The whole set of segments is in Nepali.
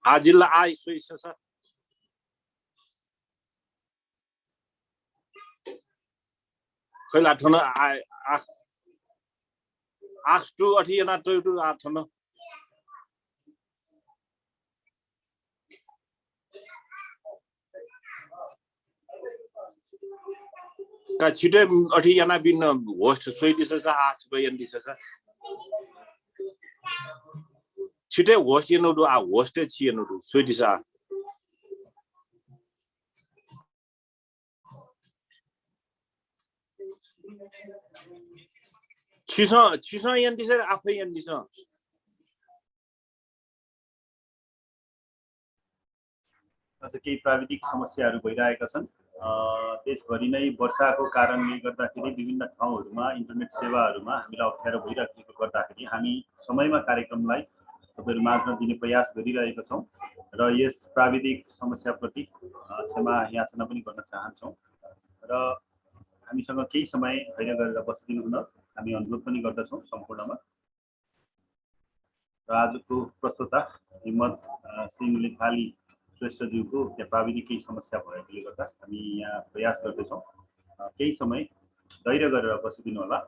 आजिल्ला आ 있어 खैला थन आखटु अठियना टुटु आथन का छिटै अठियना बिन होस्ट सोइदिससा आछ बयन दिससा छिटै होस्ट यनोदु आ होस्ट छियनोदु सोइदिसा छिसो यन्दिस आफै यन्दिस केही प्राविधिक समस्याहरू भइरहेका छन् देशभरि नै वर्षाको कारणले गर्दाखेरि विभिन्न ठाउँहरूमा इन्टरनेट सेवाहरूमा हामीलाई अप्ठ्यारो भइरहेको गर्दाखेरि हामी समयमा कार्यक्रमलाई तपाईहरु माझमा दिने प्रयास गरिरहेका छौं र यस प्राविधिक समस्याप्रति क्षमा याचना पनि गर्न चाहन्छौं र हामीसँग केही समय धैर्य गरेर बसिदिनु हुन हामी अनुरोध पनि गर्दछौं सम्पूर्णमा र आजको प्रस्तुता हिम्मत सिंह लेखाली श्रेष्ठज्यूको प्राविधिक केही समस्या भएकोले गर्दा हामी यहाँ प्रयास गर्दैछौं केही समय धैर्य गरेर बसिदिनु होला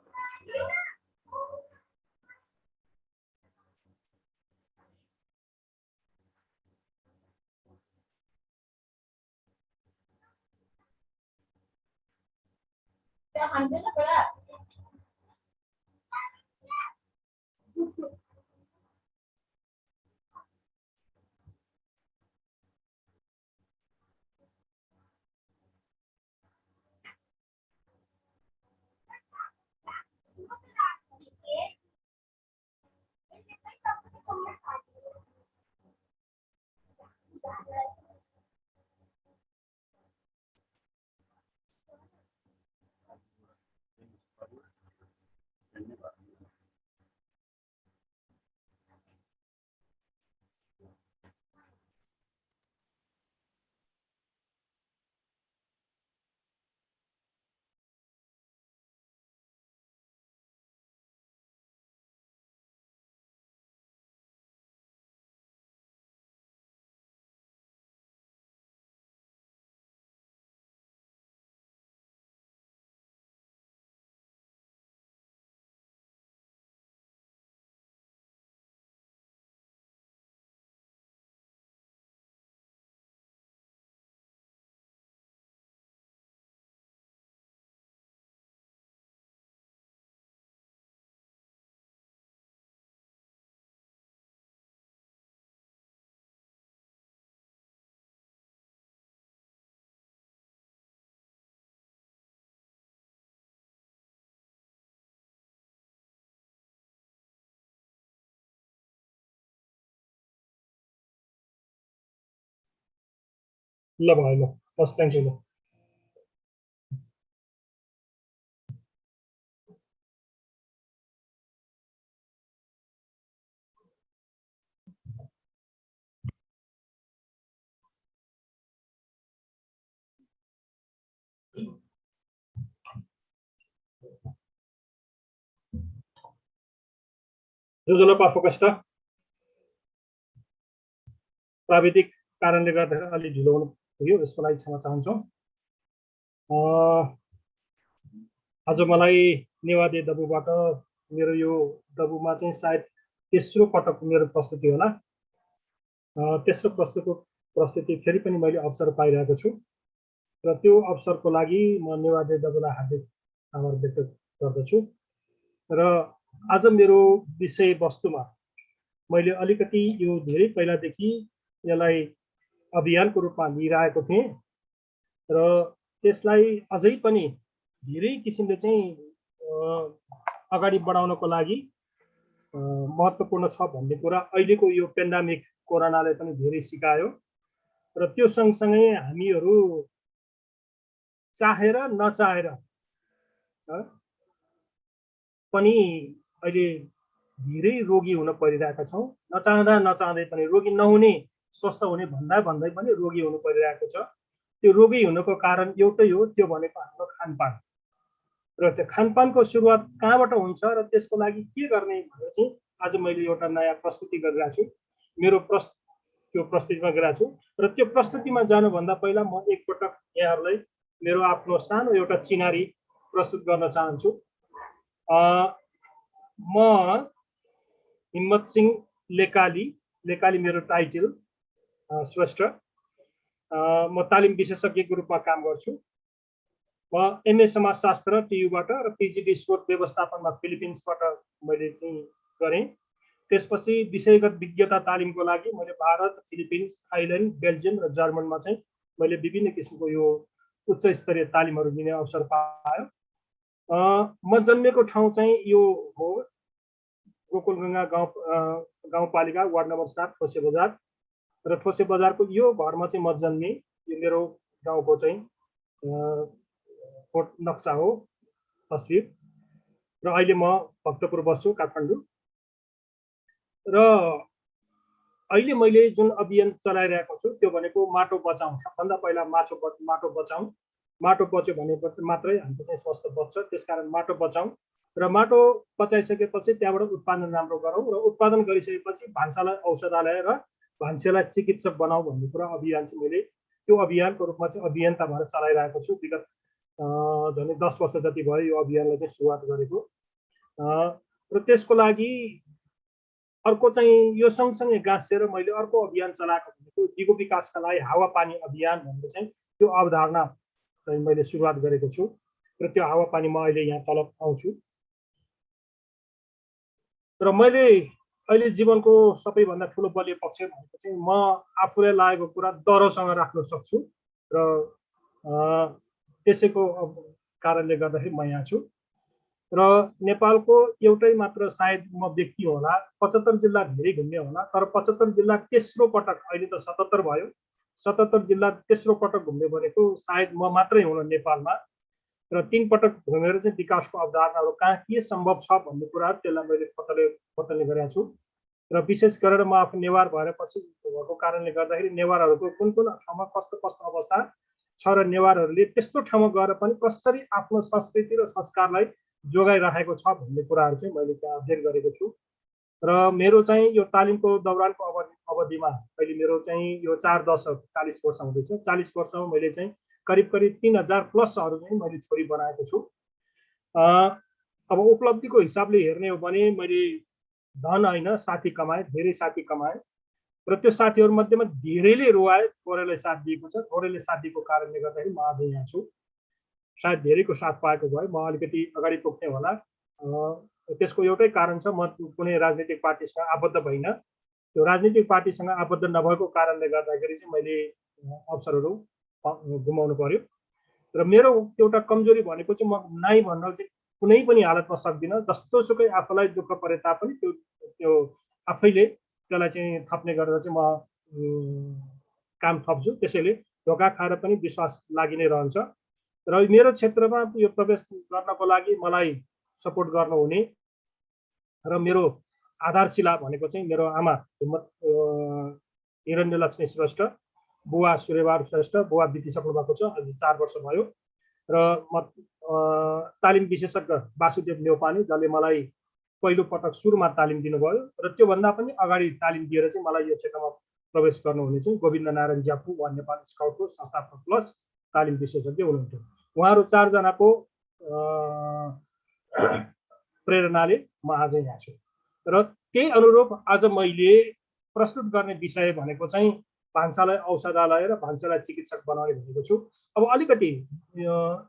ल भयो ल बस थ्यांक यू ल जो फोकस त प्राविधिक कारणले गर्दा अलि ढिलो हुनु पुग्यो यसको लागि क्षमा चाहन्छौं आज मलाई नेवादे दबुबाट मेरो यो दबुमा चाहिँ सायद तेस्रो पटक मेरो प्रस्तुति होला तेस्रो प्रस्तुति फेरि पनि मैले अवसर पाइरहेको छु र त्यो अवसरको लागि म नेवादे दबुलाई हार्दिक आभार व्यक्त गर्दछु र आज मेरो विषय वस्तुमा मैले अलिकति यो धेरै पहिलादेखि यसलाई अभियानको रूपमा लिइरहेको थिएँ र त्यसलाई अझै पनि धेरै किसिमले चाहिँ अगाडि बढाउनको लागि महत्त्वपूर्ण छ भन्ने कुरा अहिलेको यो पेन्डेमिक कोरोनाले पनि धेरै सिकायो र त्यो सँगसँगै हामीहरू चाहेर नचाहेर पनि अहिले धेरै रोगी हुन परिरहेका छौं नचाहँदै पनि रोगी नहुने स्वस्थ हुने भन्दै पनि रोगी हुनु परिरहेको छ त्यो रोगी हुनुको कारण एउटै हो त्यो भनेको हाम्रो खानपान र त्यो खानपानको सुरुवात कहाँबाट हुन्छ र त्यसको लागि के गर्ने भनेर चाहिँ आज मैले एउटा नयाँ प्रस्तुति गरिरहेको छु। मेरो त्यो प्रस्तुतिमा गएको छु र त्यो प्रस्तुतिमा जानुभन्दा पहिला म एकपटक यहाँहरूलाई मेरो आफ्नो सानो एउटा चिनारी प्रस्तुत गर्न चाहन्छु। म हिम्मत सिंह लेकाली मेरो टाइटल श्रेष्ठ। म तालिम विशेषज्ञको रूपमा काम गर्छु। म एमए समाजशास्त्र टियुबाट र पिजिडी स्रोत व्यवस्थापनमा फिलिपिन्सबाट मैले चाहिँ गरेँ। त्यसपछि विषयगत विज्ञता तालिमको लागि मैले भारत, फिलिपिन्स, थाइल्यान्ड, बेल्जियम र जर्मनमा चाहिँ मैले विभिन्न किसिमको यो उच्च स्तरीय तालिमहरू लिने अवसर पाएँ। म जन्मेको ठाउँ चाहिँ यो हो गोकुलगङ्गा गाउँपालिका वार्ड नम्बर 7 ठोसे बजार र ठोसे बजारको यो घरमा चाहिँ म जन्मेँ। यो मेरो गाउँको चाहिँ फोटो नक्सा हो, तस्बिर। र अहिले म भक्तपुर बस्छु, काठमाडौँ। र अहिले मैले जुन अभियान चलाइरहेको छु त्यो भनेको माटो बचाउँ। सबभन्दा पहिला माटो बचाउँ। माटो बच्यो भने मात्रै हाम्रो चाहिँ स्वास्थ्य बच्छ। त्यसकारण माटो बचाउँ र माटो बचाइसकेपछि त्यहाँबाट उत्पादन राम्रो गरौँ र उत्पादन गरिसकेपछि भान्सालाई औषधालय र भान्सेलाई चिकित्सक बनाऊ भन्ने कुरा अभियान चाहिँ मैले त्यो अभियानको रूपमा चाहिँ अभियन्ता भएर चलाइरहेको छु। विगत झन् 10 वर्ष जति भयो यो अभियानलाई चाहिँ सुरुवात गरेको। र त्यसको लागि अर्को चाहिँ यो सँगसँगै गाँसेर मैले अर्को अभियान चलाएको भनेको दिगो विकासका लागि हावापानी अभियान भन्ने चाहिँ त्यो अवधारणा चाहिँ मैले सुरुवात गरेको छु र त्यो हावापानी म अहिले यहाँ तल आउँछु। र मैले अहिले जीवनको सबैभन्दा ठुलो बलियो पक्ष भनेको चाहिँ म आफूलाई लागेको कुरा डरसँग राख्न सक्छु र त्यसैको कारणले गर्दाखेरि म यहाँ छु। र नेपालको एउटै मात्र सायद म व्यक्ति होला, 75 जिल्ला धेरै घुम्ने होला, तर 75 जिल्ला तेस्रो पटक, अहिले त 77 भयो, 77 जिल्ला तेस्रो पटक घुम्ने भनेको सायद म मात्रै हुँ नेपालमा। र 3 पटक घुमेर चाहिँ विकासको अवधारणाहरू कहाँ के सम्भव छ भन्ने कुराहरू त्यसलाई मैले पत्तले गरेको छु। र विशेष गरेर म आफू नेवार भएर पछि भएको कारणले गर्दाखेरि नेवारहरूको कुन ठाउँमा कस्तो अवस्था छ र नेवारहरूले त्यस्तो ठाउँमा गएर पनि कसरी आफ्नो संस्कृति र संस्कारलाई जोगाइराखेको छ भन्ने कुराहरू चाहिँ मैले त्यहाँ अध्ययन गरेको छु। र मेरो चाहिँ यो तालिमको दौरानको अवधिमा अहिले मेरो चाहिँ यो 4 दशक 40 वर्ष हुँदैछ। 40 वर्षमा मैले चाहिँ करिब 3000 प्लसहरू चाहिँ मैले छोरी बनाएको छु। अब उपलब्धिको हिसाबले हेर्ने हो भने मैले धन होइन साथी कमाएँ, धेरै साथी कमाएँ र त्यो साथीहरू मध्येमा धेरैले रोआए, थोरैले साथ दिएको छ। थोरैले साथ दिएको कारणले गर्दाखेरि म आज यहाँ छु। सायद धेरैको साथ पाएको भए म अलिकति अगाडि पुग्ने होला। त्यसको एउटै कारण छ, म कुनै राजनीतिक पार्टीसँग आबद्ध भइनँ। त्यो राजनीतिक पार्टीसँग आबद्ध नभएको कारणले गर्दाखेरि चाहिँ मैले अवसरहरू गुमाउनु पर्यो। र मेरो एउटा कमजोरी भनेको चाहिँ म नाइ भन्न चाहिँ कुनै पनि हालतमा सक्दिनँ। जस्तोसुकै आफूलाई दुःख परे तापनि त्यो आफैले त्यसलाई चाहिँ थप्ने गरेर चाहिँ म काम थप्छु। त्यसैले धोका खाएर पनि विश्वास लागि नै रहन्छ। र मेरो क्षेत्रमा यो प्रवेश गर्नको लागि मलाई सपोर्ट गर्नुहुने र मेरो आधारशिला भनेको चाहिँ मेरो आमा हिरण्यलक्ष्मी श्रेष्ठ, बुवा सूर्यबहादुर श्रेष्ठ, बुवा बितिसक्नु भएको छ, अझै 4 वर्ष भयो। र म तालिम विशेषज्ञ वासुदेव न्यौपाने, जसले मलाई पहिलो पटक सुरुमा तालिम दिनुभयो र त्योभन्दा पनि अगाडि तालिम दिएर चाहिँ मलाई यो क्षेत्रमा प्रवेश गर्नुहुने चाहिँ गोविन्द नारायण ज्यापु वा नेपाल स्काउटको संस्थापक प्लस तालिम विशेषज्ञ हुनुहुन्थ्यो। उहाँहरू 4 जनाको प्रेरणाले म आज यहाँ छु। र त्यही अनुरूप आज मैले प्रस्तुत गर्ने विषय भनेको चाहिँ भान्सालाई औषधालय र भान्सालाई चिकित्सक बनाउने भनेको छु। अब अलिकति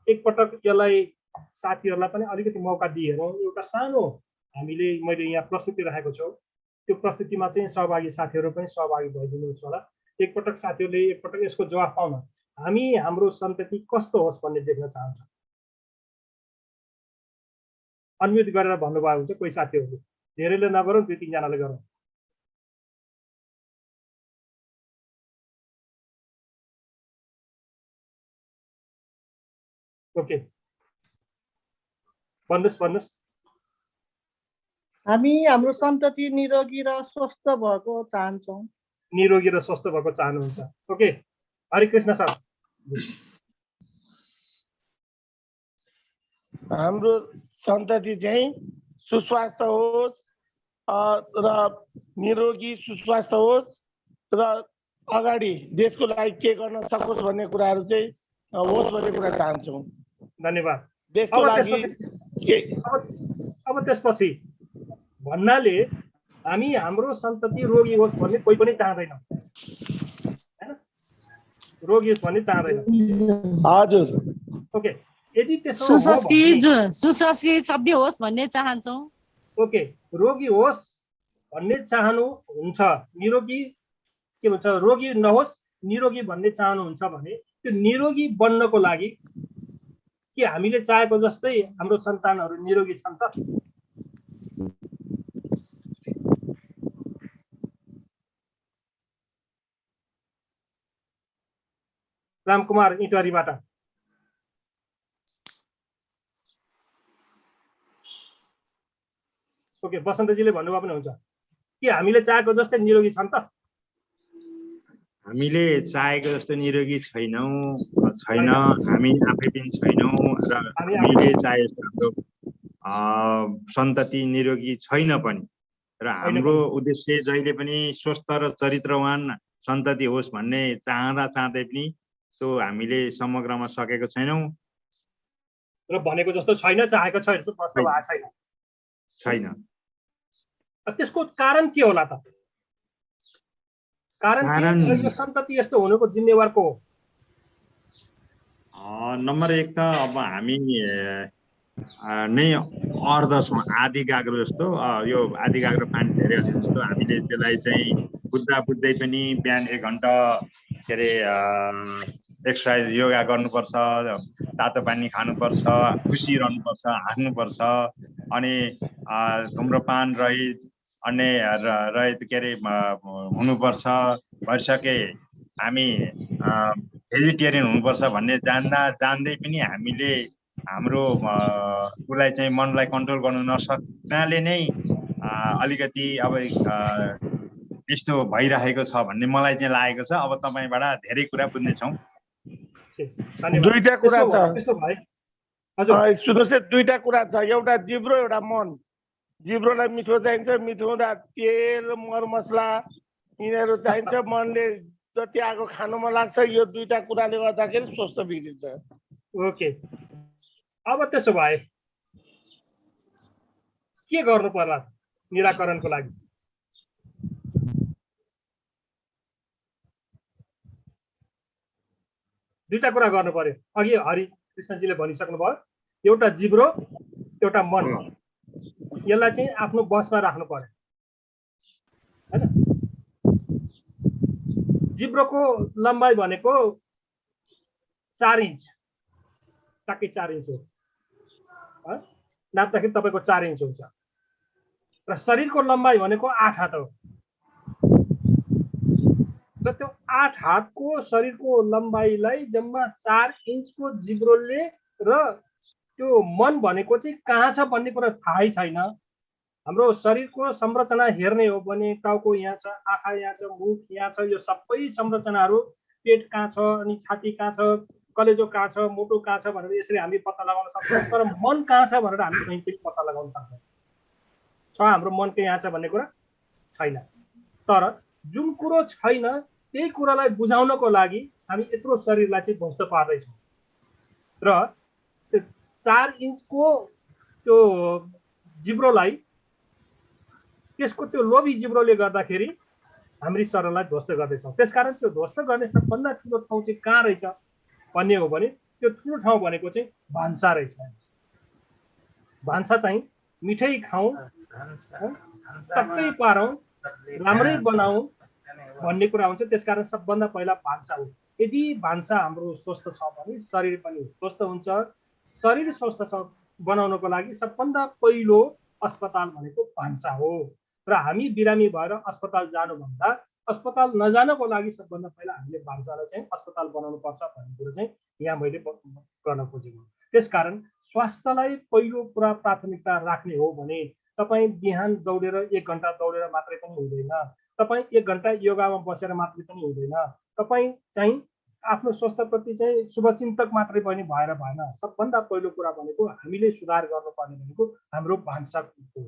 एकपटक यसलाई साथीहरूलाई पनि अलिकति मौका दिएर एउटा सानो मैले यहाँ प्रस्तुति राखेको छु। त्यो प्रस्तुतिमा चाहिँ सहभागी साथीहरू पनि सहभागी भइदिनुहुन्छ होला। एकपटक साथीहरूले एकपटक यसको जवाफ पाउन हामी हाम्रो सन्तति कस्तो होस् भन्ने देख्न चाहन्छ। अनम्युट गरेर भन्नुभयो हुन्छ कोही साथीहरूले, धेरैले नगरौँ, 2-3 जनाले गरौँ। ओके, भन्नुहोस्। हामी हाम्रो सन्तति निरोगी र स्वस्थ भएको चाहन्छौँ। निरोगी र स्वस्थ भएको चाहनुहुन्छ। ओके, हरे कृष्ण सर। हाम्रो सन्तति चाहिँ सुस्वास्थ्य होस्, र निरोगी सुस्वास्थ्य होस् र अगाडि देशको लागि के गर्न सकोस् भन्ने कुराहरू चाहिँ होस् भन्ने कुरा चाहन्छौँ। धन्यवाद। देशको लागि अब त्यसपछि भन्नाले हामी हाम्रो सन्तति रोगी होस् भन्ने कोही पनि चाहँदैन, हैन? रोगी होस् भन्ने चाहँदैन। हजुर। ओके, यदि त्यसो हो सुसंस्कृत सभ्य होस् भन्ने चाहन्छौँ। ओके, रोगी होस् भन्ने चाहनुहुन्छ, निरोगी के भन्छ रोगी नहोस् निरोगी भन्ने चाहनुहुन्छ भने त्यो निरोगी बन्नको लागि के हामीले चाहेको जस्तै हाम्रो सन्तानहरू निरोगी छन् त? रामकुमार इटहरीबाट। ओके, बसन्तजीले भन्नुभयो पनि हुन्छ कि हामीले चाहेको जस्तै निरोगी छन् त? हामीले चाहेको जस्तो निरोगी छैन, हामी आफै पनि छैनौँ र हामीले चाहे जस्तो हाम्रो सन्तति निरोगी छैन पनि, र हाम्रो उद्देश्य जहिले पनि स्वस्थ र चरित्रवान सन्तति होस् भन्ने चाहँदै पनि त्यो हामीले समग्रमा सकेको छैनौँ र भनेको जस्तो छैन, चाहेको छ जस्तो प्रश्न भएको छैन। त्यसको कारण के होला त? कारण यो सन्तति यस्तो हुनुको जिम्मेवार को हो? नम्बर 1 त अब हामी नै अर्ध छौँ, आदि गाग्रो जस्तो। यो आदि गाग्रो पानी धेरै हाल्यो जस्तो हामीले त्यसलाई चाहिँ बुझ्दै पनि बिहान 1 घन्टा के अरे एक्सर्साइज योगा गर्नुपर्छ, तातो पानी खानुपर्छ, खुसी रहनुपर्छ, हाँस्नुपर्छ, अनि धुम्रपान रहित अन्य रहित के अरे हुनुपर्छ, भइसके हामी भेजिटेरियन हुनुपर्छ भन्ने जान्दै पनि हामीले हाम्रो उसलाई चाहिँ मनलाई कन्ट्रोल गर्नु नसक्नाले नै अलिकति अब यस्तो भइरहेको छ भन्ने मलाई चाहिँ लागेको छ। अब तपाईबाट धेरै कुरा बुझ्नेछौँ। दुईटा कुरा छ, सुन्नुहोस् है, दुईटा कुरा छ। एउटा जिब्रो, एउटा मन। जिब्रोलाई मिठो चाहिन्छ, मिठो हुँदा तेल मरमसला यिनीहरू चाहिन्छ, मनले जति आगो खानु मन लाग्छ। यो दुईटा कुराले गर्दाखेरि स्वस्थ बिग्रिन्छ। ओके, अब त्यसो भए के गर्नु पर्ला निराकरणको लागि? दुईटा कुरा गर्नु पर्यो। अघि हरिकृष्णजीले भनिसक्नु भयो, एउटा जिब्रो एउटा मन, यसलाई चाहिँ आफ्नो बसमा राख्नु पर्यो, हैन? जिब्रोको लम्बाइ भनेको 4 इन्च, ट्याक्कै 4 इन्च हो। नाप्दाखेरि तपाईँको 4 इन्च हुन्छ। र शरीरको लम्बाइ भनेको 8 हात हो। र त्यो 8 हातको शरीरको लम्बाइलाई जम्मा 4 इन्चको जिब्रोले, र त्यो मन भनेको चाहिँ कहाँ छ भन्ने कुरा थाहै छैन। हाम्रो शरीरको संरचना हेर्ने हो भने टाउको यहाँ छ, आँखा यहाँ छ, मुख यहाँ छ, यो सबै संरचनाहरू, पेट कहाँ छ, अनि छाती कहाँ छ, कलेजो कहाँ छ, मुटु कहाँ छ भनेर यसरी हामी पत्ता लगाउन सक्छौँ। तर मन कहाँ छ भनेर हामी कहीँ पनि पत्ता लगाउन सक्दैनौँ। छ हाम्रो मन के यहाँ छ भन्ने कुरा छैन। तर जुन कुरो छैन त्यही कुरालाई बुझाउनको लागि हामी यत्रो शरीरलाई चाहिँ ध्वस्त पार्दैछौँ। र 4 इन्चको त्यो जिब्रोलाई, त्यसको त्यो लोभी जिब्रोले गर्दाखेरि हाम्रो शरीरलाई ध्वस्त गर्दैछौँ। त्यसकारण त्यो ध्वस्त गर्ने सबभन्दा ठुलो ठाउँ चाहिँ कहाँ रहेछ भन्ने हो भने त्यो ठुलो ठाउँ भनेको चाहिँ भान्सा रहेछ। भान्सा चाहिँ मिठै खाउँ, सबै पारौँ, राम्रै बनाऊ भन्ने कुरा हुन्छ। त्यसकारण सबभन्दा पहिला भान्सा हो। यदि भान्सा हाम्रो स्वस्थ छ भने शरीर पनि स्वस्थ हुन्छ। शरीर स्वस्थ बनाउनको लागि सबभन्दा पहिलो अस्पताल भनेको भान्सा हो। र हामी बिरामी भएर अस्पताल जानुभन्दा अस्पताल नजानको लागि सबभन्दा पहिला हामीले भान्सालाई चाहिँ अस्पताल बनाउनु पर्छ भन्ने कुरो चाहिँ यहाँ मैले गर्न खोजेको। त्यसकारण स्वास्थ्यलाई पहिलो कुरा प्राथमिकता राख्ने हो भने तपाईँ बिहान दौडेर 1 घन्टा दौडेर मात्रै पनि हुँदैन, तपाईँ 1 घन्टा योगामा बसेर मात्रै पनि हुँदैन, तपाईँ चाहिँ आफ्नो स्वास्थ्यप्रति चाहिँ शुभचिन्तक मात्रै पनि भएर भएन। सबभन्दा पहिलो कुरा भनेको हामीले सुधार गर्नुपर्ने भनेको हाम्रो भान्सा हो।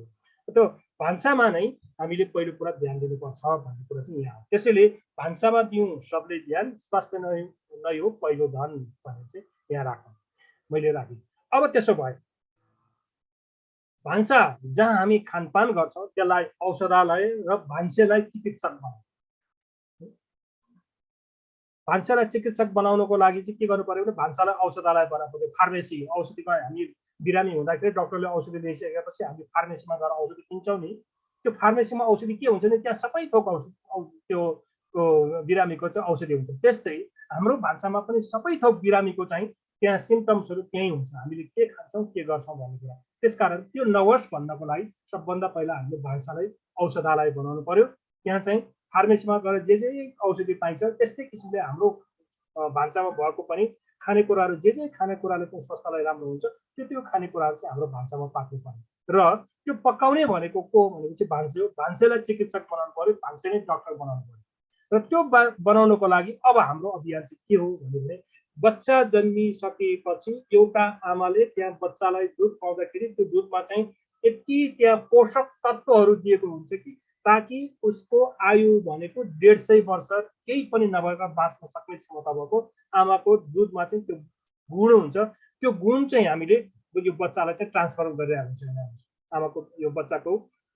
त्यो भान्सामा नै हामीले पहिलो कुरा ध्यान दिनुपर्छ भन्ने कुरा चाहिँ यहाँ हो। त्यसैले भान्सामा दिउँ सबले ध्यान, स्वास्थ्य नै हो पहिलो धन भनेर चाहिँ यहाँ राखौँ, मैले राखेँ। अब त्यसो भए भान्सा जहाँ हामी खानपान गर्छौँ त्यसलाई औषधालय र भान्सेलाई चिकित्सक बनाउँछ। भान्सालाई चिकित्सक बनाउनको लागि चाहिँ के गर्नु पर्यो भने भान्सालाई औषधालय बनाउनु पर्यो। फार्मेसी, औषधिमा हामी बिरामी हुँदाखेरि डक्टरले औषधि ल्याइसकेपछि हामी फार्मेसीमा गएर औषधि किन्छौँ नि, त्यो फार्मेसीमा औषधि के हुन्छ नि, त्यहाँ सबै थोक त्यो बिरामीको चाहिँ औषधि हुन्छ। त्यस्तै हाम्रो भान्सामा पनि सबै थोक बिरामीको चाहिँ त्यहाँ सिम्टम्सहरू त्यहीँ हुन्छ, हामीले के खान्छौँ के गर्छौँ भन्ने कुरा। त्यसकारण त्यो नहोस् भन्नको लागि सबभन्दा पहिला हामीले भान्सालाई औषधालय बनाउनु पर्यो। त्यहाँ चाहिँ फार्मेसीमा गएर जे औषधि पाइन्छ त्यस्तै किसिमले हाम्रो भान्सामा भएको पनि खानेकुराहरू जे खानेकुराले चाहिँ स्वास्थ्यलाई राम्रो हुन्छ त्यो खानेकुराहरू चाहिँ हाम्रो भान्सामा पाक्नु पर्यो। र त्यो पकाउने भनेको को भनेपछि भान्से हो। भान्सेलाई चिकित्सक बनाउनु पर्यो, भान्से नै डक्टर बनाउनु पर्यो। र त्यो बनाउनको लागि अब हाम्रो अभियान चाहिँ के हो भने बच्चा जन्मिसकेपछि एउटा आमाले त्यहाँ बच्चालाई दुध पाउँदाखेरि त्यो दुधमा चाहिँ यति त्यहाँ पोषक तत्त्वहरू दिएको हुन्छ कि ताकि उसको आयु भनेको 150 वर्ष केही पनि नभएर बाँच्न सक्ने क्षमता भएको आमाको दुधमा चाहिँ त्यो गुण हुन्छ। त्यो गुण चाहिँ हामीले यो बच्चालाई चाहिँ ट्रान्सफर गरिरहेको हुन्छ। आमाको यो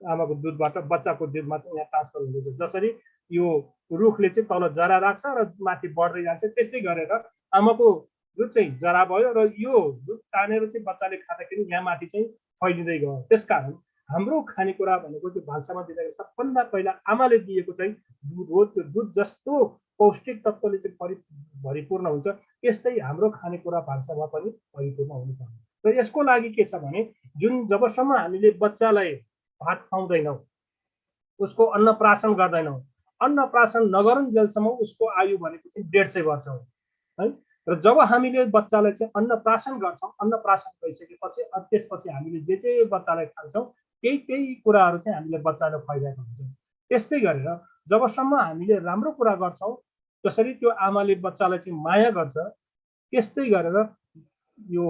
आमाको दुधबाट बच्चाको दुधमा चाहिँ यहाँ ट्रान्सफर हुँदैछ। जसरी यो रुखले चाहिँ तल जरा राख्छ र माथि बढ्दै जान्छ, त्यस्तै गरेर आमाको दुध चाहिँ जरा भयो र यो दुध तानेर चाहिँ बच्चाले खाँदाखेरि यहाँ माथि चाहिँ फैलिँदै गयो। त्यसकारण हाम्रो खानेकुरा भनेको त्यो भान्सामा दिँदाखेरि सबभन्दा पहिला आमाले दिएको चाहिँ दुध हो। त्यो दुध जस्तो पौष्टिक तत्त्वले चाहिँ भरिपूर्ण हुन्छ, त्यस्तै हाम्रो खानेकुरा भान्सामा पनि भरिपूर्ण हुनुपर्छ। र यसको लागि के छ भने जबसम्म हामीले बच्चालाई भात खुवाउँदैनौँ, उसको अन्नप्राशन गर्दैनौँ, अन्नप्राशन नगरुन्जेलसम्म उसको आयु भनेको चाहिँ 150 वर्ष हो है। र जब हामीले बच्चालाई चाहिँ अन्नप्राशन गर्छौँ, अन्नप्राशन भइसकेपछि त्यसपछि हामीले जे बच्चालाई खान्छौँ त्यही कुराहरू चाहिँ हामीले बच्चालाई खुवाइरहेको हुन्छौँ। त्यस्तै गरेर जबसम्म हामीले राम्रो कुरा गर्छौँ, जसरी त्यो आमाले बच्चालाई चाहिँ माया गर्छ, त्यस्तै गरेर यो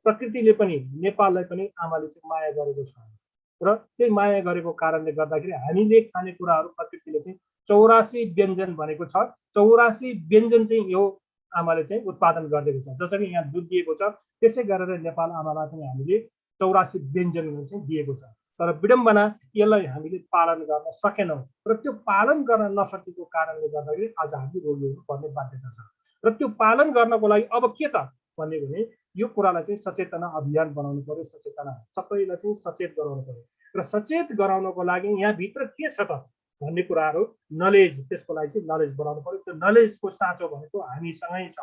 प्रकृतिले पनि नेपाललाई पनि आमाले चाहिँ माया गरेको छ। र त्यही माया गरेको कारणले गर्दाखेरि हामीले खानेकुराहरू प्रकृतिले चाहिँ 84 व्यञ्जन भनेको छ। 84 व्यञ्जन चाहिँ यो आमाले चाहिँ उत्पादन गरिदिएको छ। जसरी यहाँ दुध दिएको छ त्यसै गरेर नेपाल आमालाई पनि हामीले 84 व्यञ्जनहरू चाहिँ दिएको छ। तर विडम्बना यसलाई हामीले पालन गर्न सकेनौँ र त्यो पालन गर्न नसकेको कारणले गर्दाखेरि आज हामी रोगी हुनुपर्ने बाध्यता छ। र त्यो पालन गर्नको लागि अब के त भन्यो भने यो कुरालाई चाहिँ सचेतना अभियान बनाउनु पर्यो। सचेतना सबैलाई चाहिँ सचेत गराउनु पर्यो। र सचेत गराउनको लागि यहाँभित्र के छ त भन्ने कुराहरू नलेज, त्यसको लागि चाहिँ नलेज बनाउनु पर्यो। त्यो नलेजको साँचो भनेको हामीसँगै छ,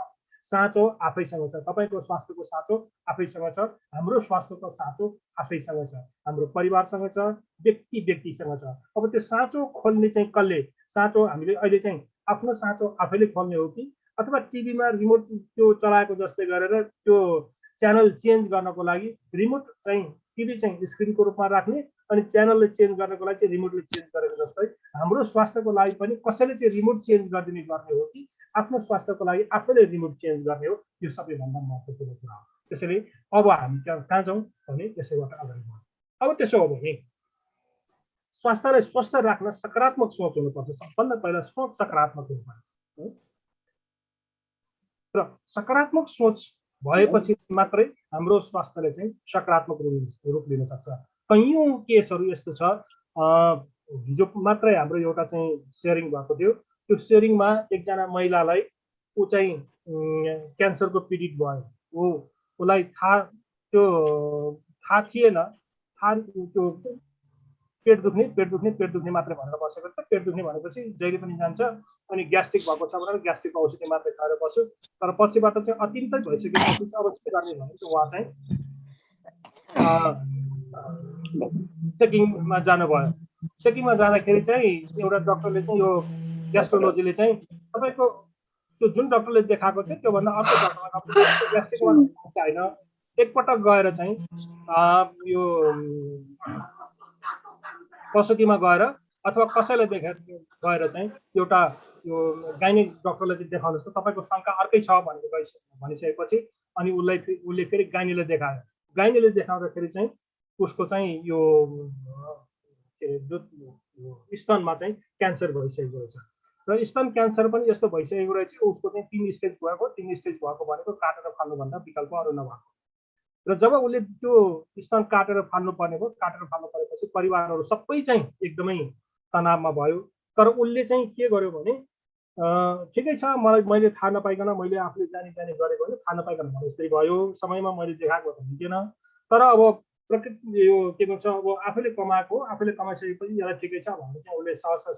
साँचो आफैसँग छ। तपाईँको स्वास्थ्यको साँचो आफैसँग छ, हाम्रो स्वास्थ्यको साँचो आफैसँग छ, हाम्रो परिवारसँग छ, व्यक्तिसँग छ। अब त्यो साँचो खोल्ने चाहिँ कसले? साँचो हामीले अहिले चाहिँ आफ्नो साँचो आफैले खोल्ने हो कि अथवा टिभीमा रिमोट त्यो चलाएको जस्तै गरेर त्यो च्यानल चेन्ज गर्नको लागि रिमोट चाहिँ टिभी चाहिँ स्क्रिनको रूपमा राख्ने अनि च्यानलले चेन्ज गर्नको लागि चाहिँ रिमोटले चेन्ज गरेको जस्तै हाम्रो स्वास्थ्यको लागि पनि कसैले चाहिँ रिमोट चेन्ज गरिदिने गर्ने हो कि आफ्नो स्वास्थ्यको लागि आफैले रिमोट चेन्ज गर्ने हो? यो सबैभन्दा महत्त्वपूर्ण कुरा हो। त्यसैले अब हामी कहाँ जाउँ भने त्यसैबाट अगाडि बढौँ। अब त्यसो हो भने स्वास्थ्यलाई स्वस्थ राख्न सकारात्मक सोच हुनुपर्छ। सबभन्दा पहिला सोच सकारात्मक हुनुपर्छ र सकारात्मक सोच भएपछि मात्रै हाम्रो स्वास्थ्यले चाहिँ सकारात्मक रूप लिन सक्छ। कैयौँ केसहरू यस्तो छ, हिजो मात्रै हाम्रो एउटा चाहिँ सेयरिङ भएको थियो। त्यो सेयरिङमा एकजना महिलालाई ऊ चाहिँ क्यान्सरको पीडित भयो। उसलाई थाहा थिएन, त्यो पेट दुख्ने मात्रै भनेर बसेको छ। पेट दुख्ने भनेपछि जहिले पनि जान्छ अनि ग्यास्ट्रिक भएको छ भनेर ग्यास्ट्रिकको औषधि मात्रै खाएर बस्यो। तर पछिबाट चाहिँ अत्यन्तै भइसकेपछि अब के गर्ने भने उहाँ चाहिँ चेकिङमा जानुभयो। चेकिङमा जाँदाखेरि चाहिँ एउटा डक्टरले चाहिँ यो ग्यास्ट्रोलोजीले चाहिँ तपाईँको त्यो जुन डक्टरले देखाएको थियो त्योभन्दा अर्को डक्टरलाई ग्यास्ट्रिकमा समस्या होइन, एकपटक गएर चाहिँ यो प्रसुतिमा गएर अथवा कसैलाई गएर चाहिँ एउटा यो गाइनिक डक्टरले चाहिँ देखाउनुहोस् त, तपाईँको शङ्का अर्कै छ भनेको भनिसकेपछि अनि उसले फेरि गाइनीले देखायो। गाइनीले देखाउँदाखेरि चाहिँ उसको चाहिँ यो के अरे स्तनमा चाहिँ क्यान्सर भइसकेको रहेछ र स्तन क्यान्सर पनि यस्तो भइसकेको रहेछ उसको चाहिँ 3 स्टेज भएको 3 स्टेज भएको भनेको काटेर फाल्नुभन्दा विकल्प अरू नभएको र जब उसले त्यो स्तन काटेर फाल्नु पर्ने भयो काटेर फाल्नु परेपछि परिवारहरू सबै चाहिँ एकदमै तनावमा भयो तर उसले चाहिँ के गर्यो भने ठिकै छ मैले थाहा नपाइकन मैले आफूले जानी गरेको होइन थाहा नपाइकन भने जस्तै भयो समयमा मैले देखाएको त हुन्थेन तर अब प्रकृति यो के भन्छ अब आफूले कमाएको आफूले कमाइसकेपछि यसलाई ठिकै छ भनेर चाहिँ उसले सहज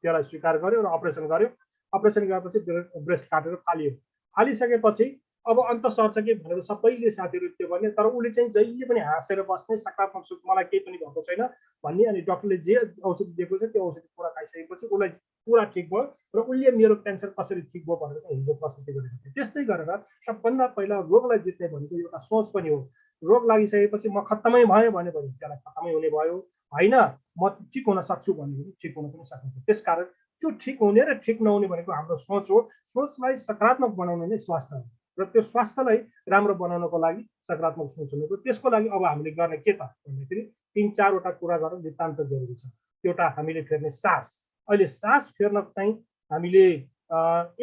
त्यसलाई स्वीकार गर्यो र अपरेसन गर्यो अपरेसन गरेपछि ब्रेस्ट काटेर फालिसकेपछि अब अन्त सर्छ कि भनेर सबैले साथीहरू त्यो गर्ने तर उसले चाहिँ जहिले पनि हाँसेर बस्ने सकारात्मक सोच मलाई केही पनि भएको छैन भन्ने अनि डक्टरले जे औषधि दिएको छ त्यो औषधि पुरा खाइसकेपछि उसलाई पुरा ठिक भयो र उसले मेरो क्यान्सर कसरी ठिक भयो भनेर चाहिँ हिजो प्रस्तुति गरेको थियो त्यस्तै गरेर सबभन्दा पहिला रोगलाई जित्ने भनेको एउटा सोच पनि हो रोग लागिसकेपछि म खत्तमै भयो भने त्यसलाई खत्तमै हुने भयो होइन म ठिक हुन सक्छु भने ठिक हुन पनि सकिन्छ त्यसकारण त्यो ठिक हुने र ठिक नहुने भनेको हाम्रो सोच हो सोचलाई सकारात्मक बनाउनु नै स्वास्थ्य हो र त्यो स्वास्थ्यलाई राम्रो बनाउनको लागि सकारात्मक सोच हुनुको त्यसको लागि अब हामीले गर्ने के त भन्दाखेरि 3-4वटा कुरा गर्न नितान्त जरुरी छ एउटा हामीले फेर्ने सास अहिले सास फेर्न चाहिँ हामीले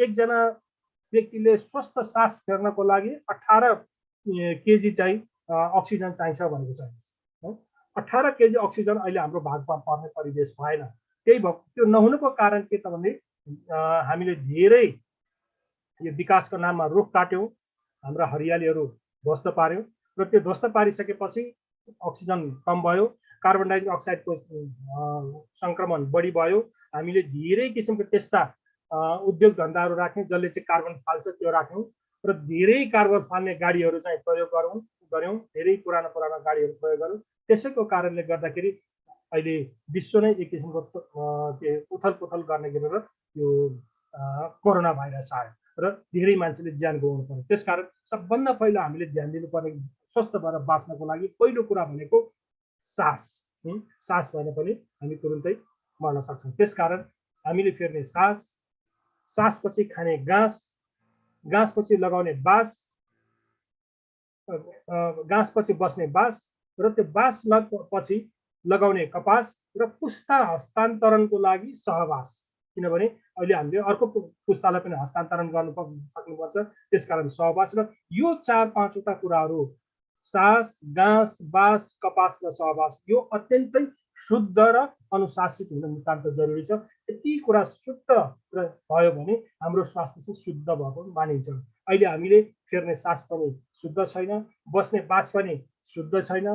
एकजना व्यक्तिले स्वस्थ सास फेर्नको लागि 18 केजी चाहिँ अक्सिजन चाहिन्छ भनेको छ 18 केजी अक्सिजन अहिले हाम्रो भागमा पर्ने परिवेश भएन त्यही भयो त्यो नहुनुको कारण के त भने हामीले धेरै यो विकासको नाममा रुख काट्यौं हाम्रा हरियालीहरू ध्वस्त पार्यौं र त्यो ध्वस्त पारिसकेपछि अक्सिजन कम भयो कार्बन डाइअक्साइडको संक्रमण बढी भयो हामीले धेरै किसिमको त्यस्ता उद्योग धन्दाहरू राख्यौं जसले चाहिँ कार्बन फाल्छ त्यो राख्यौं र धेरै कार्बन फाल्ने गाडीहरू चाहिँ प्रयोग गर्यौं धेरै पुराना गाडीहरू प्रयोग गर्यौं त्यसैको कारणले गर्दाखेरि अहिले विश्व नै एक किसिमको उथल गर्ने गरेर यो कोरोना भाइरस आयो र धेरै मान्छेले ज्यान गुमाउनु पर्यो त्यसकारण सबभन्दा पहिला हामीले ध्यान दिनुपर्ने स्वस्थ भएर बाँच्नको लागि पहिलो कुरा भनेको सास भने पनि हामी तुरुन्तै मर्न सक्छौँ त्यसकारण हामीले फेर्ने सासपछि खाने गाँसपछि लगाउने बाँस गाँसपछि बस्ने बाँस र त्यो बाँस पछि लगाउने कपास र पुस्ता हस्तान्तरणको लागि सहवास किनभने अहिले हामीले अर्को पुस्तालाई पनि हस्तान्तरण गर्न सक्नुपर्छ त्यसकारण सहवास र यो 4-5वटा कुराहरू सास गाँस बाँस कपास र सहवास यो अत्यन्तै शुद्ध र अनुशासित हुन नितान्त जरुरी छ यति कुरा शुद्ध भयो भने हाम्रो स्वास्थ्य चाहिँ शुद्ध भएको मानिन्छ अहिले हामीले फेर्ने सास पनि शुद्ध छैन बस्ने बाँस पनि शुद्ध छैन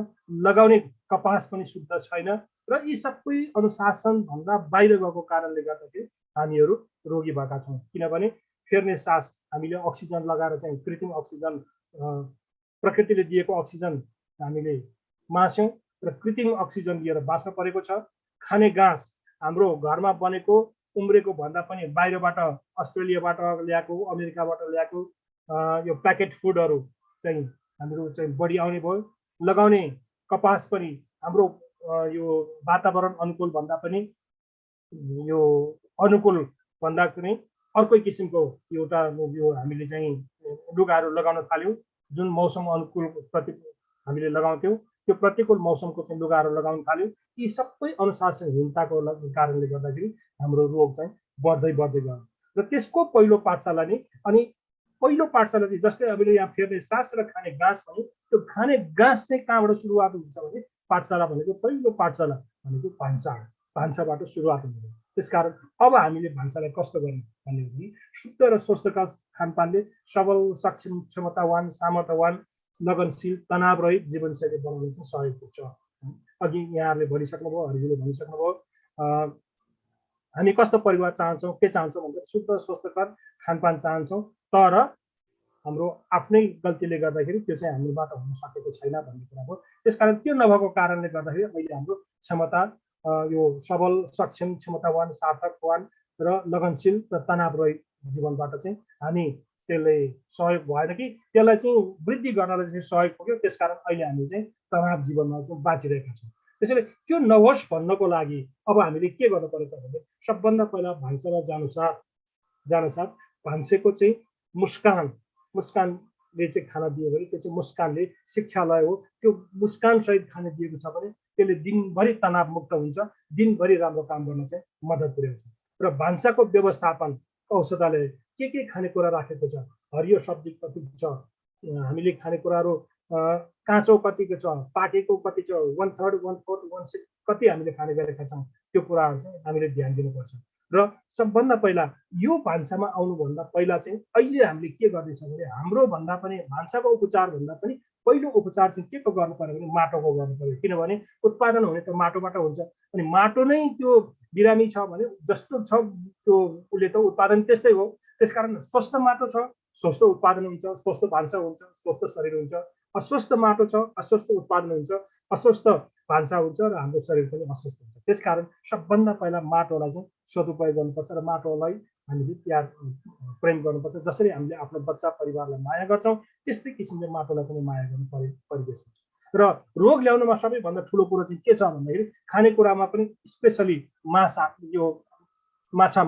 लगाउने कपास पनि शुद्ध छैन र यी सबै अनुशासन भन्दा बाहिर गएको कारणले गर्दाखेरि हामीहरू रोगी भएका छौँ किनभने फेर्ने सास हामीले अक्सिजन लगाएर चाहिँ कृत्रिम अक्सिजन प्रकृतिले दिएको अक्सिजन हामीले मास्यौं र कृत्रिम अक्सिजन लिएर बाँच्न परेको छ खाने घाँस हाम्रो घरमा बनेको उम्रेको भन्दा पनि बाहिरबाट अस्ट्रेलियाबाट ल्याएको अमेरिकाबाट ल्याएको यो प्याकेट फुडहरू चाहिँ हाम्रो चाहिँ बढी आउने भयो लगाउने कपास पनि हाम्रो यो वातावरण अनुकूल भन्दा पनि यो अनुकूल भन्दा पनि अर्कै किसिमको एउटा यो हामीले चाहिँ लुगाहरू लगाउन थाल्यौं जुन मौसम अनुकूल प्रति हामीले लगाउँथ्यौं त्यो प्रतिकूल मौसमको चाहिँ लुगाहरू लगाउन थाल्यौं यी सबै अनुशासनहीनताको कारणले गर्दाखेरि हाम्रो रोग चाहिँ बढ्दै गयो र त्यसको पहिलो पाठशाला नि अनि पहिलो पाठशाला चाहिँ जस्तै हामीले यहाँ फेर्ने सास र खाने घाँस भने त्यो खाने घाँस चाहिँ कहाँबाट सुरुवात हुन्छ भने पाठशाला भनेको पहिलो पाठशाला भनेको भान्साबाट सुरुवात हुन्छ त्यसकारण अब हामीले भान्सालाई कस्तो गर्ने भन्ने शुद्ध र स्वस्थकर खानपानले सबल सक्षम क्षमतावान सामर्थ्यवान लगनशील तनावरहित जीवनशैली बनाउन चाहिँ सहयोग पुग्छ अघि यहाँहरूले भनिसक्नुभयो हरिजीले भनिसक्नुभयो हामी कस्तो परिवार चाहन्छौँ के चाहन्छौँ भन्दा शुद्ध स्वस्थकर खानपान चाहन्छौँ तर हाम्रो आफ्नै गल्तीले गर्दाखेरि त्यो चाहिँ हामीबाट हुन सकेको छैन भन्ने कुरा हो त्यसकारण त्यो नभएको कारणले गर्दाखेरि अहिले हाम्रो क्षमता यो सबल सक्षम क्षमतावान सार्थकवान र लगनशील र तनावरहित जीवनबाट चाहिँ हामी त्यसले सहयोग भएन कि त्यसलाई चाहिँ वृद्धि गर्नलाई चाहिँ सहयोग पुग्यो त्यसकारण अहिले हामी चाहिँ तनाव जीवनमा चाहिँ बाँचिरहेका छौँ त्यसैले त्यो नहोस् भन्नको लागि अब हामीले के गर्नु पर्यो त भने सबभन्दा पहिला भान्सामा जानुसाथ भान्सेको चाहिँ मुस्कान ले चाहिँ खाना दियो भने त्यो चाहिँ मुस्कानले शिक्षालय हो त्यो मुस्कान सहित खाना दिएको छ भने त्यसले दिनभरि तनाव मुक्त हुन्छ दिनभरि राम्रो काम गर्न चाहिँ मद्दत पुर्याउँछ र भान्साको व्यवस्थापन औषधालय के खानेकुरा राखेको छ हरियो सब्जी कति छ हामीले खानेकुराहरू काँचो कतिको छ पाकेको कति छ 1/3 1/4 1/6 कति हामीले खाने गरेका छौँ त्यो कुराहरू चाहिँ हामीले ध्यान दिनुपर्छ र सबभन्दा पहिला यो भान्सामा आउनुभन्दा पहिला चाहिँ अहिले हामीले के गर्दैछौँ भने हाम्रो भन्दा पनि भान्साको उपचार भन्दा पनि पहिलो उपचार चाहिँ के को गर्नु पर्यो भने माटोको गर्नु पर्यो किनभने उत्पादन हुने त माटोबाट हुन्छ अनि माटो नै त्यो बिरामी छ भने जस्तो छ त्यो उसले त उत्पादन त्यस्तै हो त्यसकारण स्वस्थ माटो छ स्वस्थ उत्पादन हुन्छ स्वस्थ भान्सा हुन्छ स्वस्थ शरीर हुन्छ अस्वस्थ माटो छ अस्वस्थ उत्पादन हुन्छ अस्वस्थ भान्सा हुन्छ र हाम्रो शरीर पनि अस्वस्थ हुन्छ त्यसकारण सबभन्दा पहिला माटोलाई चाहिँ सदुपयोग गर्नुपर्छ र माटोलाई हामीले प्यार प्रेम गर्नुपर्छ जसरी हामीले आफ्नो बच्चा परिवारलाई माया गर्छौँ त्यस्तै किसिमले माटोलाई पनि माया गर्नु परिवेश हुन्छ र रोग ल्याउनुमा सबैभन्दा ठुलो कुरो चाहिँ के छ भन्दाखेरि खानेकुरामा पनि स्पेसली यो माछा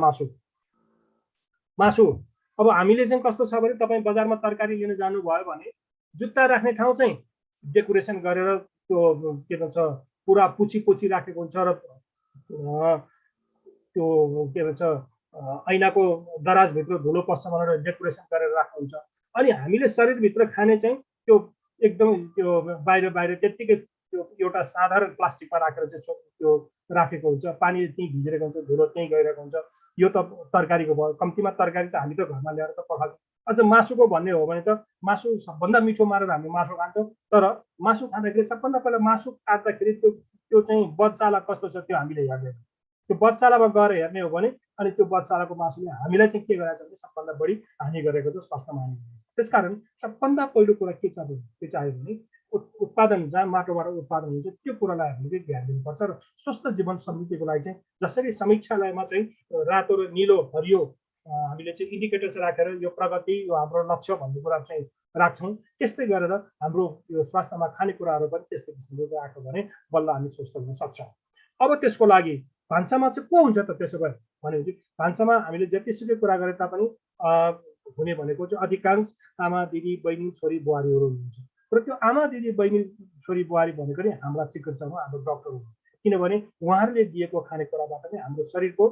मासु अब हामीले चाहिँ कस्तो छ भने तपाईँ बजारमा तरकारी लिन जानुभयो भने जुत्ता राख्ने ठाउँ चाहिँ डेकोरेसन गरेर त्यो के भन्छ पुरा पुछी राखेको हुन्छ र त्यो के भन्छ ऐनाको दराजभित्र धुलो पस्छ भनेर डेकोरेसन गरेर राखेको हुन्छ अनि हामीले शरीरभित्र खाने चाहिँ त्यो एकदम त्यो बाहिर त्यत्तिकै त्यो एउटा साधारण प्लास्टिकमा राखेर चाहिँ त्यो राखेको हुन्छ पानी त्यहीँ भिजिरहेको हुन्छ धुलो त्यहीँ गइरहेको हुन्छ यो त तरकारीको भयो कम्तीमा तरकारी त हामी त घरमा ल्याएर त पकाउँछौँ अझ मासुको भन्ने हो भने त मासु सबभन्दा मिठो मारेर हामी मासु खान्छौँ तर मासु खाँदाखेरि सबभन्दा पहिला मासु काट्दाखेरि त्यो चाहिँ बच्चाला कस्तो छ त्यो हामीले हेर्दैन त्यो बच्चालामा गएर हेर्ने हो भने अनि त्यो बच्चालाको मासुले हामीलाई चाहिँ के गरेको छ भने सबभन्दा बढी हानि गरेको छ स्वास्थ्यमा हानि गरेको छ त्यसकारण सबभन्दा पहिलो कुरा के चाहियो भने उत्पादन जहाँ माटोबाट उत्पादन हुन्छ त्यो कुरालाई हामीले ध्यान दिनुपर्छ र स्वस्थ जीवन समृद्धिको लागि चाहिँ जसरी समीक्षालयमा चाहिँ रातो र निलो हरियो हामीले चाहिँ इन्डिकेटर्स राखेर यो प्रगति यो हाम्रो लक्ष्य भन्ने कुरा चाहिँ राख्छौँ त्यस्तै गरेर हाम्रो यो स्वास्थ्यमा खानेकुराहरू पनि त्यस्तै किसिमले राख्यो भने बल्ल हामी स्वस्थ हुन सक्छौँ अब त्यसको लागि भान्सामा चाहिँ को हुन्छ त त्यसो भए भनेपछि भान्सामा हामीले जतिसुकै कुरा गरे तापनि हुने भनेको चाहिँ अधिकांश आमा दिदी बहिनी छोरी बुहारीहरू हुनुहुन्छ र त्यो आमा दिदी बहिनी छोरी बुहारी भनेको नि हाम्रा चिकित्सक हो हाम्रो डक्टर हो किनभने उहाँहरूले दिएको खानेकुराबाट नै हाम्रो शरीरको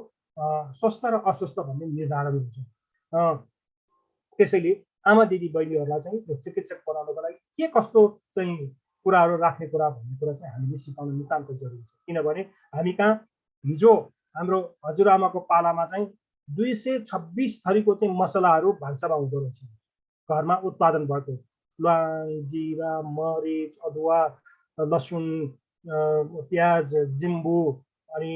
स्वस्थ र अस्वस्थ भन्ने निर्धारण हुन्छ त्यसैले आमा दिदी बहिनीहरूलाई चाहिँ चिकित्सक बनाउनको लागि के कस्तो चाहिँ कुराहरू राख्ने कुरा भन्ने कुरा चाहिँ हामीले सिकाउनु नितान्त जरुरी छ किनभने हामी कहाँ हिजो हाम्रो हजुरआमाको पालामा चाहिँ 226 थरीको चाहिँ मसलाहरू भान्सामा हुँदो रहेछ घरमा उत्पादन भएको ल्वाङ जिरा मरिच अदुवा लसुन प्याज जिम्बु अनि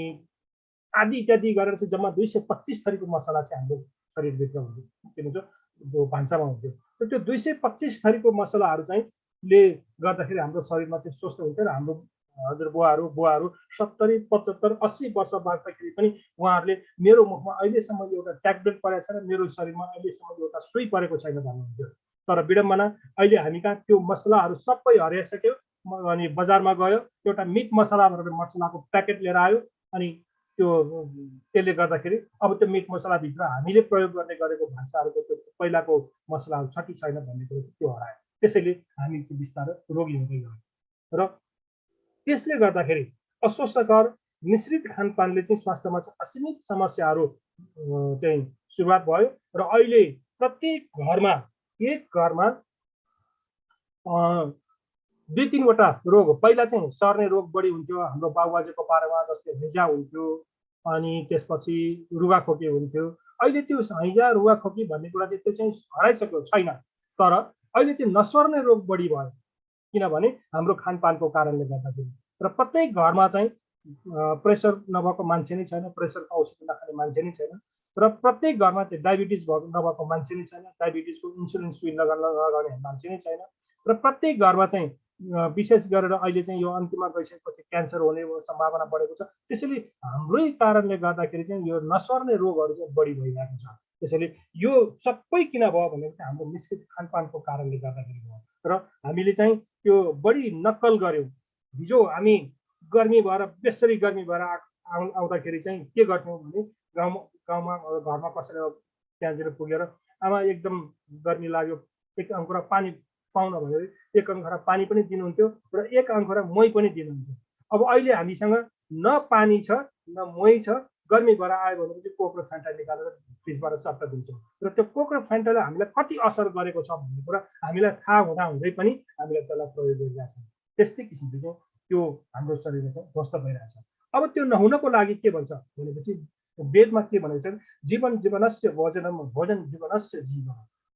आदि इत्यादि गरेर चाहिँ जम्मा 225 थरीको मसला चाहिँ हाम्रो शरीरभित्र हुन्थ्यो के भन्छ त्यो भान्सामा हुन्थ्यो र त्यो 225 थरीको मसलाहरू चाहिँ ले गर्दाखेरि हाम्रो शरीरमा चाहिँ स्वस्थ हुन्थ्यो र हाम्रो हजुरबुवाहरू 70 75 80 वर्ष बाँच्दाखेरि पनि उहाँहरूले मेरो मुखमा अहिलेसम्म एउटा ट्याब्लेट परेको छ र मेरो शरीरमा अहिलेसम्म एउटा सुई परेको छैन भन्नुहुन्थ्यो तर विडम्बना अहिले हामी कहाँ त्यो मसलाहरू सबै हराइसक्यो अनि बजारमा गयो एउटा मिट मसला भनेर मसलाको प्याकेट लिएर आयो अनि त्यो त्यसले गर्दाखेरि अब त्यो मिट मसलाभित्र हामीले प्रयोग गर्ने गरेको भान्साहरूको त्यो पहिलाको मसलाहरू छ कि छैन भन्ने कुरो त्यो हरायो त्यसैले हामी चाहिँ बिस्तारै रोगी हुँदै गयौँ र त्यसले गर्दाखेरि अस्वस्थकर मिश्रित खानपानले चाहिँ स्वास्थ्यमा चाहिँ असीमित समस्याहरू चाहिँ सुरुवात भयो र अहिले प्रत्येक घरमा एक घरमा 2-3 वटा रोग पहिला चाहिँ सर्ने रोग बढी हुन्थ्यो हाम्रो बाबुबाजेको पारामा जस्तै हैजा हुन्थ्यो अनि त्यसपछि रुगाखोकी हुन्थ्यो अहिले त्यो हैजा रुगाखोकी भन्ने कुरा चाहिँ त्यो चाहिँ हराइसक्यो छैन तर अहिले चाहिँ नसर्ने रोग बढी भयो किनभने हाम्रो खानपानको कारणले गर्दाखेरि र प्रत्येक घरमा चाहिँ प्रेसर नभएको मान्छे नै छैन प्रेसरको औषधि नखाने मान्छे नै छैन र प्रत्येक घरमा चाहिँ डायबिटिज नभएको मान्छे नै छैन डायबिटिजको इन्सुलिन सुई लगाउने मान्छे नै छैन र प्रत्येक घरमा चाहिँ विशेष गरेर अहिले चाहिँ यो अन्तिममा गइसकेपछि क्यान्सर हुने सम्भावना बढेको छ त्यसैले हाम्रै कारणले गर्दाखेरि चाहिँ यो नसर्ने रोगहरू चाहिँ बढी भइरहेको छ त्यसैले यो सबै किन भयो भने चाहिँ हाम्रो मिश्रित खानपानको कारणले गर्दाखेरि भयो र हामीले चाहिँ त्यो बढी नक्कल गर्यौँ हिजो हामी गर्मी भएर बेसरी गर्मी भएर आउँदाखेरि चाहिँ के गर्थ्यौँ भने गाउँमा घरमा पसेर त्यहाँतिर पुगेर आमा एकदम गर्मी लाग्यो 1 अङ्कुरा पानी पाउन भयो 1 अङ्कुरा पानी पनि दिनुहुन्थ्यो र 1 अङ्कुरा मही पनि दिनुहुन्थ्यो। अब अहिले हामीसँग न पानी छ न मही छ, गर्मी भएर आयो भनेपछि कोक र फ्यान्टा निकालेर फ्रिजबाट सट्ट दिन्छौँ र त्यो कोक र फ्यान्टाले हामीलाई कति असर गरेको छ भन्ने कुरा हामीलाई थाहा हुँदै पनि हामीले त्यसलाई प्रयोग गरिरहेका छौँ। त्यस्तै किसिमले चाहिँ त्यो हाम्रो शरीरमा चाहिँ ध्वस्त भइरहेछ। अब त्यो नहुनको लागि के भन्छ भनेपछि वेदमा के भनेको छ, जीवन जीवनस्य भोजनम भोजन जीवनस्य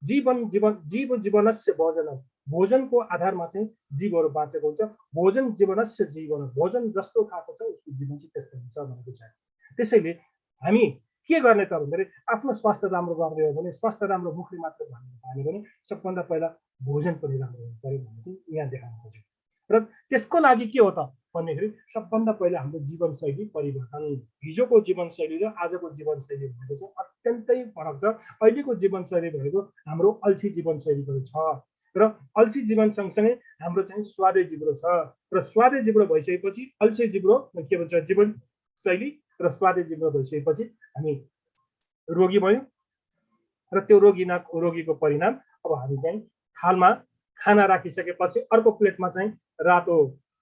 जीवन, जीव जीवनस्य भोजनम, भोजनको आधारमा चाहिँ जीवहरू बाँचेको हुन्छ। भोजन जीवनस्य जीवन, भोजन जस्तो खाएको छ उसको जीवन चाहिँ त्यस्तो हुन्छ भनेको छ। त्यसैले हामी के गर्ने त भन्दाखेरि आफ्नो स्वास्थ्य राम्रो गर्ने हो भने, स्वास्थ्य राम्रो मुखले मात्र भन्यो भने सबभन्दा पहिला भोजन पनि राम्रो हुनु पर्यो भन्ने चाहिँ यहाँ देखाउनु खोज्यो। र त्यसको लागि के हो त भन्दाखेरि सबभन्दा पहिला हाम्रो जीवनशैली परिवर्तन। हिजोको जीवनशैली र आजको जीवनशैली भनेको चाहिँ अत्यन्तै फरक छ। अहिलेको जीवनशैली भनेको हाम्रो अल्छी जीवनशैली पनि छ र अल्छी जीवन सँगसँगै हाम्रो चाहिँ स्वादै जिब्रो छ र स्वादै जिब्रो भइसकेपछि अल्छी जिब्रो के भन्छ जीवनशैली र स्वादै जिब्रो भइसकेपछि हामी रोगी भयौँ र त्यो रोगीको परिणाम अब हामी चाहिँ थालमा खाना राखिसकेपछि अर्को प्लेटमा चाहिँ रातो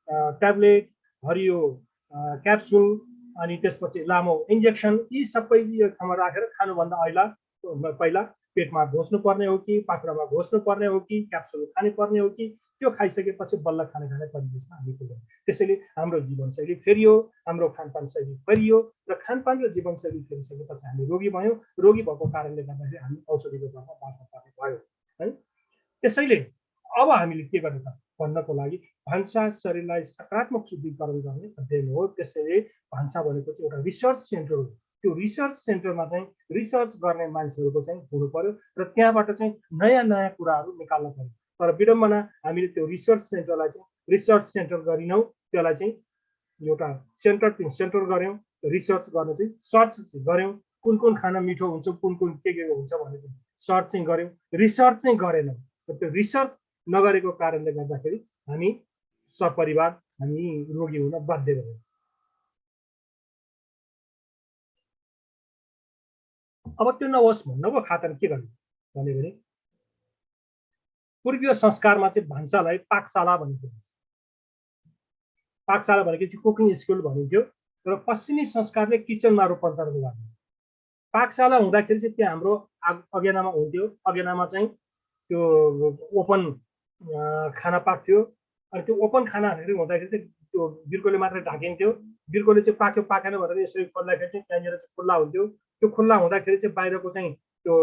ट्याब्लेट, हरियो क्याप्सुल अनि त्यसपछि लामो इन्जेक्सन, यी सबै यो ठाउँमा राखेर खानुभन्दा पहिला पेटमा घोच्नुपर्ने हो कि पाखुरामा घोच्नुपर्ने हो कि क्याप्सुल खानुपर्ने हो कि त्यो खाइसकेपछि बल्ल खाने परिवेशमा हामी पुग्यौँ। त्यसैले हाम्रो जीवनशैली फेरियो, हाम्रो खानपान शैली फेरियो र खानपान र जीवनशैली फेरिसकेपछि हामी रोगी भयौँ। रोगी भएको कारणले गर्दाखेरि हामी औषधिको दरमा बाँच्न पर्ने भयो है। त्यसैले अब हामीले के गर्ने त भन्नको लागि भान्सा शरीरलाई सकारात्मक शुद्धिकरण गर्ने अध्ययन हो। त्यसैले भान्सा भनेको चाहिँ एउटा रिसर्च सेन्टर हो। त्यो रिसर्च सेन्टरमा चाहिँ रिसर्च गर्ने मान्छेहरूको चाहिँ हुनु पर्यो र त्यहाँबाट चाहिँ नयाँ नयाँ कुराहरू निकाल्न पर्यो। तर विडम्बना हामीले त्यो रिसर्च सेन्टरलाई चाहिँ रिसर्च सेन्टर गरिनौँ, त्यसलाई चाहिँ एउटा सेन्टर गऱ्यौँ, रिसर्च गर्न चाहिँ सर्च गऱ्यौँ, कुन खाना मिठो हुन्छ, कुन के हुन्छ भने सर्च चाहिँ गऱ्यौँ, रिसर्च चाहिँ गरेनौँ। त्यो रिसर्च नगरेको कारणले गर्दाखेरि हामी सपरिवार हामी रोगी हुन बाध्य भयौँ। अब त्यो नहोस् भन्नको खातिर के गर्ने भने पूर्वीय संस्कारमा चाहिँ भान्सालाई पाकशाला भनिन्थ्यो। पाकशाला भनेको चाहिँ कुकिङ स्कुल भनिन्थ्यो र पश्चिमी संस्कारले किचनमा रूपान्तरण गर्ने। पाकशाला हुँदाखेरि चाहिँ त्यहाँ हाम्रो अगेनामा हुन्थ्यो। अगेनामा चाहिँ त्यो ओपन खाना पाक्थ्यो अनि त्यो ओपन खानाहरू हुँदाखेरि चाहिँ त्यो बिर्कोले मात्रै ढाकिन्थ्यो। बिर्कोले चाहिँ पाक्यो पाकेन भनेर यसरी खोल्दाखेरि चाहिँ त्यहाँनिर चाहिँ खुल्ला हुन्थ्यो। त्यो खुल्ला हुँदाखेरि चाहिँ बाहिरको चाहिँ त्यो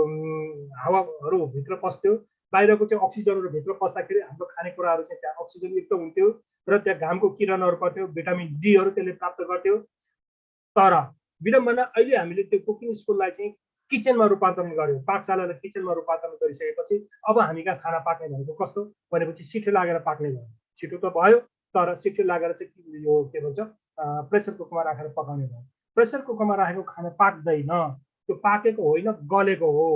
हावाहरू भित्र पस्थ्यो। बाहिरको चाहिँ अक्सिजनहरू भित्र पस्दाखेरि हाम्रो खानेकुराहरू चाहिँ त्यहाँ अक्सिजनयुक्त हुन्थ्यो र त्यहाँ घामको किरणहरू पर्थ्यो, भिटामिन डीहरू त्यसले प्राप्त गर्थ्यो। तर विडम्बना अहिले हामीले त्यो कुकिङ स्कुललाई चाहिँ किचनमा रूपान्तरण गर्यो। पाकशालालाई किचनमा रूपान्तरण गरिसकेपछि अब हामी कहाँ खाना पाक्ने भनेको कस्तो भनेपछि सिटी लागेर पाक्ने भयो। छिटो त भयो तर सिटी लागेर चाहिँ यो के भन्छ प्रेसर कुकरमा राखेर पकाउने भयो। प्रेसर कुकरमा राखेको खाना पाक्दैन, त्यो पाकेको होइन गलेको हो,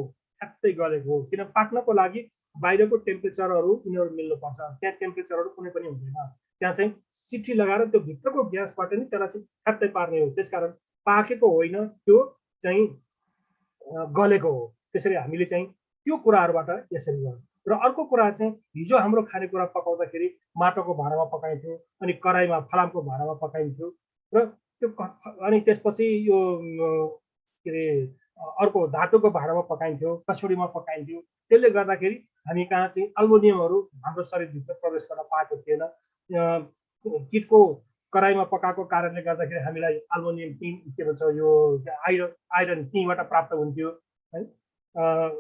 ठ्याक्कै गलेको हो। किन पाक्नको लागि बाहिरको टेम्परेचरहरू यिनीहरू मिल्नुपर्छ, त्यहाँ टेम्परेचरहरू कुनै पनि हुँदैन। त्यहाँ चाहिँ सिटी लगाएर त्यो भित्रको ग्यासबाट नि त्यसलाई चाहिँ ठ्याक्कै पार्ने हो। त्यसकारण पाकेको होइन, त्यो चाहिँ गलेको हो। त्यसरी हामीले चाहिँ त्यो कुराहरूबाट यसरी गर्छौँ। र अर्को कुरा चाहिँ हिजो हाम्रो खानेकुरा पकाउँदाखेरि माटोको भाँडामा पकाइन्थ्यो, अनि कराईमा फलामको भाँडामा पकाइन्थ्यो र त्यो अनि त्यसपछि यो के अरे अर्को धातुको भाँडामा पकाइन्थ्यो, कसौडीमा पकाइन्थ्यो। त्यसले गर्दाखेरि हामी कहाँ चाहिँ एल्युमिनियमहरू हाम्रो शरीरभित्र प्रवेश गर्न पाएको थिएन। किटको कराईमा पकाएको कारणले गर्दाखेरि हामीलाई एल्युमिनियम टी के भन्छ यो आइरन टीबाट प्राप्त हुन्थ्यो है।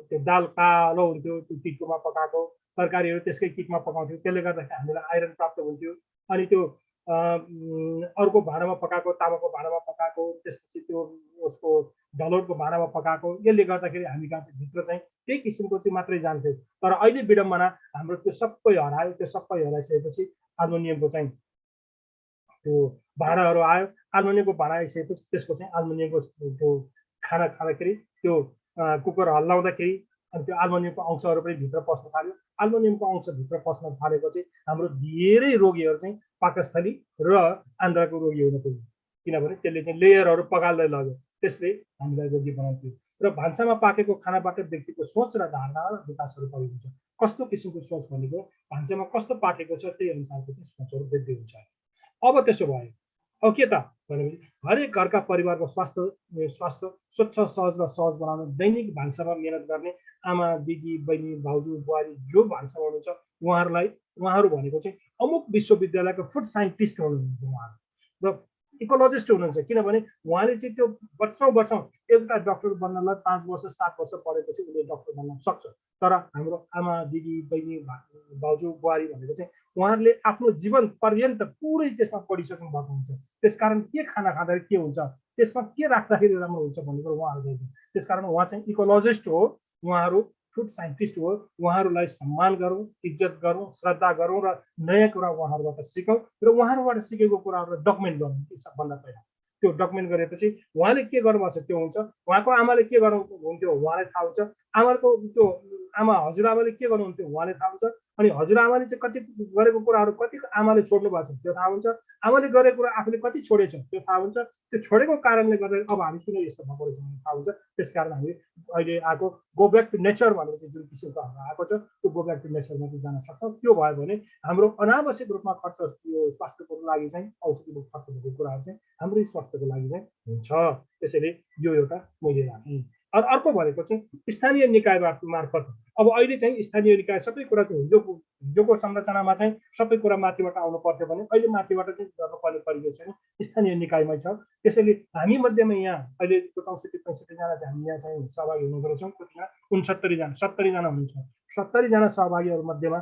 त्यो दाल कालो हुन्थ्यो, त्यो किटकोमा पकाएको तरकारीहरू त्यसकै किटमा पकाउँथ्यो, त्यसले गर्दाखेरि हामीलाई आइरन प्राप्त हुन्थ्यो। अनि त्यो अर्को भाँडामा पकाएको, तामाको भाँडामा पकाएको, त्यसपछि त्यो उसको ढलोटको भाँडामा पकाएको, यसले गर्दाखेरि हामी कहाँ चाहिँ भित्र चाहिँ त्यही किसिमको चाहिँ मात्रै जान्थ्यो। तर अहिले विडम्बना हाम्रो त्यो सबै हरायो। त्यो सबै हराइसकेपछि एल्युमिनियमको चाहिँ त्यो भाँडाहरू आयो। एल्युमिनियमको भाँडा आइसकेपछि त्यसको चाहिँ एल्युमिनियमको त्यो खाना खाँदाखेरि त्यो कुकर हल्लाउँदाखेरि अनि त्यो एल्युमिनियमको अंशहरू पनि भित्र पस्न थाल्यो। एल्युमिनियमको अंश भित्र पस्न थालेको चाहिँ हाम्रो धेरै रोगीहरू चाहिँ पाकस्थली र आन्द्राको रोगी हुन पुग्यो। किनभने त्यसले चाहिँ लेयरहरू पगाल्दै लग्यो, त्यसले हामीलाई रोगी बनाउँथ्यो। र भान्सामा पाकेको खानाबाट व्यक्तिको सोच र धारणा र विकासहरू भएको हुन्छ। कस्तो किसिमको सोच भनेको भान्सामा कस्तो पाकेको छ त्यही अनुसारको चाहिँ सोचहरू वृद्धि हुन्छ। अब त्यसो भयो अब के त भनेपछि हरेक घरका परिवारको स्वास्थ्य स्वच्छ सहज र सहज बनाउन दैनिक भान्सामा मेहनत गर्ने आमा दिदी बहिनी भाउजू बुहारी जो भान्सामा हुनुहुन्छ उहाँहरू भनेको चाहिँ अमुक विश्वविद्यालयको फुड साइन्टिस्ट हुनुहुन्छ उहाँहरू र इकोलोजिस्ट हुनुहुन्छ। किनभने उहाँले चाहिँ त्यो वर्षौँ एउटा डक्टर बन्नलाई 5 वर्ष 7 वर्ष पढेपछि उसले डक्टर बन्न सक्छ। तर हाम्रो आमा दिदी बहिनी भाउजू बुहारी भनेको चाहिँ उहाँहरूले आफ्नो जीवन पर्यन्त पुरै त्यसमा पढिसक्नु भएको हुन्छ। त्यसकारण के खाना खाँदाखेरि के हुन्छ, त्यसमा के राख्दाखेरि राम्रो हुन्छ भन्ने कुरो उहाँहरू जान्छ। त्यसकारण उहाँ चाहिँ इकोलोजिस्ट हो, उहाँहरू फुड साइन्टिस्ट हो। उहाँहरूलाई सम्मान गरौँ, इज्जत गरौँ, श्रद्धा गरौँ र नयाँ कुरा उहाँहरूबाट सिकौँ र उहाँहरूबाट सिकेको कुराहरूलाई डकुमेन्ट गरौँ। सबभन्दा पहिला त्यो डकुमेन्ट गरेपछि उहाँले के गर्नुभएको छ त्यो हुन्छ। उहाँको आमाले के गर्नुहुन्थ्यो उहाँलाई थाहा हुन्छ। आमाको त्यो आमा हजुरआमाले के गर्नुहुन्थ्यो उहाँले थाहा हुन्छ। अनि हजुरआमाले चाहिँ कति गरेको कुराहरू कति आमाले छोड्नु भएको छ त्यो थाहा हुन्छ। आमाले गरेको कुरा आफूले कति छोडेछ त्यो थाहा हुन्छ। त्यो छोडेको कारणले गर्दा अब हामी किन यस्तो भएको रहेछ भन्ने थाहा हुन्छ। त्यसकारण हामी अहिले आएको गो ब्याक टु नेचर भनेपछि जुन किसिमको हाम्रो आएको छ त्यो गो ब्याक टु नेचरमा चाहिँ जान सक्छौँ। त्यो भयो भने हाम्रो अनावश्यक रूपमा खर्च यो स्वास्थ्यको लागि चाहिँ औषधिको खर्च भएको कुराहरू चाहिँ हाम्रै स्वास्थ्यको लागि चाहिँ हुन्छ। त्यसैले यो एउटा मैले राखेँ। अर्को भनेको चाहिँ स्थानीय निकाय मार्फत अब अहिले चाहिँ स्थानीय निकाय सबै कुरा चाहिँ हिजोको संरचनामा चाहिँ सबै कुरा माथिबाट आउनु पर्थ्यो भने अहिले माथिबाट चाहिँ गर्नुपर्ने परिवेश चाहिँ स्थानीय निकायमै छ। त्यसैले हामी मध्येमा यहाँ अहिले 64-65 जना चाहिँ हामी यहाँ चाहिँ सहभागी हुने गरेछौँ। कतिजना 69 जना 70 जना हुनुहुन्छ। 70 जना सहभागीहरू मध्येमा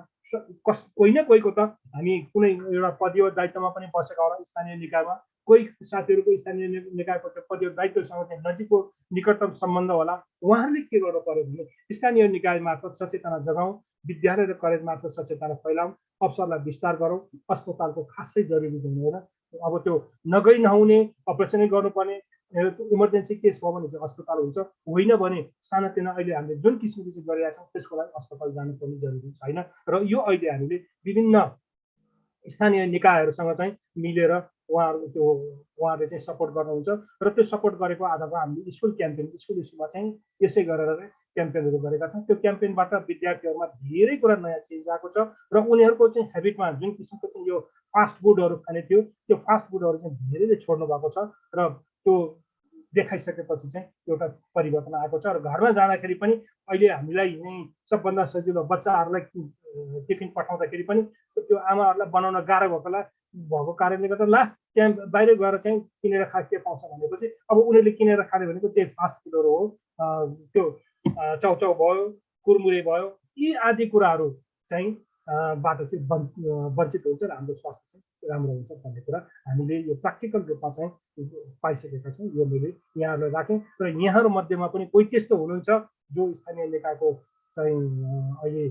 कोही न कोहीको त हामी कुनै एउटा पदीय दायित्वमा पनि बसेका होला स्थानीय निकायमा। कोही साथीहरूको स्थानीय निकायको त्यो पदीय दायित्वसँग चाहिँ नजिकको निकटतम सम्बन्ध होला। उहाँहरूले के गर्नु पर्यो भने स्थानीय निकाय मार्फत सचेतना जगाउँ, विद्यालय र कलेज मार्फत सचेतना फैलाउँ, अवसरलाई विस्तार गरौँ। अस्पतालको खासै जरुरी हुँदैन। अब त्यो नगई नहुने अपरेसनै गर्नुपर्ने इमर्जेन्सी केस भयो भने चाहिँ अस्पताल हुन्छ, होइन भने सानातिना अहिले हामीले जुन किसिमको चाहिँ गरिरहेका छौँ त्यसको लागि अस्पताल जानुपर्ने जरुरी छैन। र यो अहिले हामीले विभिन्न स्थानीय निकायहरूसँग चाहिँ मिलेर उहाँहरूले चाहिँ सपोर्ट गर्नुहुन्छ र त्यो सपोर्ट गरेको आधारमा हामीले स्कुलमा चाहिँ यसै गरेर क्याम्पेनहरू गरेका छौँ। त्यो क्याम्पेनबाट विद्यार्थीहरूमा धेरै कुरा नयाँ चेन्ज आएको छ र उनीहरूको चाहिँ हेबिटमा जुन किसिमको चाहिँ यो फास्ट फुडहरू खाने थियो त्यो फास्ट फुडहरू चाहिँ धेरैले छोड्नु भएको छ र त्यो देखाइसकेपछि चाहिँ एउटा परिवर्तन आएको छ। र घरमा जाँदाखेरि पनि अहिले हामीलाई यहीँ सबभन्दा सजिलो बच्चाहरूलाई टिफिन पठाउँदाखेरि पनि त्यो आमाहरूलाई बनाउन गाह्रो भएको कारणले गर्दा ला त्यहाँ बाहिर गएर चाहिँ किनेर के पाउँछ भनेपछि अब उनीहरूले किनेर खाने भनेको त्यही फास्ट फुडहरू हो। त्यो चाउचाउ भयो, कुरमुरे भयो, यी आदि कुराहरू चाहिँ बाट चाहिँ वञ्चित हुन्छ र हाम्रो स्वास्थ्य चाहिँ राम्रो हुन्छ भन्ने कुरा हामीले यो प्र्याक्टिकल रूपमा चाहिँ पाइसकेका छौँ। यो मैले यहाँहरूलाई राखेँ र यहाँहरू मध्येमा पनि कोही त्यस्तो हुनुहुन्छ जो स्थानीय निकायको चाहिँ अहिले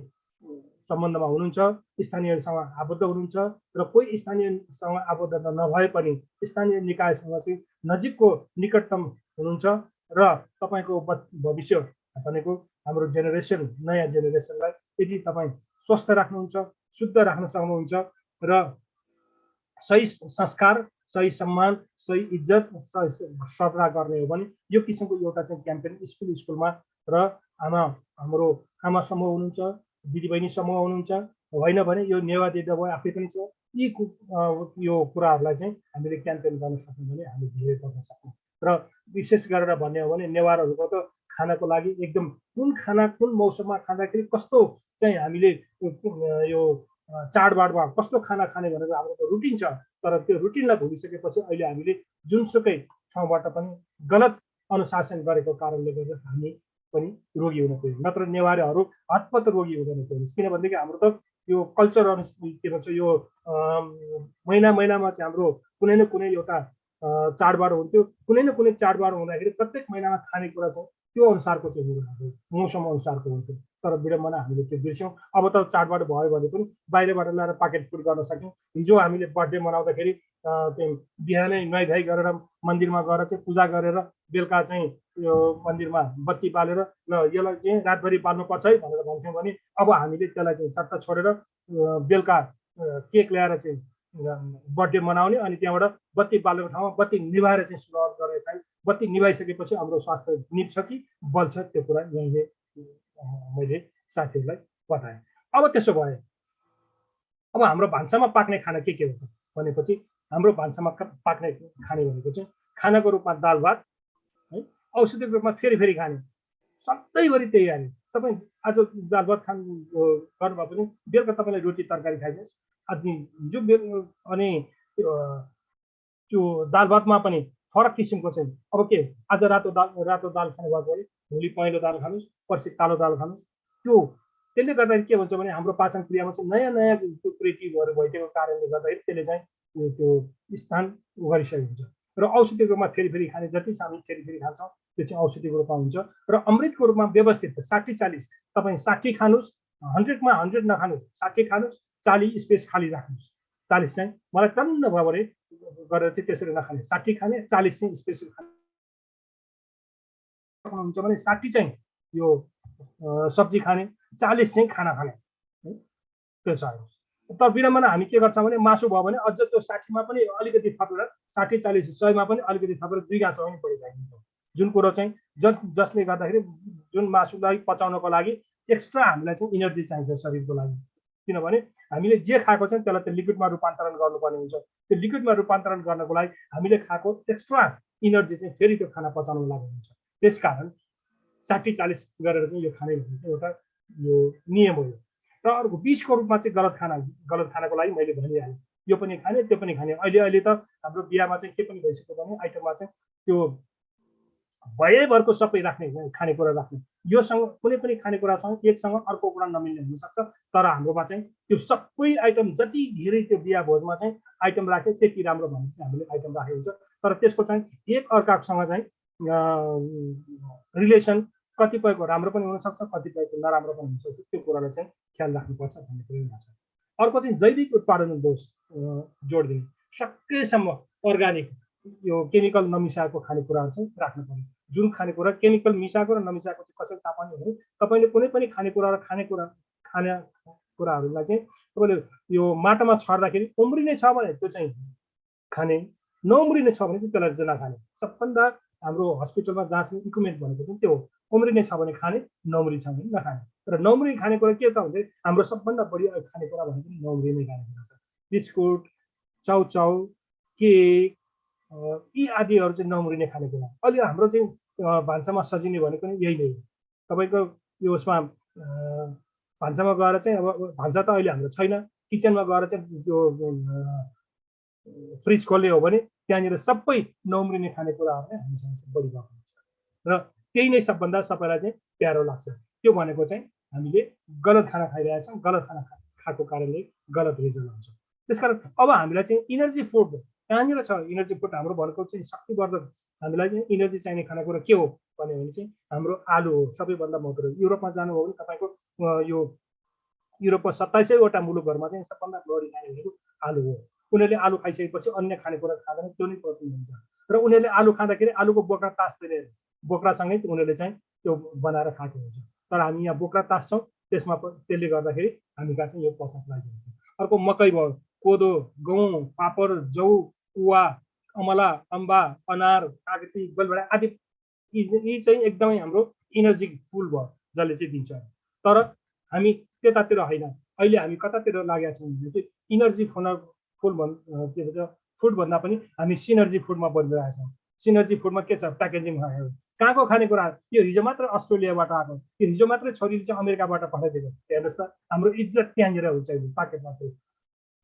सम्बन्धमा हुनुहुन्छ, स्थानीयसँग आबद्ध हुनुहुन्छ र कोही स्थानीयसँग आबद्ध नभए पनि स्थानीय निकायसँग चाहिँ नजिकको निकटतम हुनुहुन्छ र तपाईँको भविष्य भनेको हाम्रो जेनेरेसन नयाँ जेनेरेसनलाई यदि तपाईँ स्वस्थ राख्नुहुन्छ, शुद्ध राख्न सक्नुहुन्छ र सही संस्कार, सही सम्मान, सही इज्जत, सही श्रद्धा गर्ने हो भने यो किसिमको एउटा चाहिँ क्याम्पेन स्कुलमा र हाम्रो आमा समूह हुनुहुन्छ, दिदीबहिनी समूह हुनुहुन्छ, होइन भने यो नेवा दिदीबहिनी आफै पनि छ। यी यो कुराहरूलाई चाहिँ हामीले क्याम्पेन गर्न सक्यौँ भने हामी धेरै गर्न सक्छौँ। र विशेष गरेर भन्ने हो भने नेवारहरूको त खानाको लागि एकदम कुन खाना कुन मौसममा खाँदाखेरि कस्तो चाहिँ हामीले यो चाडबाडमा कस्तो खाना खाने भनेर हाम्रो त रुटिन छ। तर त्यो रुटिनलाई भुलिसकेपछि अहिले हामीले जुनसुकै ठाउँबाट पनि गलत अनुशासन गरेको कारणले गर्दा हामी पनि रोगी हुन पुग्यो। नत्र नेवारहरू हतपत रोगी हुँदैन पुग्छ। किनभनेदेखि हाम्रो त यो कल्चर के भन्छ यो महिनामा चाहिँ हाम्रो कुनै न कुनै एउटा चाडबाड हुन्थ्यो। कुनै न कुनै चाडबाड हुँदाखेरि प्रत्येक महिनामा खानेकुरा चाहिँ त्यो अनुसारको चाहिँ हाम्रो मौसम अनुसारको हुन्थ्यो। तर विडम्बना हामीले त्यो बिर्स्यौँ। अब त चाडबाड भयो भने पनि बाहिरबाट ल्याएर पाकेट फुड गर्न सक्यौँ। हिजो हामीले बर्थडे मनाउँदाखेरि चाहिँ बिहानै नुहाइधुवाइ गरेर मन्दिरमा गएर चाहिँ पूजा गरेर बेलुका चाहिँ यो मन्दिरमा बत्ती बालेर ल यसलाई चाहिँ रातभरि बाल्नुपर्छ है भनेर भन्थ्यौँ भने अब हामीले त्यसलाई चाहिँ चट्ट छोडेर बेलुका केक ल्याएर चाहिँ बर्थडे मनाउने अनि त्यहाँबाट बत्ती बालेको ठाउँमा बत्ती निभाएर चाहिँ सुरुवात गरेर चाहिँ बत्ती निभाइसकेपछि हाम्रो स्वास्थ्य निप्छ कि बल्छ त्यो कुरा यहीँले मैले साथीहरूलाई बताएँ। अब त्यसो भए अब हाम्रो भान्सामा पाक्ने खाना के हो त भनेपछि हाम्रो भान्सामा पाक्ने खाने भनेको चाहिँ खानाको रूपमा दाल भात है, औषधिको रूपमा फेरि खाने सधैँभरि त्यही हाल्ने। तपाईँ आज दाल भात गर्नुभयो भने बेलुका तपाईँले रोटी तरकारी खाइदिनुहोस्। अनि हिजो अनि त्यो दाल भातमा पनि फरक किसिमको चाहिँ अब के आज रातो दाल खानुभएको भने भोलि पहेँलो दाल खानुहोस्, पर्सि कालो दाल खानुहोस्। त्यसले गर्दाखेरि के हुन्छ भने हाम्रो पाचन क्रियामा चाहिँ नयाँ त्यो क्रिएटिभहरू भइदिएको कारणले गर्दाखेरि त्यसले चाहिँ त्यो स्थान गरिसकेको हुन्छ। र औषधिको रूपमा फेरि खाने जति हामी फेरि खान्छौँ त्यो चाहिँ औषधिको रूपमा हुन्छ। र अमृतको रूपमा व्यवस्थित 60-40 तपाईँ 60 खानुहोस्, 100मा 100 नखानुहोस्, 60 खानुहोस्, 40 स्पेस खाली राख्नुहोस्। 40 चाहिँ मलाई टन्न भयो भने गरेर चाहिँ त्यसरी नखाने, 60 खाने, 40 चाहिँ स्पेस खाने हुन्छ भने 60 चाहिँ यो सब्जी खाने, 40 चाहिँ खाना खाने त्यो छ। तर विडम्बना हामी के गर्छौँ भने मासु भयो भने अझ त्यो 60मा पनि अलिकति थपेर 60-40 100मा पनि अलिकति थपेर 2 गाँस पनि बढी खाइदिन्छौँ। जुन कुरो चाहिँ जसले गर्दाखेरि जुन मासुलाई पचाउनको लागि एक्स्ट्रा हामीलाई चाहिँ इनर्जी चाहिन्छ शरीरको लागि। किनभने हामीले जे खाएको छ त्यसलाई त्यो लिक्विडमा रूपान्तरण गर्नुपर्ने हुन्छ। त्यो लिक्विडमा रूपान्तरण गर्नको लागि हामीले खाएको एक्स्ट्रा इनर्जी चाहिँ फेरि त्यो खाना पचाउनको लागि हुन्छ। त्यसकारण 60-40 गरेर चाहिँ यो खाने भनेको एउटा यो नियम हो। र अर्को बिचको रूपमा चाहिँ गलत खानाको लागि मैले भनिहालेँ, यो पनि खाने त्यो पनि खाने। अहिले त हाम्रो बिहामा चाहिँ के पनि भइसक्यो भने आइटममा चाहिँ त्यो भयभरको सबै राख्ने खानेकुरा राख्ने, योसँग कुनै पनि खानेकुरासँग एकसँग अर्को कुरा नमिल्ने हुनसक्छ। तर हाम्रोमा चाहिँ त्यो सबै आइटम जति धेरै त्यो बिहा भोजमा चाहिँ आइटम राख्यो त्यति राम्रो भन्ने चाहिँ हामीले आइटम राखेको हुन्छ। तर त्यसको चाहिँ एक अर्कासँग चाहिँ रिलेसन कतिपयको राम्रो पनि हुनसक्छ, कतिपयको नराम्रो पनि हुनसक्छ। त्यो कुरालाई चाहिँ ख्याल राख्नुपर्छ भन्ने कुरो यहाँ छ। अर्को चाहिँ जैविक उत्पादन दोष जोड दिने, सकेसम्म अर्ग्यानिक यो केमिकल नमिसाएको खानेकुराहरू चाहिँ राख्नु पर्यो। जुन खानेकुरा केमिकल मिसाएको र नमिसाएको चाहिँ कसरी थाहा पाउने भने तपाईँले कुनै पनि खानेकुरा र खानेकुराहरूलाई चाहिँ तपाईँले यो माटोमा छर्दाखेरि उम्रिने छ भने त्यो चाहिँ खाने, नउम्रिने छ भने चाहिँ त्यसलाई चाहिँ नखाने। सबभन्दा हाम्रो हस्पिटलमा जाँच्ने इक्विपमेन्ट भनेको चाहिँ त्यो हो। उम्रिने छ भने खाने, नउम्रिने छ भने नखाने। र नउम्रिने खानेकुरा के त भन्दाखेरि हाम्रो सबभन्दा बढी खानेकुरा भनेको नउम्रिने खानेकुरा छ। बिस्कुट, चाउचाउ, केक यी आदिहरू चाहिँ नउम्रिने खानेकुरा। अहिले हाम्रो चाहिँ भान्सामा सजिने भनेको नि यही नै हो। तपाईँको यो उसमा भान्सामा गएर चाहिँ अब भान्सा त अहिले हाम्रो छैन, किचनमा गएर चाहिँ त्यो फ्रिज खोल्ने हो भने त्यहाँनिर सबै नउम्रिने खानेकुराहरू नै हामीसँग बढी भएको हुन्छ। र त्यही नै सबभन्दा सबैलाई चाहिँ प्यारो लाग्छ। त्यो भनेको चाहिँ हामीले गलत खाना खाइरहेका छौँ, गलत खाना खाएको कारणले गलत रिजल्ट आउँछ। त्यसकारण अब हामीलाई चाहिँ इनर्जी फुड कहाँनिर छ? इनर्जी फुड हाम्रो भनेको चाहिँ शक्तिवर्धक हामीलाई चाहिँ इनर्जी चाहिने खानेकुरा के हो भन्यो भने चाहिँ हाम्रो आलु हो सबैभन्दा महत्त्वपूर्ण। युरोपमा जानुभयो भने तपाईँको यो युरोपको 27वटा मुलुकहरूमा चाहिँ सबभन्दा बढी खाने भनेको आलु हो। उनीहरूले आलु खाइसकेपछि अन्य खानेकुरा खाँदैन, त्यो नै प्रोटिन हुन्छ। र उनीहरूले आलु खाँदाखेरि आलुको बोक्रा तास्दैन, बोक्रासँगै उनीहरूले चाहिँ त्यो बनाएर खाएको हुन्छ। तर हामी यहाँ बोक्रा तास्छौँ, त्यसमा त्यसले गर्दाखेरि हामी कहाँ चाहिँ यो पचाउनको लागि हुन्छ। अर्को मकै भयो, कोदो, गहुँ, पापर, जौ, कुवा, अमला, अम्बा, अनार, कागती, गोलभेडा आदि यी चाहिँ एकदमै हाम्रो इनर्जी फुल भयो जसले चाहिँ दिन्छ। तर हामी त्यतातिर होइन, अहिले हामी कतातिर लागेका छौँ भने चाहिँ इनर्जी फुल के भन्छ फुड भन्दा पनि हामी सिनर्जी फुडमा बनिरहेका छौँ। सिनर्जी फुडमा के छ? प्याकेजिङ भयो, कहाँको खानेकुरा यो हिजो मात्र अस्ट्रेलियाबाट आएको, यो हिजो मात्रै छोरीले चाहिँ अमेरिकाबाट पठाइदिएको। हेर्नुहोस् त हाम्रो इज्जत त्यहाँनिर हुन्छ अहिले पाकेटमा। त्यो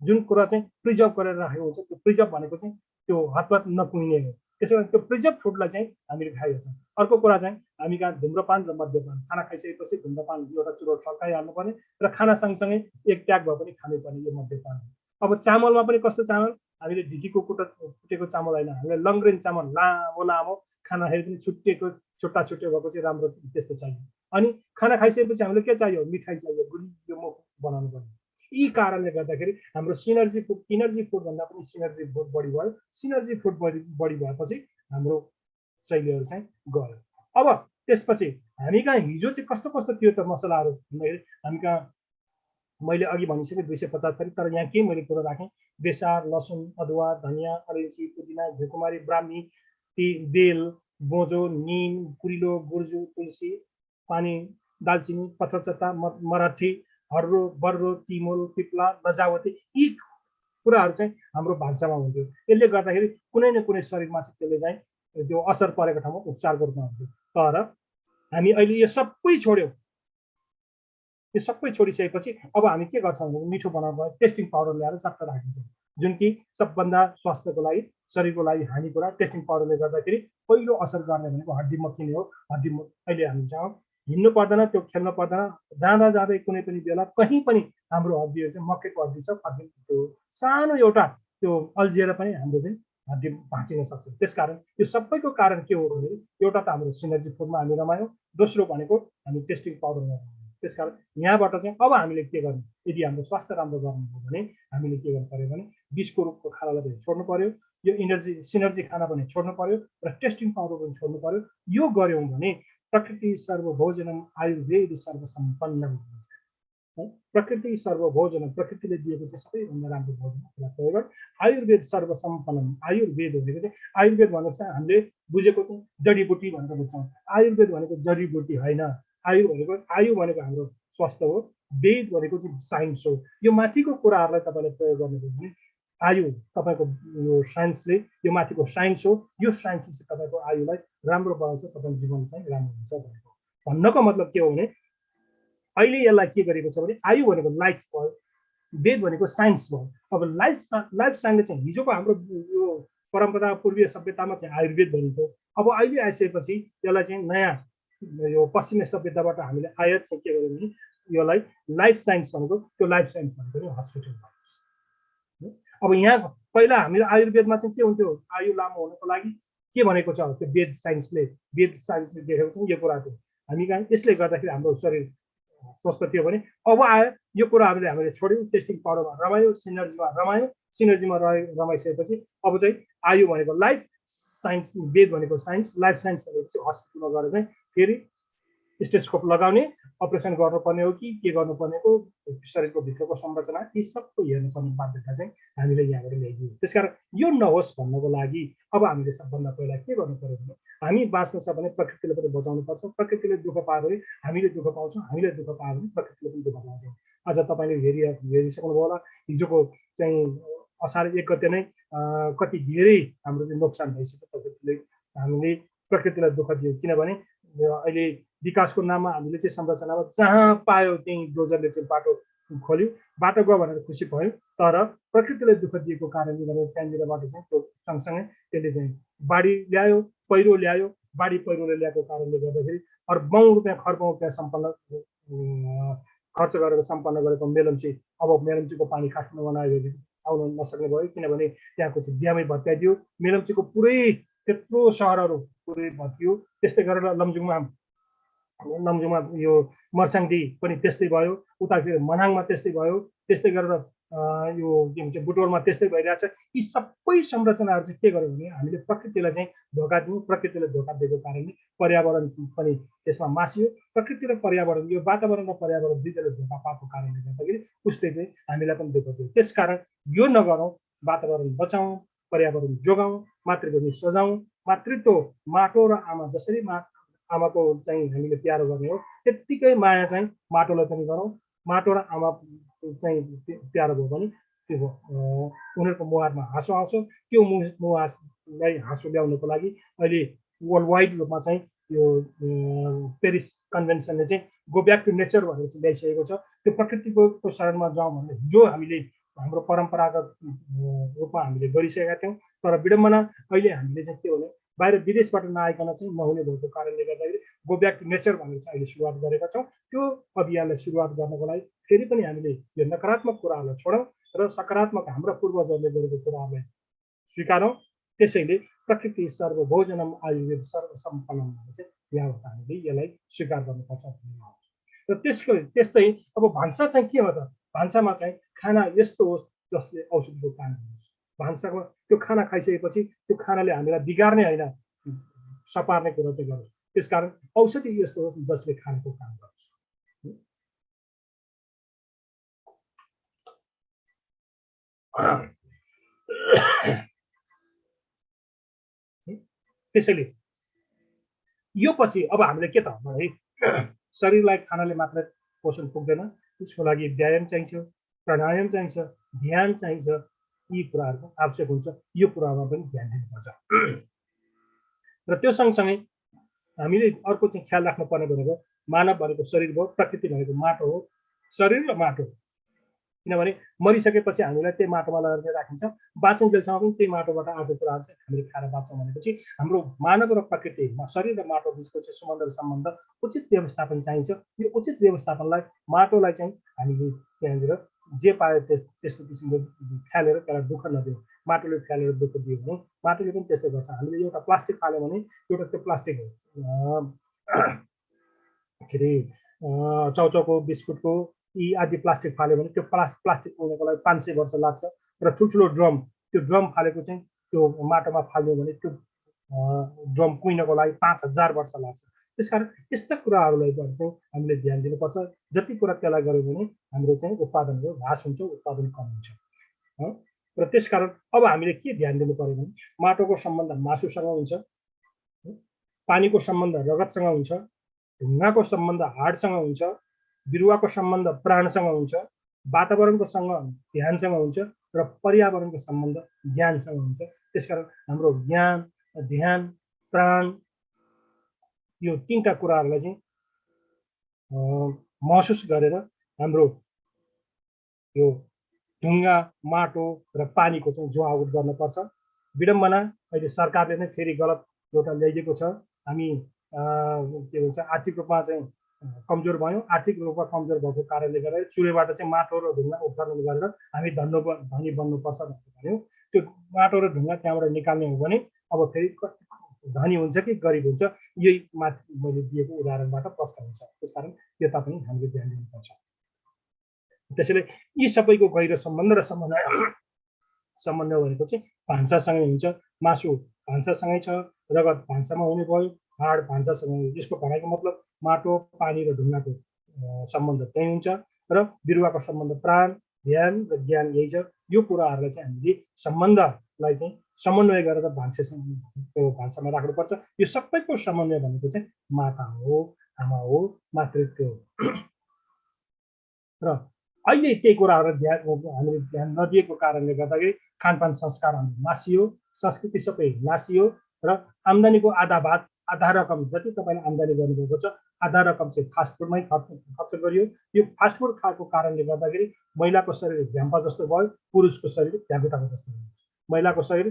जुन कुरा चाहिँ प्रिजर्भ गरेर राखेको हुन्छ त्यो प्रिजर्भ भनेको चाहिँ त्यो हातपात नकुहिने हो। त्यसो भने त्यो प्रिजर्भ फुडलाई चाहिँ हामीले खाएको छौँ। अर्को कुरा चाहिँ हामी कहाँ धुम्रपान र मद्यपान, खाना खाइसकेपछि धुम्रपान एउटा चुरोट सल्काइहाल्नु पर्ने र खाना सँगसँगै एक ट्याग भए पनि खानुपर्ने यो मद्यपान। अब चामलमा पनि कस्तो चामल? हामीले ढिकीको कुटेको चामल होइन, हामीले लङ रेन्ज चामल लामो लामो खानाखेरि पनि छुट्टिएको छुट्टा भएको चाहिँ राम्रो त्यस्तो चाहियो। अनि खाना खाइसकेपछि हामीले के चाहियो? मिठाई चाहियो, गुलियो मुख बनाउनु पर्ने। यी कारणले गर्दाखेरि हाम्रो इनर्जी फुड भन्दा पनि सिनर्जी फुड बढी भयो। सिनर्जी फुड बढी भएपछि हाम्रो शैलीहरू चाहिँ गयो। अब त्यसपछि हामी कहाँ हिजो चाहिँ कस्तो थियो त मसलाहरू भन्दाखेरि हामी कहाँ मैले अघि भनिसकेँ 250 थरी, तर यहाँ के मैले कुरो राखेँ? बेसार, लसुन, अदुवा, धनियाँ, अलैँची, पुदिना, घिउकुमारी, ब्राह्मी, बेल, बोझो, निम, कुरिलो, गुर्जु, तुलसी, पानी, दालचिनी, पत्रचता, मराठी, हर्रो बर्रो तिमुल पिप्ला लजावती यी कुराहरू चाहिँ हाम्रो भान्सामा हुन्थ्यो। यसले गर्दाखेरि कुनै न कुनै शरीरमा चाहिँ त्यसले चाहिँ त्यो असर परेको ठाउँमा उपचारको रूपमा हुन्थ्यो। तर हामी अहिले यो सबै छोड्यौँ। यो सबै छोडिसकेपछि अब हामी के गर्छौँ भने मिठो बनाउनु टेस्टिङ पाउडर ल्याएर चट्ट राखिन्छौँ, जुन कि सबभन्दा स्वास्थ्यको लागि शरीरको लागि हानि कुरा। टेस्टिङ पाउडरले गर्दाखेरि पहिलो असर गर्ने भनेको हड्डी मक्किने हो। हड्डी अहिले हामीसँग हिँड्नु पर्दैन, त्यो खेल्नु पर्दैन, जाँदा जाँदै कुनै पनि बेला कहीँ पनि हाम्रो हड्डीहरू चाहिँ मक्केको हड्डी छ, त्यो सानो एउटा त्यो अल्झिएर पनि हाम्रो चाहिँ हड्डी भाँचिन सक्छ। त्यसकारण यो सबैको कारण के हो भने एउटा त हाम्रो सिनर्जी फुडमा हामी रमायौँ, दोस्रो भनेको हामी टेस्टिङ पाउडरमा रमायौँ। त्यसकारण यहाँबाट चाहिँ अब हामीले के गर्ने, यदि हाम्रो स्वास्थ्य राम्रो गर्नु हो भने हामीले के गर्नु पर्यो भने विषको रूपको खानालाई पनि छोड्नु पर्यो, यो सिनर्जी खाना पनि छोड्नु पर्यो र टेस्टिङ पाउडर पनि छोड्नु पर्यो। यो गऱ्यौँ भने प्रकृति सर्वभोजनम आयुर्वेद सर्वसम्पन्नम। प्रकृति सर्वभोजनम, प्रकृतिले दिएको चाहिँ सबैभन्दा राम्रो भोजन प्रयोग गर। आयुर्वेद सर्वसम्पन्नम, आयुर्वेद भनेको चाहिँ आयुर्वेद भनेको चाहिँ हामीले बुझेको चाहिँ जडीबुटी भनेर बुझ्छौँ। आयुर्वेद भनेको जडीबुटी होइन। आयु भनेको हाम्रो स्वास्थ्य हो, वेद भनेको चाहिँ साइन्स हो। यो माथिको कुराहरूलाई तपाईँले प्रयोग गर्नुभयो भने आयु तपाईँको यो साइन्सले, यो माथिको साइन्स हो, यो साइन्सले चाहिँ तपाईँको आयुलाई राम्रो बनाउँछ, तपाईँको जीवन चाहिँ राम्रो हुन्छ भनेको भन्नको मतलब के हो भने अहिले यसलाई के गरेको छ भने आयु भनेको लाइफ भयो, वेद भनेको साइन्स भयो। अब लाइफ साइन्सले चाहिँ हिजोको हाम्रो यो परम्परा पूर्वीय सभ्यतामा चाहिँ आयुर्वेद भनिन्थ्यो। अब अहिले आइसकेपछि यसलाई चाहिँ नयाँ यो पश्चिमी सभ्यताबाट हामीले आयात चाहिँ के गर्यो भने यसलाई लाइफ साइन्स भनेको, त्यो लाइफ साइन्स भनेको हस्पिटल भयो। अब यहाँ पहिला हामीले आयुर्वेदमा चाहिँ के हुन्थ्यो, आयु लामो हुनको लागि के भनेको छ, त्यो वेद साइन्सले देखेको छ यो कुरा थियो। हामी कहाँ यसले गर्दाखेरि हाम्रो शरीर स्वस्थ थियो भने अब आयो यो कुराहरूले हामीले छोड्यौँ, टेस्टिङ पाउडरमा रमायो, सिनर्जीमा रमायो, सिनर्जीमा रमाइसकेपछि अब चाहिँ आयु भनेको लाइफ साइन्स, वेद भनेको साइन्स, लाइफ साइन्स भनेको चाहिँ हस्पिटलमा गएर चाहिँ फेरि स्टेथोस्कोप लगाउने, अपरेसन गर्नुपर्ने हो कि के गर्नुपर्ने हो, शरीरको भित्रको संरचना यी सबै हेर्नुपर्ने बाध्यता चाहिँ हामीले यहाँबाट ल्याइदियो। त्यसकारण यो नहोस् भन्नको लागि अब हामीले सबभन्दा पहिला के गर्नु पर्यो भने हामी बाँच्नु छ भने प्रकृतिले पनि बचाउनुपर्छ। प्रकृतिले दुःख पायो भने हामीले दुःख पाउँछौँ, हामीले दुःख पायो भने प्रकृतिले पनि दुःख पाउँछौँ। आज तपाईँले हेरिसक्नुभयो होला, हिजोको चाहिँ असार 1 गते नै कति धेरै हाम्रो चाहिँ नोक्सान भइसक्यो। प्रकृतिले हामीले प्रकृतिलाई दुःख दियो, किनभने अहिले विकासको नाममा हामीले चाहिँ संरचनामा जहाँ पायो त्यहीँ डोजरले चाहिँ बाटो खोल्यो, बाटो गयो भनेर खुसी भयो। तर प्रकृतिले दुःख दिएको कारणले गर्दा त्यहाँनिरबाट चाहिँ त्यो सँगसँगै त्यसले चाहिँ बाढी ल्यायो, पहिरो ल्यायो। बाढी पहिरोले ल्याएको कारणले गर्दाखेरि अर्बौँ रुपियाँ खर्बौँ रुपियाँ खर्च गरेर सम्पन्न गरेको मेलम्ची, अब मेलम्चीको पानी काठमाडौँमा आउन नसक्ने भयो, किनभने त्यहाँको चाहिँ ड्यामै भत्काइदियो। मेलम्चीको पुरै त्यत्रो सहरहरू पुरै भत्कियो। त्यस्तै गरेर लमजुङमा यो मर्साङदी पनि त्यस्तै भयो, उतातिर मनाङमा त्यस्तै भयो, त्यस्तै गरेर यो के भन्छ बुटोलमा त्यस्तै भइरहेछ। यी सबै संरचनाहरू चाहिँ के गर्यो भने हामीले प्रकृतिलाई चाहिँ धोका दियौँ। प्रकृतिले धोका दिएको कारणले पर्यावरण पनि त्यसमा मासियो। प्रकृति र पर्यावरण, यो वातावरण र पर्यावरण दुईले धोका पाएको कारणले गर्दाखेरि उसले चाहिँ हामीलाई पनि धोका दियो। त्यसकारण यो नगरौँ, वातावरण बचाउँ, पर्यावरण जोगाउँ, मातृभूमि सजाउँ। मातृत्व माटो र आमा जसरी आमाको चाहिँ हामीले प्यारो गर्ने हो, त्यत्तिकै माया चाहिँ माटोलाई पनि गरौँ। माटो र आमा चाहिँ प्यारो भयो भने त्यो उनीहरूको मुहारमा हाँसो आउँछ। त्यो मुहासलाई हाँसो ल्याउनको लागि अहिले वर्ल्ड वाइड रूपमा चाहिँ यो पेरिस कन्भेन्सनले चाहिँ गो ब्याक टु नेचर भनेर चाहिँ ल्याइसकेको छ। त्यो प्रकृतिको शरणमा जाउँ भनेर जो हामीले हाम्रो परम्परागत रूपमा हामीले गरिसकेका थियौँ। तर विडम्बना अहिले हामीले चाहिँ के भने बाहिर विदेशबाट नआइकन चाहिँ नहुने भएको कारणले गर्दाखेरि गो ब्याक टु नेचर भनेर चाहिँ अहिले सुरुवात गरेका छौँ। त्यो अभियानलाई सुरुवात गर्नको लागि फेरि पनि हामीले यो नकारात्मक कुराहरूलाई छोडौँ र सकारात्मक हाम्रो पूर्वजहरूले गरेको कुराहरूलाई स्वीकारौँ। त्यसैले प्रकृति सर्वभोजनम आयुर्वेद सर्वसम्पन्नम भनेर चाहिँ यहाँबाट हामीले यसलाई स्वीकार गर्नुपर्छ। र त्यस्तै अब भान्सा चाहिँ के हो त, भान्सामा चाहिँ खाना यस्तो होस् जसले औषधिको काम गरोस्। भान्साको त्यो खाना खाइसकेपछि त्यो खानाले हामीलाई बिगार्ने होइन, सपार्ने कुरो चाहिँ गरोस्। त्यसकारण औषधि यस्तो होस् जसले खानाको काम गरोस्। त्यसैले यो पछि अब हामीले के त भने शरीरलाई खानाले मात्र पोषण पुग्दैन, त्यसको लागि व्यायाम चाहिन्छ, प्राणायाम चाहिन्छ, ध्यान चाहिन्छ, यी कुराहरूको आवश्यक हुन्छ। यो कुरामा पनि ध्यान दिनुपर्छ। र त्यो सँगसँगै हामीले अर्को चाहिँ ख्याल राख्नुपर्ने भनेको मानव भनेको शरीर भयो, प्रकृति भनेको माटो हो। शरीर र माटो, किनभने मरिसकेपछि हामीलाई त्यही माटोमा लगेर चाहिँ राखिन्छ। बाँचुन्जेलसम्म पनि त्यही माटोबाट आएको कुराहरू चाहिँ हामीले खाएर बाँच्छौँ भनेपछि हाम्रो मानव र प्रकृति, शरीर र माटो बिचको चाहिँ सम्बन्ध उचित व्यवस्थापन चाहिन्छ। यो उचित व्यवस्थापनलाई माटोलाई चाहिँ हामीले त्यहाँनिर जे पायो त्यस्तो किसिमको फ्यालेर त्यसलाई दुःख नदियो। माटोले फ्यालेर दुःख दियो भने माटोले पनि त्यस्तो गर्छ। हामीले एउटा प्लास्टिक फाल्यो भने एउटा त्यो प्लास्टिक के अरे चाउचाउको बिस्कुटको यी आदि प्लास्टिक फाल्यो भने त्यो प्लास्टिक पुग्नको लागि 500 वर्ष लाग्छ। र ठुल्ठुलो ड्रम, त्यो ड्रम फालेको चाहिँ त्यो माटोमा फाल्यो भने त्यो ड्रम कुहिनको लागि 5000 वर्ष लाग्छ। त्यसकारण यस्ता कुराहरूलाई चाहिँ हामीले ध्यान दिनुपर्छ। जति कुरा त्यसलाई गऱ्यो भने हाम्रो चाहिँ उत्पादनहरू ह्रास हुन्छ, उत्पादन कम हुन्छ। र त्यसकारण अब हामीले के ध्यान दिनु पर्यो भने माटोको सम्बन्ध मासुसँग हुन्छ, पानीको सम्बन्ध रगतसँग हुन्छ, ढुङ्गाको सम्बन्ध हाडसँग हुन्छ, बिरुवाको सम्बन्ध प्राणसँग हुन्छ, वातावरणको ध्यानसँग हुन्छ र पर्यावरणको सम्बन्ध ज्ञानसँग हुन्छ। त्यसकारण हाम्रो ज्ञान, ध्यान, प्राण यो तीनटा कुराहरूलाई चाहिँ महसुस गरेर हाम्रो यो ढुङ्गा, माटो र पानीको चाहिँ जोहाउट गर्नुपर्छ। विडम्बना अहिले सरकारले नै फेरि गलत एउटा ल्याइदिएको छ। हामी के भन्छ आर्थिक रूपमा चाहिँ कमजोर भयौँ। आर्थिक रूपमा कमजोर भएको कारणले गर्दा चुलेबाट चाहिँ माटो र ढुङ्गा उत्पादन गरेर हामी धनी बन्नुपर्छ भनेर भन्यौँ। त्यो माटो र ढुङ्गा त्यहाँबाट निकाल्ने हो भने अब फेरि धनी हुन्छ कि गरिब हुन्छ, यही माथि मैले दिएको उदाहरणबाट प्रश्न हुन्छ। त्यसकारण यता पनि हामीले ध्यान दिनुपर्छ। त्यसैले यी सबैको गहिरो सम्बन्ध र समन्वय भनेको चाहिँ भान्सासँगै हुन्छ। मासु भान्सासँगै छ, रगत भान्सामा हुने भयो, हाड भान्सासँग। यसको भनाइको मतलब माटो, पानी र ढुङ्गाको सम्बन्ध त्यही हुन्छ र बिरुवाको सम्बन्ध प्राण, ध्यान र ज्ञान यही छ। यो कुराहरूलाई चाहिँ हामीले सम्बन्धलाई चाहिँ समन्वय गरेर भान्सामा राख्नुपर्छ। यो सबैको समन्वय भनेको चाहिँ माता हो, आमा हो, मातृत्व हो। र अहिले त्यही कुराहरू हामीले ध्यान नदिएको कारणले गर्दाखेरि खानपान संस्कार हाम्रो नासियो, संस्कृति सबै नासियो र आम्दानीको आधा भाग, आधा रकम जति तपाईँले आम्दानी गर्नुभएको छ आधा रकम चाहिँ फास्टफुडमै खर्च गरियो। यो फास्टफुड खाएको कारणले गर्दाखेरि महिलाको शरीर झ्याम्पा जस्तो भयो, पुरुषको शरीर झ्याम्पुटाको जस्तो भयो। महिलाको शरीर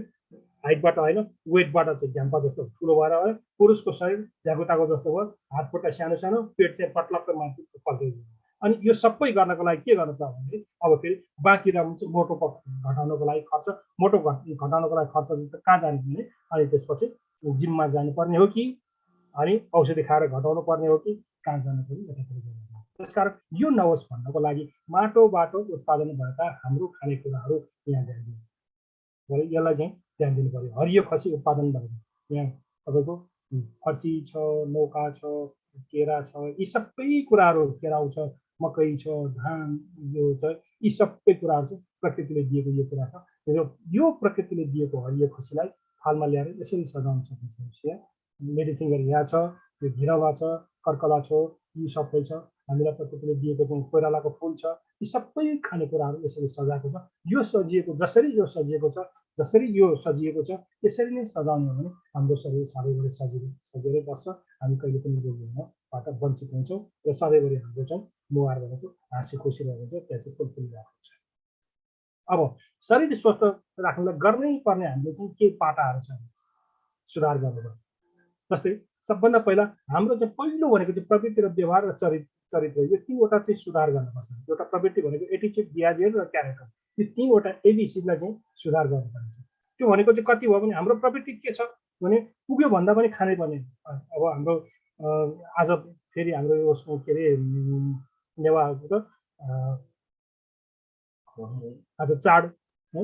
हाइटबाट होइन वेटबाट चाहिँ झ्याम्पा जस्तो ठुलो भएर आयो, पुरुषको शरीर झ्याम्पुटाको जस्तो भयो, हात खुट्टा सानो सानो, पेट चाहिँ पटलक्क माथि पल्टियो। अनि यो सबै गर्नको लागि के गर्नु पर्यो भने अब फेरि बाँकी रकम चाहिँ मोटो घटाउनको लागि खर्च, मोटो घटाउनको लागि खर्च कहाँ जाने भने अनि त्यसपछि जिममा जानुपर्ने हो कि अनि औषधि खाएर घटाउनु पर्ने हो कि कहाँ जानुपर्ने यतातिर गर्नु। त्यसकारण यो नहोस् भन्नको लागि माटोबाट उत्पादन भएका हाम्रो खानेकुराहरू यहाँ ध्यान दिनु पर्यो। यसलाई चाहिँ ध्यान दिनु पर्यो। हरियो खसी उत्पादन भएको यहाँ तपाईँको फर्सी छ, लौका छ, केरा छ, यी सबै कुराहरू, केराउ छ, मकै छ, धान यो छ, यी सबै कुराहरू चाहिँ प्रकृतिले दिएको यो कुरा छ। यो प्रकृतिले दिएको हरियो खसीलाई थालमा ल्याएर यसरी सजाउन सकिन्छ। मेडिथिङर यहाँ छ, यो घिरवा छ, कर्कला छ, यी सबै छ। हामीलाई प्रकृतिले दिएको चाहिँ कोइरालाको फुल छ, यी सबै खानेकुराहरू यसरी सजाएको छ। यो सजिएको जसरी यो सजिएको छ, जसरी यो सजिएको छ त्यसरी नै सजाउने हो भने हाम्रो शरीर सधैँभरि सजिलै बस्छ। हामी कहिले पनि रोगी हुनबाट वञ्चित हुन्छौँ र सधैँभरि हाम्रो चाहिँ मुहार भनेको हाँसी खुसी रहेको छ, त्यहाँ चाहिँ फुलफुलिरहेको हुन्छ। अब शरीर स्वस्थ राख्नलाई गर्नै पर्ने हामीले चाहिँ के पाटाहरू छ सुधार गर्नुपर्छ। जस्तै सबभन्दा पहिला हाम्रो चाहिँ पहिलो भनेको चाहिँ प्रवृत्ति र व्यवहार र चरित्र यो तीनवटा चाहिँ सुधार गर्नुपर्छ। एउटा प्रवृत्ति भनेको एटिच्युड, बिहेभियर र क्यारेक्टर, यो तीनवटा एबिसीलाई चाहिँ सुधार गर्नुपर्छ। त्यो भनेको चाहिँ कति भयो भने हाम्रो प्रवृत्ति के छ भने पुग्यो भन्दा पनि खानै पर्ने। अब हाम्रो आज फेरि हाम्रो यो के अरे नेवारको आज चाड है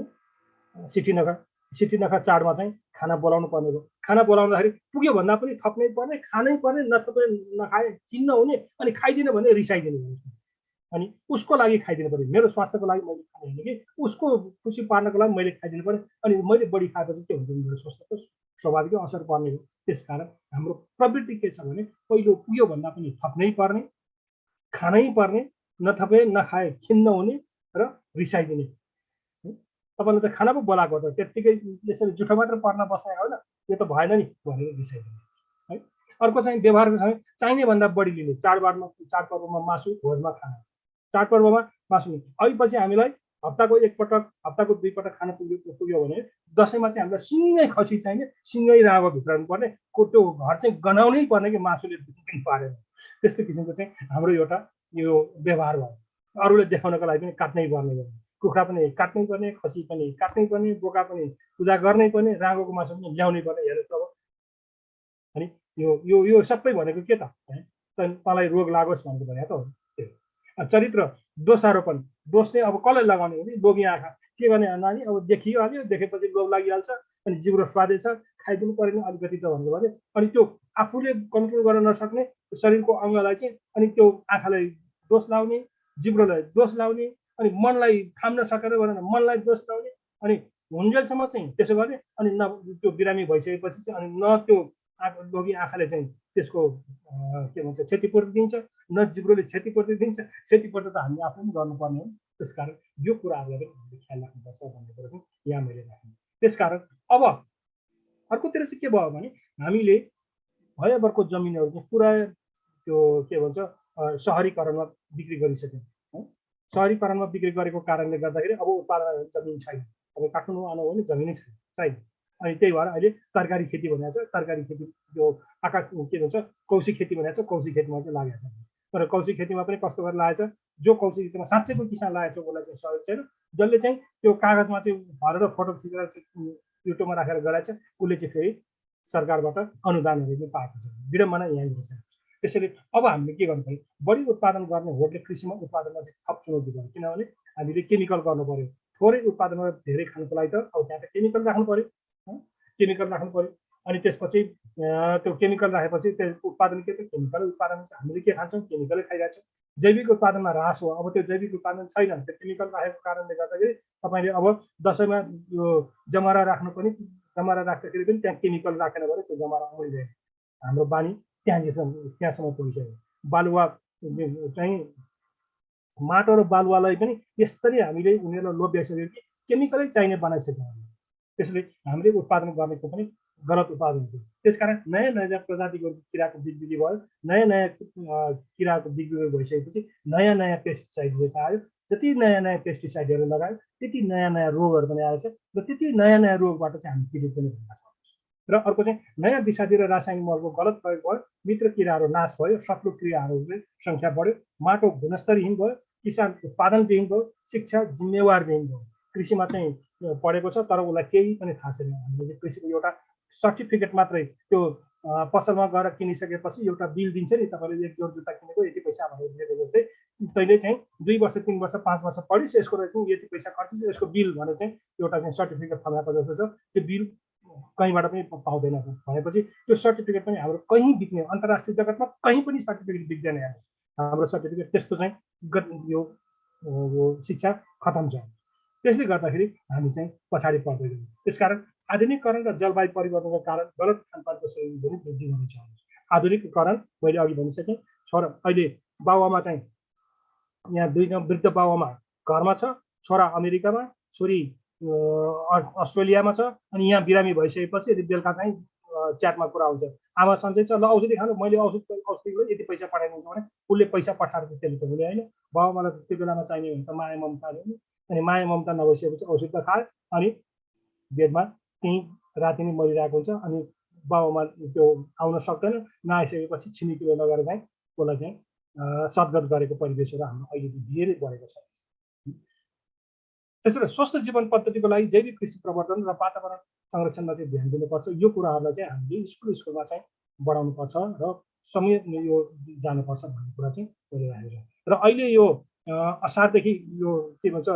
सिटी नखा चाडमा चाहिँ खाना बोलाउनु पर्ने हो। खाना बोलाउँदाखेरि पुग्यो भन्दा पनि थप्नै पर्ने, खानै पर्ने, नथपे नखाए चिन्न हुने, अनि खाइदिने भने रिसाइदिने हुन्छ। अनि उसको लागि खाइदिनु पर्यो। मेरो स्वास्थ्यको लागि मैले खाने होइन कि उसको खुसी पार्नको लागि मैले खाइदिनु पर्यो। अनि मैले बढी खाएपछि के हुन्छ मेरो स्वास्थ्यको स्वाभाविक असर पर्ने हो। त्यसकारण हाम्रो प्रवृत्ति के छ भने पहिलो पुग्यो भन्दा पनि थप्नै पर्ने, खानै पर्ने नथपे नखाए खिन्न हुने र रिसाइदिने। तपाईँले त खाना पो बोलाएको त त्यत्तिकै यसरी जुठो मात्र पर्न बसेको होइन, यो त भएन नि भनेर रिसाइदिने है। अर्को चाहिँ व्यवहारको समय चाहिने भन्दा बढी लिने। चाडपर्वमा मासु भोजमा खाना, चाडपर्वमा मासु। अहिलेपछि हामीलाई हप्ताको एकपटक हप्ताको 2 पटक खान पुग्यो भने दसैँमा चाहिँ हामीलाई सिँगै खसी चाहिने, सिँगै राँगो भित्राउनु पर्ने, त्यो घर चाहिँ गनाउनै पर्ने कि मासुले पनि पारेन। त्यस्तो किसिमको चाहिँ हाम्रो एउटा यो व्यवहार भयो। अरूले देखाउनको लागि पनि काट्नै पर्ने भयो। कुखुरा पनि काट्नै पर्ने, खसी पनि काट्नै पर्ने, बोका पनि पूजा गर्नै पर्ने, राँगोको मासु पनि ल्याउनै पर्ने। हेर्नुहोस् अब अनि यो यो यो सबै भनेको के त? तँलाई रोग लागोस् भनेको भने त हो। चरित्र दोषारोपण, दोष चाहिँ अब कसलाई लगाउने भने लोभी आँखा। के गर्ने नानी, अब देखिहाल्यो, देखेपछि लोभ लागिहाल्छ, अनि जिब्रो स्वादै छ, खाइदिनु पऱ्यो अलिकति त भनेको भने। अनि त्यो आफूले कन्ट्रोल गर्न नसक्ने शरीरको अङ्गलाई चाहिँ अनि त्यो आँखालाई दोष लाउने, जिब्रोलाई दोष लाउने, अनि मनलाई थाम्न सकेर गरेर मनलाई दोष लाउने, अनि हुन्जेलसम्म चाहिँ त्यसो गर्ने। अनि न त्यो बिरामी भइसकेपछि चाहिँ अनि न त्यो लोभी आँखाले चाहिँ त्यसको के भन्छ क्षतिपूर्ति दिन्छ, न जिब्रोले क्षतिपूर्ति दिन्छ। क्षतिपूर्ति त हामीले आफै पनि गर्नुपर्ने हो। त्यसकारण यो कुराहरूलाई पनि हामीले ख्याल राख्नुपर्छ भन्ने कुरा चाहिँ यहाँ मैले राखेँ। त्यसकारण अब अर्कोतिर चाहिँ के भयो भने हामीले भयभरको जमिनहरू चाहिँ पुरा त्यो के भन्छ सहरीकरणमा बिक्री गरिसक्यौँ है। सहरीकरणमा बिक्री गरेको कारणले गर्दाखेरि अब उत्पादन जमिन छैन। अब काठमाडौँ आउनु भने जमिनै छैन। अनि त्यही भएर अहिले तरकारी खेती भनेको छ, तरकारी खेती यो आकाश के भन्छ कौशी खेती भनेको छ, कौशी खेतीमा चाहिँ लागेको छ। तर कौशी खेतीमा पनि कस्तो गरेर लागेको छ, जो कौशी खेतीमा साँच्चैको किसान लागेको छ उसलाई चाहिँ सहयोग छैन। जसले चाहिँ त्यो कागजमा चाहिँ भरेर फोटो खिचेर युट्युबमा राखेर गराएको छ उसले चाहिँ फेरि सरकारबाट अनुदानहरू पनि पाएको छ। विडम्बना यहाँनिर छ। त्यसैले अब हामीले के गर्नु पर्यो, बढी उत्पादन गर्ने होटले कृषिमा उत्पादनमा चाहिँ थप चुनौती पर्यो। किनभने हामीले केमिकल गर्नु पर्यो। थोरै उत्पादनमा धेरै खानुको लागि त अब त्यहाँ त केमिकल राख्नु पर्यो, केमिकल राख्नु पर्यो। अनि त्यसपछि त्यो केमिकल राखेपछि त्यो उत्पादन के त केमिकल उत्पादन हामीले के खान्छौँ, केमिकलै खाइरहेको छौँ। जैविक उत्पादनमा ह्रास हो। अब त्यो जैविक उत्पादन छैन, त्यो केमिकल राखेको कारणले गर्दाखेरि तपाईँले अब दसैँमा यो जमरा राख्नु पनि, जमरा राख्दाखेरि पनि त्यहाँ केमिकल राखेन भने त्यो जमरा आउँदैन। हाम्रो बानी त्यहाँसम्म पुगिसक्यो। बालुवा चाहिँ माटो र बालुवालाई पनि यसरी हामीले उनीहरूलाई लोभ्याइसक्यो कि केमिकलै चाहिने बनाइसक्यो। त्यसले हामीले उत्पादन गरेको पनि गलत उत्पादन हुन्छ। त्यसकारण नयाँ नयाँ प्रजातिको किराको बिक्री भयो। नयाँ नयाँ किराको बिक्री भइसकेपछि नयाँ नयाँ पेस्टिसाइडहरू आयो। जति नयाँ नयाँ पेस्टिसाइडहरू लगायो त्यति नयाँ नयाँ रोगहरू पनि आएछ र त्यति नयाँ नयाँ रोगबाट चाहिँ हामी पीडित पनि भइरहेका छौँ। र अर्को चाहिँ नयाँ विषादी र रासायनिक मलको गलत प्रयोग भयो। मित्र किराहरू नाश भयो, शत्रु किराहरूले सङ्ख्या बढ्यो, माटो गुणस्तरहीन भयो, किसान उत्पादनविहीन भयो, शिक्षा जिम्मेवारविहीन भयो। कृषिमा चाहिँ पढेको छ तर उसलाई केही पनि थाहा छैन। हामीले कृषिको एउटा सर्टिफिकेट मात्रै त्यो पसलमा गएर किनिसकेपछि एउटा बिल दिन्छ नि, तपाईँले एक जोड जुत्ता किनेको यति पैसा भनेर दिएको जस्तै तैँले चाहिँ 2 वर्ष 3 वर्ष 5 वर्ष पढिस्, यसको चाहिँ यति पैसा खर्चिस, यसको बिल भनेर चाहिँ एउटा चाहिँ सर्टिफिकेट थमाएको जस्तो छ। त्यो बिल कहीँबाट पनि पाउँदैन भनेपछि त्यो सर्टिफिकेट पनि हाम्रो कहीँ बिक्ने, अन्तर्राष्ट्रिय जगतमा कहीँ पनि सर्टिफिकेट बिक्दैन। हाम्रो सर्टिफिकेट त्यस्तो चाहिँ यो शिक्षा खतम छ। त्यसले गर्दाखेरि हामी चाहिँ पछाडि पर्दै गयौँ। त्यसकारण आधुनिकीकरण र जलवायु परिवर्तनको कारण गलत खानपानको शैली पनि वृद्धि हुनेछ। आधुनिकीकरण मैले अघि भनिसकेँ। छोरा अहिले बाबुआमा चाहिँ यहाँ 2 वृद्ध बाबुआमा घरमा छ, छोरा अमेरिकामा, छोरी अस्ट्रेलियामा छ। अनि यहाँ बिरामी भइसकेपछि यदि बेलुका चाहिँ च्याटमा कुरा हुन्छ, आमा सन्चै छ, ल औषधि खानु, मैले औषधिको यति पैसा पठाइदिन्छु भने उसले पैसा पठाएर त्यसले त हुने होइन। बाबुआमालाई त्यो बेलामा चाहिने भने त माया ममता दिनु, अनि माया ममता नभइसकेपछि औषध त खायो, अनि बेडमा त्यहीँ राति नै मरिरहेको हुन्छ। अनि बाबुआमा त्यो आउन सक्दैन, नआइसकेपछि छिमेकीले लगेर चाहिँ उसलाई चाहिँ सद्गत गरेको परिवेशहरू हाम्रो अहिले धेरै बढेको छ। त्यसैले स्वस्थ जीवन पद्धतिको लागि जैविक कृषि प्रवर्धन र वातावरण संरक्षणमा चाहिँ ध्यान दिनुपर्छ। यो कुराहरूलाई चाहिँ हामीले स्कुलमा चाहिँ बढाउनुपर्छ र समय यो जानुपर्छ भन्ने कुरा चाहिँ मैले राखेको छु। र अहिले यो असारदेखि यो के भन्छ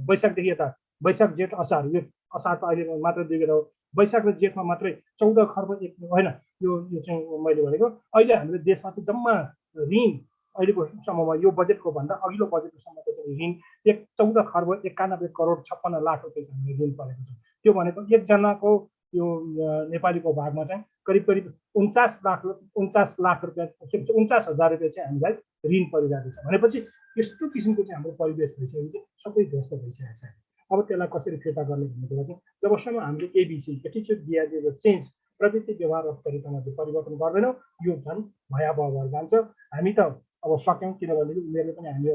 वैशाखदेखि यता वैशाख जेठ असार, यो असार त अहिले मात्र देखेर हो। वैशाख र जेठमा मात्रै 14 खर्ब होइन, यो चाहिँ मैले भनेको अहिले हाम्रो देशमा चाहिँ जम्मा ऋण अहिलेको सम्ममा यो बजेटको भन्दा अघिल्लो बजेटको सम्मको चाहिँ ऋण 14 खर्ब 91 करोड 56 लाख रुपियाँ चाहिँ ऋण परेको छ। त्यो भनेको एकजनाको यो नेपालीको भागमा चाहिँ करिब करिब 49 लाख रुपियाँ 49,000 रुपियाँ चाहिँ हामीलाई ऋण परिरहेको छ भनेपछि यस्तो किसिमको चाहिँ हाम्रो परिवेश भइसकेपछि चाहिँ सबै ध्वस्त भइसकेको छ। अब त्यसलाई कसरी फिर्ता गर्ने भन्ने कुरा चाहिँ जबसम्म हामीले एबिसी एटिच्युड बिहेभियर चेन्ज प्रवृत्ति व्यवहार र तरिकामा चाहिँ परिवर्तन गर्दैनौँ यो झन् भयावह भएर जान्छ। हामी त अब सक्यौँ किनभने उमेरले पनि हामी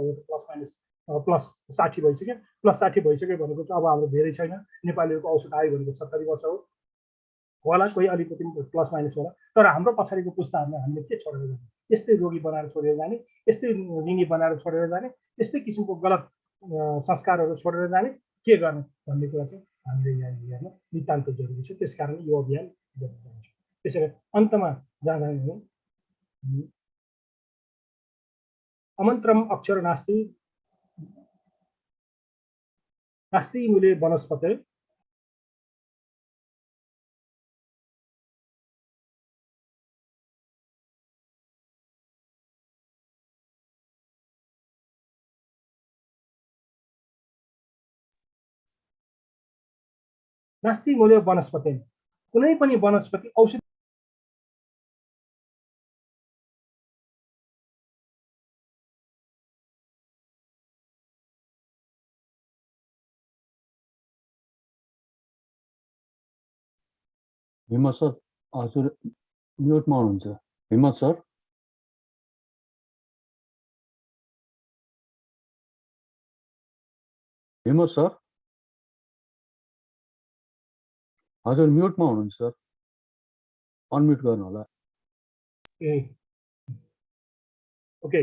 अब प्लस 60 भइसक्यो। प्लस 60 भइसक्यो भनेको चाहिँ अब हाम्रो धेरै छैन। नेपालीहरूको औसत आयु भनेको 70 वर्ष हो होला, कोही अलिकति प्लस माइनस होला। तर हाम्रो पछाडिको पुस्ताहरूलाई हामीले के छोडेर जाने? यस्तै रोगी बनाएर छोडेर जाने, यस्तै ऋणी बनाएर छोडेर जाने, यस्तै किसिमको गलत संस्कारहरू छोडेर जाने के गर्ने भन्ने कुरा चाहिँ हामीले यहाँ हेर्न नितान्त जरुरी छ। त्यसकारण यो अभियान जरुरी छ। त्यसैले अन्तमा जाँदा अमन्त्रम अक्षर नास्ति नास्ति मूले वनस्पते नास्ति मूल्य वनस्पति कुनै पनि वनस्पति औषधि हिम्मत सर हजुर म्युटमा हुनुहुन्छ। हिम्मत सर हिम्मत सर हजुर म्युटमा हुनुहुन्छ सर, अनम्युट गर्नु होला। ओके।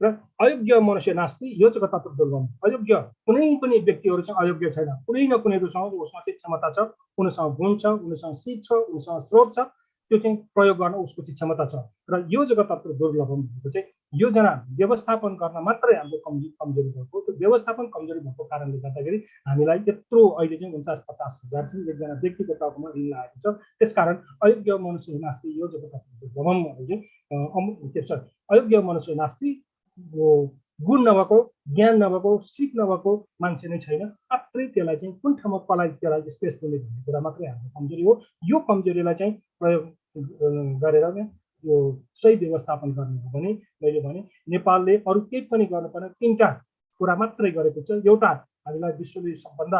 र अयोग्य मनुष्य नास्ति यो चाहिँ तत्त्व दुर्गम। अयोग्य कुनै पनि व्यक्तिहरू चाहिँ अयोग्य छैन। कुनै न कुनैसँग उसमा चाहिँ क्षमता छ, उनीसँग गुण छ, उनीसँग सिप छ, उनीसँग स्रोत छ, त्यो चाहिँ प्रयोग गर्न उसको चाहिँ क्षमता छ। र यो जगत तत्त्व दुर्लभम भनेको चाहिँ योजना व्यवस्थापन गर्न मात्रै हाम्रो कमजोरी भएको। त्यो व्यवस्थापन कमजोरी भएको कारणले गर्दाखेरि हामीलाई यत्रो अहिले चाहिँ 49-50 हजार चाहिँ एकजना व्यक्तिको तर्फमा ऋण लागेको छ। त्यसकारण अयोग्य मनुष्य नास्ति यो जगत तत्त्व दुर्लभम भने चाहिँ अयोग्य मनुष्य नास्ति गुण नभएको, ज्ञान नभएको, सिप नभएको मान्छे नै छैन। मात्रै त्यसलाई चाहिँ कुन ठाउँमा कसलाई त्यसलाई स्पेस दिने भन्ने कुरा मात्रै हाम्रो कमजोरी हो। यो कमजोरीलाई चाहिँ प्रयोग गरेर यो सही व्यवस्थापन गर्ने हो भने मैले भने नेपालले अरू केही पनि गर्नु पर्ने 3टा कुरा मात्रै गरेको छ। एउटा हामीलाई विश्वले सबभन्दा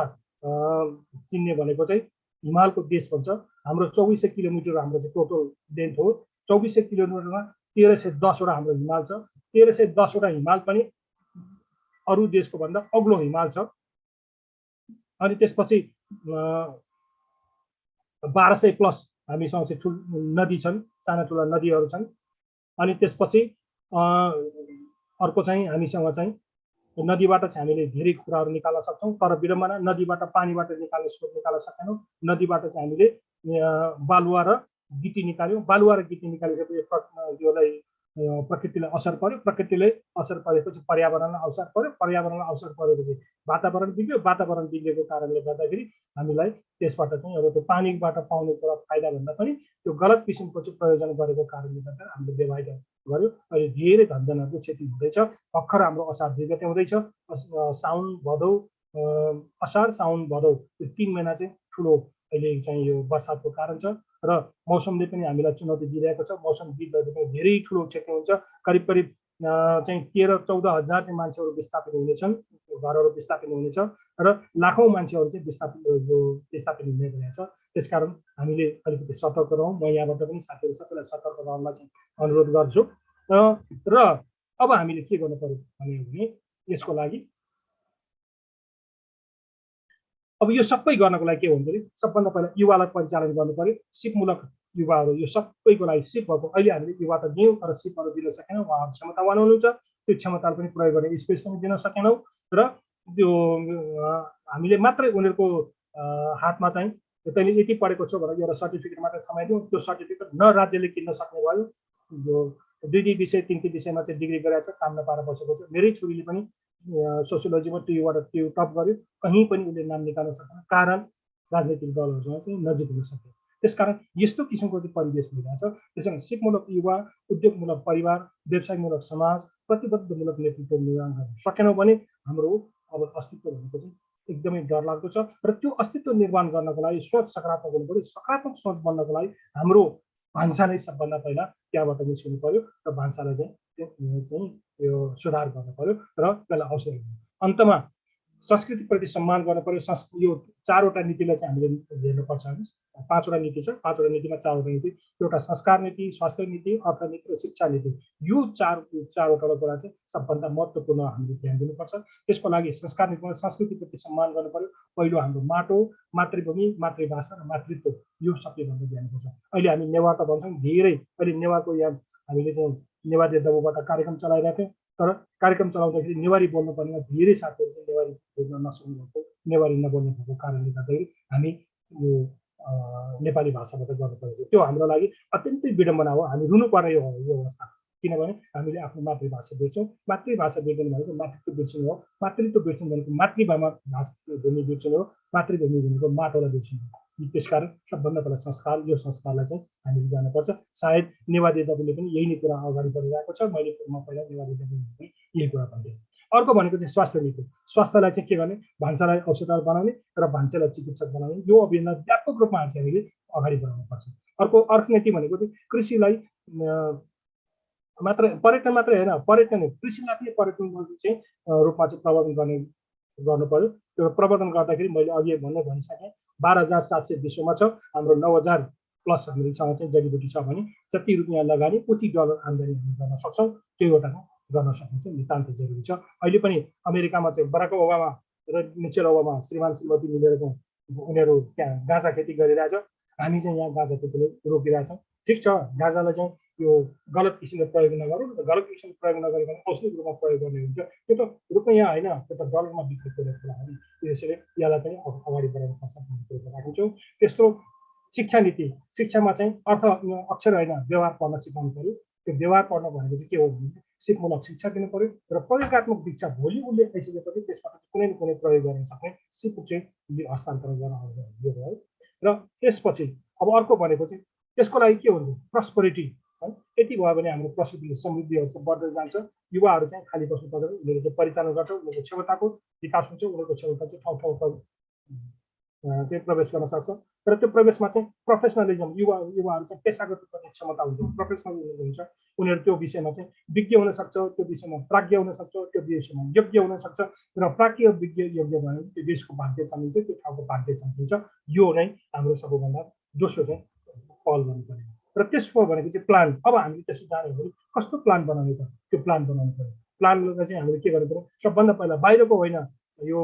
चिन्ने भनेको चाहिँ हिमालको देश भन्छ। हाम्रो 2400 किलोमिटर हाम्रो चाहिँ टोटल लेन्थ हो। 2400 किलोमिटरमा 1310वटा हाम्रो हिमाल छ। 1310वटा हिमाल पनि अरू देशको भन्दा अग्लो हिमाल छ। अनि त्यसपछि 1200 प्लस हामीसँग चाहिँ नदी छन्, साना ठुला नदीहरू छन्। अनि त्यसपछि अर्को चाहिँ हामीसँग चाहिँ नदीबाट चाहिँ हामीले धेरै कुराहरू निकाल्न सक्छौँ। तर विडम्बना नदीबाट पानीबाट निकाल्ने स्रोत निकाल्न सकेनौँ। नदीबाट चाहिँ हामीले बालुवा र गिटी निकाल्यौँ। बालुवा र गिटी निकालिसकेपछि यसलाई प्रकृतिलाई असर पर्यो। प्रकृतिले असर परेपछि पर्यावरणलाई असर पर्यो। पर्यावरणलाई असर परेपछि वातावरण बिग्रियो। वातावरण बिग्रेको कारणले गर्दाखेरि हामीलाई त्यसबाट चाहिँ अब त्यो पानीबाट पाउने कुरा फाइदा भन्दा पनि त्यो गलत किसिमको चाहिँ प्रयोजन गरेको कारणले गर्दा हामीले बेवाइदा गर्यो। अहिले धेरै धनजनहरूको क्षति हुँदैछ। भर्खर हाम्रो असार 2 गते हुँदैछ। साउन भदौ असार साउन भदौ यो 3 महिना चाहिँ ठुलो अहिले चाहिँ यो बर्सातको कारण छ र मौसमले पनि हामीलाई चुनौती दिइरहेको छ। मौसमविदहरूले पनि धेरै ठुलो क्षति हुन्छ। करिब करिब चाहिँ 13-14 हजार चाहिँ मान्छेहरू विस्थापित हुनेछन्, घरहरू विस्थापित हुनेछ र लाखौँ मान्छेहरू चाहिँ विस्थापित हुने भएको छ। त्यसकारण हामीले अलिकति सतर्क रहौँ। म यहाँबाट पनि साथीहरू सबैलाई सतर्क रहनलाई चाहिँ अनुरोध गर्छु। र अब हामीले के गर्नु पर्यो भने यसको लागि अब यो सबै गर्नको लागि के हुन्छ सबभन्दा पहिला युवालाई परिचालन गर्नु पर्यो। सिपमूलक युवाहरू यो सबैको लागि सिप भएको। अहिले हामीले युवा त दियौँ तर सिपहरू दिन सकेनौँ। उहाँहरू क्षमतावान हुनुहुन्छ, त्यो क्षमतालाई पनि प्रयोग गर्ने स्पेस पनि दिन सकेनौँ। र त्यो हामीले मात्रै उनीहरूको हातमा चाहिँ तैँले यति पढेको छौ भनेर एउटा सर्टिफिकेट मात्रै थमाइदिउँ। त्यो सर्टिफिकेट न राज्यले किन्न सक्ने भयो। यो 2 विषय 3 विषयमा चाहिँ डिग्री गरेको छ, काम नपाएर बसेको छ। मेरै छोरीले पनि सोसियोलोजीमा ट्युबाट ट्यु टप गर्यो, कहीँ पनि उसले नाम निकाल्न सकेन। कारण राजनीतिक दलहरूसँग चाहिँ नजिक हुन सक्यो। त्यसकारण यस्तो किसिमको चाहिँ परिवेश भइरहेछ। त्यसैले सिपमूलक युवा, उद्योगमूलक परिवार, व्यवसायमूलक समाज, प्रतिबद्धमूलक नेतृत्व निर्माण गर्न सकेनौँ भने हाम्रो अब अस्तित्व भनेको चाहिँ एकदमै डरलाग्दो छ र त्यो अस्तित्व निर्माण गर्नको लागि सोच सकारात्मक हुनु पर्यो। सकारात्मक सोच बन्नको लागि हाम्रो भान्सा नै सबभन्दा पहिला त्यहाँबाट निस्किनु पर्यो र भान्सालाई चाहिँ यो सुधार गर्नु पर्यो र त्यसलाई अवसर दिनु। अन्तमा संस्कृतिप्रति सम्मान गर्नु पर्यो। यो 4वटा नीतिलाई चाहिँ हामीले हेर्नुपर्छ। 5वटा नीति छ, 5वटा नीतिमा 4वटा नीति, एउटा संस्कार नीति, स्वास्थ्य नीति, अर्थनीति र शिक्षा नीति। यो चारवटा कुरा चाहिँ सबभन्दा महत्त्वपूर्ण हामीले ध्यान दिनुपर्छ। त्यसको लागि संस्कार नीतिमा संस्कृतिप्रति सम्मान गर्नु पर्यो। पहिलो हाम्रो माटो, मातृभूमि, मातृभाषा र मातृत्व, यो सबैभन्दा ध्यान दिनुपर्छ। अहिले हामी नेवार त भन्छौँ धेरै, अहिले नेवारको यहाँ हामीले चाहिँ नेवारी दबुबाट कार्यक्रम चलाइरहेको थियौँ, तर कार्यक्रम चलाउँदाखेरि नेवारी बोल्नुपर्नेमा धेरै साथीहरू चाहिँ नेवारी बुझ्न नसक्नु भएको, नेवारी नबोल्नु भएको कारणले गर्दाखेरि हामी यो नेपाली भाषाबाट गर्नु परेको थियो। त्यो हाम्रो लागि अत्यन्तै विडम्बना हो। हामी रुनुपर्ने यो अवस्था, किनभने हामीले आफ्नो मातृभाषा बिर्छौँ। मातृभाषा बिर्सनु भनेको मातृत्व बिर्सनु हो। मातृत्व बिर्सनु भनेको मातृभूमि बिर्सनु हो। मातृभूमि भनेको माटोलाई बिर्सनु हो। त्यसकारण सबभन्दा पहिला संस्कार, यो संस्कारलाई चाहिँ हामीले जानुपर्छ। सायद नेवारी दबुले पनि यही नै कुरा अगाडि बढिरहेको छ। मैले पहिला नेवारी दबुले यही कुरा भन्थेँ। अर्को भनेको चाहिँ स्वास्थ्य नीति। स्वास्थ्यलाई चाहिँ के गर्ने, भान्सालाई औषधालय बनाउने र भान्सालाई चिकित्सक बनाउने, यो अभियानलाई व्यापक रूपमा हामीले अगाडि बढाउनुपर्छ। अर्को अर्थनीति भनेको चाहिँ कृषिलाई मात्र, पर्यटन मात्रै होइन, पर्यटन कृषिलाई पनि पर्यटनको चाहिँ रूपमा चाहिँ प्रवर्धन गर्नु पर्यो। त्यो प्रवर्धन गर्दाखेरि मैले अघि भनिसकेँ 12,700 विश्वमा छ, हाम्रो 9,000 प्लस हामीसँग चाहिँ जडीबुटी छ भने जति रुपियाँ लगानी उति डलर आम्दानी हामी गर्न सक्छौँ। त्यो एउटा चाहिँ गर्न सक्नु चाहिँ नितान्त जरुरी छ। अहिले पनि अमेरिकामा चाहिँ बराक ओबामा र मिचेल ओबामा श्रीमान श्रीमती मिलेर चाहिँ उनीहरू त्यहाँ गाँजा खेती गरिरहेछ। हामी चाहिँ यहाँ गाँजा खेती रोकिरहेछौँ। ठिक छ, गाँजालाई चाहिँ यो गलत किसिमले प्रयोग नगरौँ, गलत किसिमले प्रयोग नगरिकन औषधिक रूपमा प्रयोग गर्ने हुन्छ। त्यो त रुपियाँ होइन, त्यो त डलरमा बिक्री गर्ने कुरा हो नि। त्यसैले यसलाई पनि अगाडि बढाउनु पर्छ भन्ने कुरा राख्छौँ। त्यस्तो शिक्षा नीति, शिक्षामा चाहिँ अक्षर होइन व्यवहार पढ्न सिकाउनु पर्यो। त्यो व्यवहार पढ्न भनेको चाहिँ के हो भने सिपमूलक शिक्षा दिनु पर्यो र प्रयोगात्मक दीक्षा भोलि उसले आइसकेपछि त्यसबाट कुनै न कुनै प्रयोग गर्न सक्ने सिप चाहिँ हस्तान्तरण गर्न आउँछ यो है। र त्यसपछि अब अर्को भनेको चाहिँ त्यसको लागि के हुन्छ, प्रस्पेरिटी है। यति भयो भने हाम्रो प्रस्तुतिले समृद्धिहरू चाहिँ बढ्दै जान्छ। युवाहरू चाहिँ खाली बस्नु पर्दैन, उनीहरू चाहिँ परिचालन गर्छ, उनीहरूको क्षमताको विकास हुन्छ, उनीहरूको क्षमता चाहिँ ठाउँ चाहिँ प्रवेश गर्न सक्छ। र त्यो प्रवेशमा चाहिँ प्रोफेसनलिजम, युवाहरू चाहिँ पेसागत रूपमा चाहिँ क्षमता हुन्छ, प्रोफेसनलिजम हुन्छ। उनीहरू त्यो विषयमा चाहिँ विज्ञ हुनसक्छ, त्यो विषयमा प्राज्ञ हुनसक्छ, त्यो विषयमा योग्य हुनसक्छ। र प्राज्ञ विज्ञ योग्य भयो भने त्यो देशको भाग्य चम्किन्छ, त्यो ठाउँको भाग्य चम्किन्छ। यो नै हाम्रो सबैभन्दा दोस्रो चाहिँ पहल गर्नुपर्ने। र त्यसको भनेको चाहिँ प्लान। अब हामीले त्यसो जाने हो भने कस्तो प्लान बनाउने त, त्यो प्लान बनाउनु पर्यो। प्लानलाई चाहिँ हामीले के गर्नु पर्यो, सबभन्दा पहिला बाहिरको होइन, यो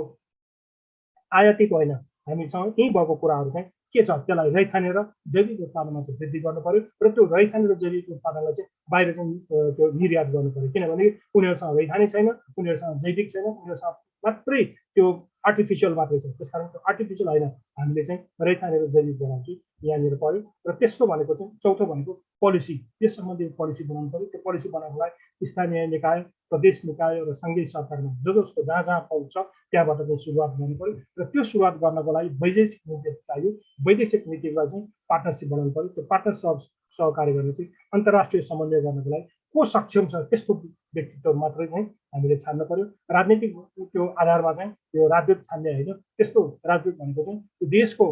आयातित होइन, हामीसँग यहीँ भएको कुराहरू चाहिँ के छ त्यसलाई रैथानेर जैविक उत्पादनमा चाहिँ वृद्धि गर्नु पर्यो। र त्यो रैथानेर जैविक उत्पादनलाई चाहिँ बाहिर चाहिँ त्यो निर्यात गर्नु पर्यो। किनभने उनीहरूसँग रैथाने छैन, उनीहरूसँग जैविक छैन, उनीहरूसँग मात्रै त्यो आर्टिफिसियल मात्रै छ। त्यस कारण त्यो आर्टिफिसियल होइन, हामीले चाहिँ रैथानेर जैविक बनाउँछु यहाँनिर पर्यो। र तेस्रो भनेको चाहिँ चौथो भनेको पोलिसी, त्यस सम्बन्धी पोलिसी बनाउनु पर्यो। त्यो पोलिसी बनाउनलाई स्थानीय निकाय, प्रदेश निकाय र सङ्घीय सरकारमा जसको जहाँ जहाँ पाउँछ त्यहाँबाट चाहिँ सुरुवात गर्नु पर्यो। र त्यो सुरुवात गर्नको लागि वैदेशिक नीति चाहियो। वैदेशिक नीतिलाई चाहिँ पार्टनरसिप बनाउनु पर्यो। त्यो पार्टनरसिप सहकार्य गर्ने चाहिँ अन्तर्राष्ट्रिय समन्वय गर्नको लागि को सक्षम छ त्यस्तो व्यक्तित्व मात्रै चाहिँ हामीले छान्नु पर्यो। राजनीतिक त्यो आधारमा चाहिँ यो राजदूत छान्ने होइन, त्यस्तो राजदूत भनेको चाहिँ त्यो देशको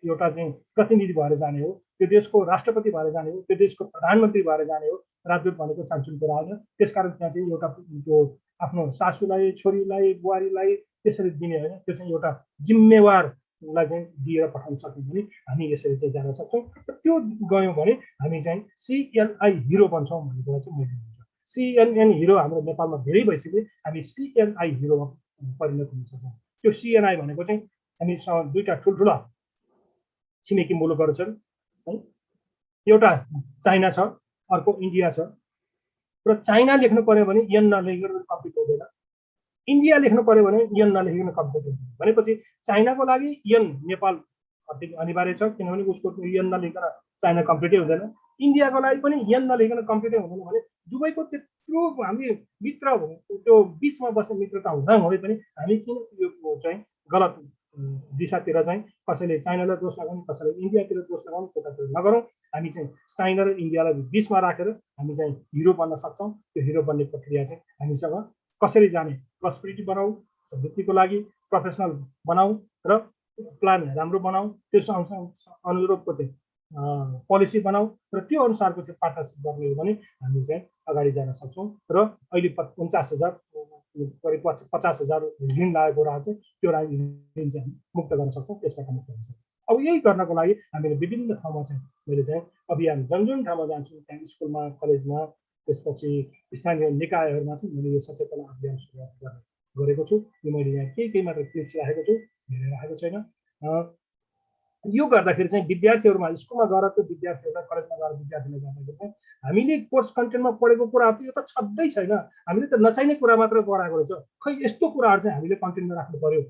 एउटा चाहिँ प्रतिनिधि भएर जाने हो, त्यो देशको राष्ट्रपति भएर जाने हो, त्यो देशको प्रधानमन्त्री भएर जाने हो। राजदूत भनेको सानसुन कुरा होइन। त्यसकारण त्यहाँ चाहिँ एउटा त्यो आफ्नो सासूलाई, छोरीलाई, बुहारीलाई त्यसरी दिने होइन, त्यो चाहिँ एउटा जिम्मेवारलाई चाहिँ दिएर पठाउन सक्यौँ भने हामी यसरी चाहिँ जान सक्छौँ। र त्यो गयौँ भने हामी चाहिँ CNI हिरो बन्छौँ भन्ने कुरा चाहिँ मैले भन्छ। CNN हिरो हाम्रो नेपालमा धेरै भइसक्यो, हामी CNI हिरोमा परिणत हुन सक्छौँ। त्यो CNI भनेको चाहिँ हामीसँग दुईवटा ठुल्ठुला छिमेकी मुलुकहरू छन् है, एउटा चाइना छ, अर्को इन्डिया छ। र चाइना लेख्नु पर्यो भने यन नलेखिकन कम्प्लिट हुँदैन, इन्डिया लेख्नु पर्यो भने यन नलेखिकन कम्प्लिट हुँदैन। भनेपछि चाइनाको लागि यन नेपाल अति अनिवार्य छ, किनभने उसको यन नलेखिकन चाइना कम्प्लिटै हुँदैन। इन्डियाको लागि पनि यन नलेखिकन कम्प्लिटै हुँदैन भने दुबईको त्यत्रो हामी मित्र त्यो बिचमा बस्ने मित्रता हुँदा हुँदै पनि हामी किन यो चाहिँ गलत दिशातिर चाहिँ कसैले चाइनालाई दोष लगाउने, कसैले इन्डियातिर दोष लगाउने, त्यतातिर नगरौँ। हामी चाहिँ चाइना र इन्डियालाई बिचमा राखेर हामी चाहिँ हिरो बन्न सक्छौँ। त्यो हिरो बन्ने प्रक्रिया चाहिँ हामीसँग कसरी जाने, प्रस्पेरिटी बनाऊ, वृत्तिको लागि प्रोफेसनल बनाऊ र प्लान राम्रो बनाऊ, त्यस अनुरूपको चाहिँ पोलिसी बनाऊ र त्यो अनुसारको चाहिँ पार्टनरसिप गर्ने हो भने हामी चाहिँ अगाडि जान सक्छौँ र अहिले 49,000 करिब 50,000 ऋण लागेको कुराहरू चाहिँ त्यो ऋण चाहिँ मुक्त गर्न सक्छौँ, त्यसबाट मुक्त गर्न सक्छौँ। अब यही गर्नको लागि हामीले विभिन्न ठाउँमा चाहिँ मैले चाहिँ अभियान जुन ठाउँमा जान्छु त्यहाँ स्कुलमा कलेजमा त्यसपछि स्थानीय निकायहरूमा चाहिँ मैले यो सचेतना अभियान सुरुवात गरेको छु। यो मैले यहाँ केही मात्र क्लिप्स राखेको छु, धेरै राखेको छैन। यो गर्दाखेरि चाहिँ विद्यार्थीहरूमा स्कुलमा गएर त्यो विद्यार्थीहरूलाई कलेजमा गएर विद्यार्थीले गर्दाखेरि चाहिँ हामीले कोर्स कन्टेन्टमा पढेको कुराहरू त यो त छँदै छैन, हामीले त नचाहिने कुरा मात्र गराएको रहेछ। खै यस्तो कुराहरू चाहिँ हामीले कन्टेन्टमा राख्नु पर्यो।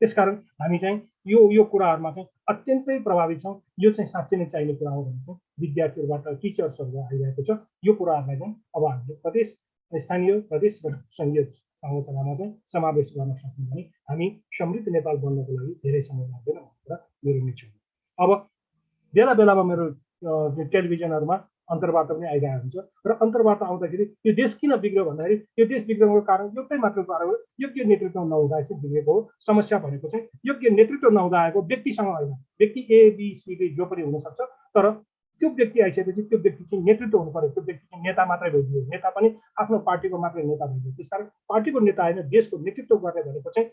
त्यसकारण हामी चाहिँ यो कुराहरूमा चाहिँ अत्यन्तै प्रभावित छौँ। यो चाहिँ साँच्चै नै चाहिने कुरा हो भने चाहिँ विद्यार्थीहरूबाट टिचर्सहरूबाट आइरहेको छ। यो कुराहरूलाई चाहिँ अब हामीले प्रदेश स्थानीय प्रदेशबाट सङ्घीय संरचनामा चाहिँ समावेश गर्न सक्यौँ भने हामी समृद्ध नेपाल बन्नको लागि धेरै समय लाग्दैन भनेर मेरो निश्चय हो। अब बेला बेलामा मेरो टेलिभिजनमा अन्तर्वार्ता पनि आइरहेको हुन्छ र अन्तर्वार्ता आउँदाखेरि यो देश किन बिग्रियो भन्दाखेरि यो देश बिग्रिनुको कारण एउटै मात्र कारण हो, योग्य नेतृत्व नहुँदा चाहिँ बिग्रेको हो। समस्या भनेको चाहिँ योग्य नेतृत्व नहुँदा आएको, व्यक्तिसँग होइन। व्यक्ति ABCD जो पनि हुनसक्छ, तर त्यो व्यक्ति आइसकेपछि त्यो व्यक्ति चाहिँ नेतृत्व हुनु पर्यो। त्यो व्यक्ति चाहिँ नेता मात्रै भइदियो, नेता पनि आफ्नो पार्टीको मात्रै नेता भइदियो। त्यसकारण पार्टीको नेता होइन, देशको नेतृत्व गर्ने भनेको चाहिँ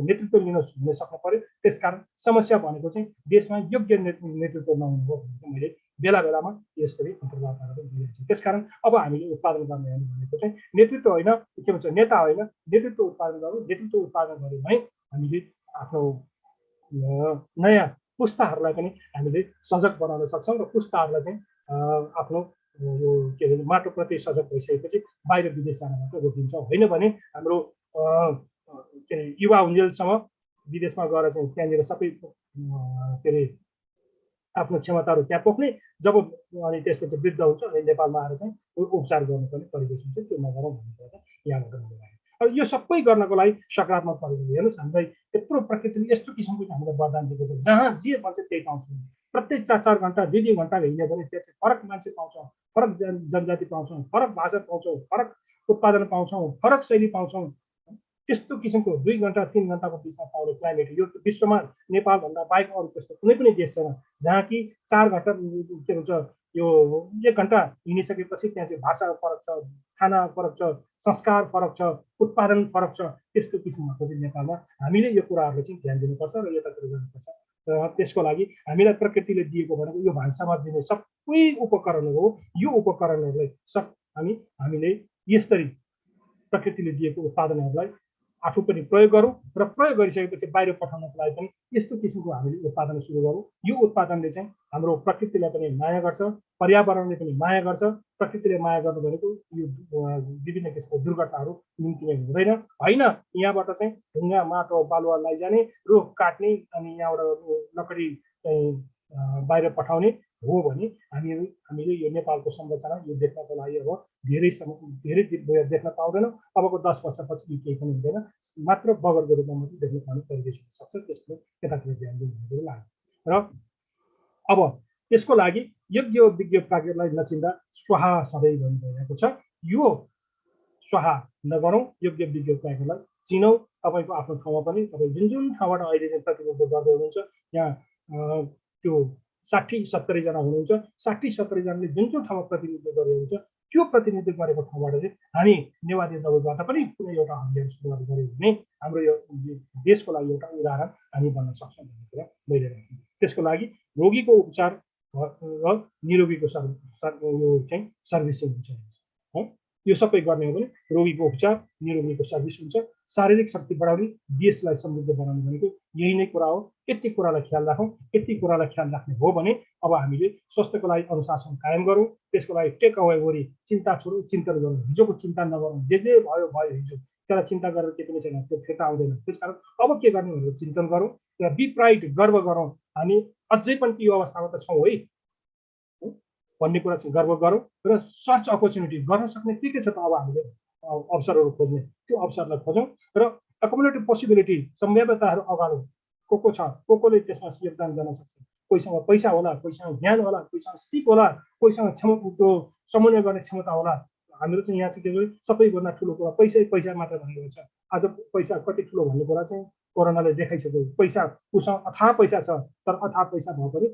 नेतृत्व लिन हुन सक्नु पर्यो। त्यसकारण समस्या भनेको चाहिँ देशमा योग्य नेतृत्व नहुनु हो भनेको मैले बेला बेलामा यसरी अन्तर्वार्ताहरू दिइरहेको छु। त्यसकारण अब हामीले उत्पादन गर्ने भनेको चाहिँ नेतृत्व होइन, के भन्छ, नेता होइन, नेतृत्व उत्पादन गर्नु। नेतृत्व उत्पादन गऱ्यो भने हामीले आफ्नो नयाँ पुस्ताहरूलाई पनि हामीले सजग बनाउन सक्छौँ र पुस्ताहरूलाई चाहिँ आफ्नो यो के भन्छ माटोप्रति सजग भइसकेपछि बाहिर विदेश जानबाट रोकिन्छौँ। होइन भने हाम्रो के अरे युवा उन्जेलसम्म विदेशमा गएर चाहिँ त्यहाँनिर सबै के अरे आफ्नो क्षमताहरू त्यहाँ पोख्ने, जब अनि त्यसपछि वृद्ध हुन्छ अनि नेपालमा आएर चाहिँ उपचार गर्नुपर्ने परिवेश हुन्छ। त्यो नगरौँ भन्ने कुरा चाहिँ यहाँबाट मैले अब यो सबै गर्नको लागि सकारात्मक परिवेश हेर्नुहोस्। हामीलाई यत्रो प्रकृतिले यस्तो किसिमको हामीलाई वरदान दिएको छ, जहाँ जे भन्छ त्यही पाउँछौँ। प्रत्येक 4-4 घन्टा 2-2 घन्टा हिँड्यो भने त्यो चाहिँ फरक मान्छे पाउँछौँ, फरक जनजाति पाउँछौँ, फरक भाषा पाउँछौँ, फरक उत्पादन पाउँछौँ, फरक शैली पाउँछौँ। त्यस्तो किसिमको 2 घन्टा 3 घन्टाको बिचमा पाउने क्लाइमेट यो विश्वमा नेपालभन्दा बाहेक अरू त्यस्तो कुनै पनि देश छैन, जहाँ कि 4 घन्टा के भन्छ यो 1 घन्टा हिँडिसकेपछि त्यहाँ चाहिँ भाषा फरक छ, खाना फरक छ, संस्कार फरक छ, उत्पादन फरक छ। त्यस्तो किसिमको चाहिँ नेपालमा हामीले यो कुराहरूलाई चाहिँ ध्यान दिनुपर्छ र यतातिर जानुपर्छ। र त्यसको लागि हामीलाई प्रकृतिले दिएको भनेको यो भान्सामा दिने सबै उपकरणहरू हो। यो उपकरणहरूलाई हामीले यसरी प्रकृतिले दिएको उत्पादनहरूलाई आफू पनि प्रयोग गरौँ र प्रयोग गरिसकेपछि बाहिर पठाउनको लागि पनि यस्तो किसिमको हामीले उत्पादन सुरु गरौँ। यो उत्पादनले चाहिँ हाम्रो प्रकृतिलाई पनि माया गर्छ, पर्यावरणले पनि माया गर्छ। प्रकृतिले माया गर्नु भनेको यो विभिन्न किसिमको दुर्घटनाहरू निम्ति हुँदैन। होइन, यहाँबाट चाहिँ ढुङ्गा माटो बालुवा लैजाने, रुख काट्ने अनि यहाँबाट लकडी चाहिँ बाहिर पठाउने हो भने हामीले यो नेपालको संरचना यो देख्नको लागि अब धेरै देख्न पाउँदैनौँ। अबको 10 वर्षपछि यो केही पनि हुँदैन, मात्र बगरको रूपमा मात्रै देख्न पाउने परिवेश हुन सक्छ। त्यसको यतातिर ध्यान दिनु भनेको लाग्यो। र अब त्यसको लागि यज्ञ विज्ञ प्राज्ञलाई नचिन्दा स्वाहा सधैँ भन्नु भइरहेको छ। यो स्वाहा नगरौँ, यज्ञ विज्ञ प्राज्ञलाई चिनौँ। तपाईँको आफ्नो ठाउँमा पनि तपाईँ जुन ठाउँबाट अहिले चाहिँ प्रतिनिधित्व गर्दै हुनुहुन्छ, यहाँ त्यो 60-70 जना हुनुहुन्छ, 60-70 जनाले जुन ठाउँमा प्रतिनिधित्व गरिनुहुन्छ त्यो प्रतिनिधित्व गरेको ठाउँबाट चाहिँ हामी नेवारी दलबाट पनि कुनै एउटा अभियान सुरुवात गऱ्यौँ भने हाम्रो यो देशको लागि एउटा उदाहरण हामी बन्न सक्छौँ भन्ने कुरा मैले राखेँ। त्यसको लागि रोगीको उपचार र निरोगीको यो चाहिँ सर्भिसिङ हुन्छ है। यो सबै गर्ने हो भने रोगीको उपचार, निरोगीको सर्भिस हुन्छ। शारीरिक शक्ति बढाउने, देशलाई समृद्ध बनाउनु भनेको यही नै कुरा हो। यति कुरालाई ख्याल राखौँ। यति कुरालाई ख्याल राख्ने हो भने अब हामीले स्वास्थ्यको लागि अनुशासन कायम गरौँ। त्यसको लागि टेक अवे गरी चिन्ता छोडौँ, चिन्तन गरौँ। हिजोको चिन्ता नगरौँ। जे भयो हिजो, त्यसलाई चिन्ता गरेर के पनि छैन, त्यो फिर्ता आउँदैन। त्यसकारण अब के गर्ने भनेर चिन्तन गरौँ र बी प्राइड, गर्व गरौँ। हामी अझै पनि त्यो अवस्थामा त छौँ है भन्ने कुरा चाहिँ गर्व गरौँ र सर्च अपर्च्युनिटी गर्न सक्ने के छ त अब हामीले अवसरहरू खोज्ने, त्यो अवसरलाई खोजौँ र एकोमोडेटिभ पोसिबिलिटी सम्भाव्यताहरू अगाडौँ। को छ, कोले त्यसमा योगदान गर्न सक्छ। कोहीसँग पैसा होला, कोहीसँग ज्ञान होला, कोहीसँग सिप होला, कोहीसँग समन्वय गर्ने क्षमता होला। हाम्रो चाहिँ यहाँ चाहिँ के भन्छ सबैभन्दा ठुलो कुरा पैसा मात्र भनेको छ। आज पैसा कति ठुलो भन्ने कुरा चाहिँ कोरोनाले देखाइसक्यो। पैसा उसँग अथाह पैसा छ, तर अथाह पैसा भए पनि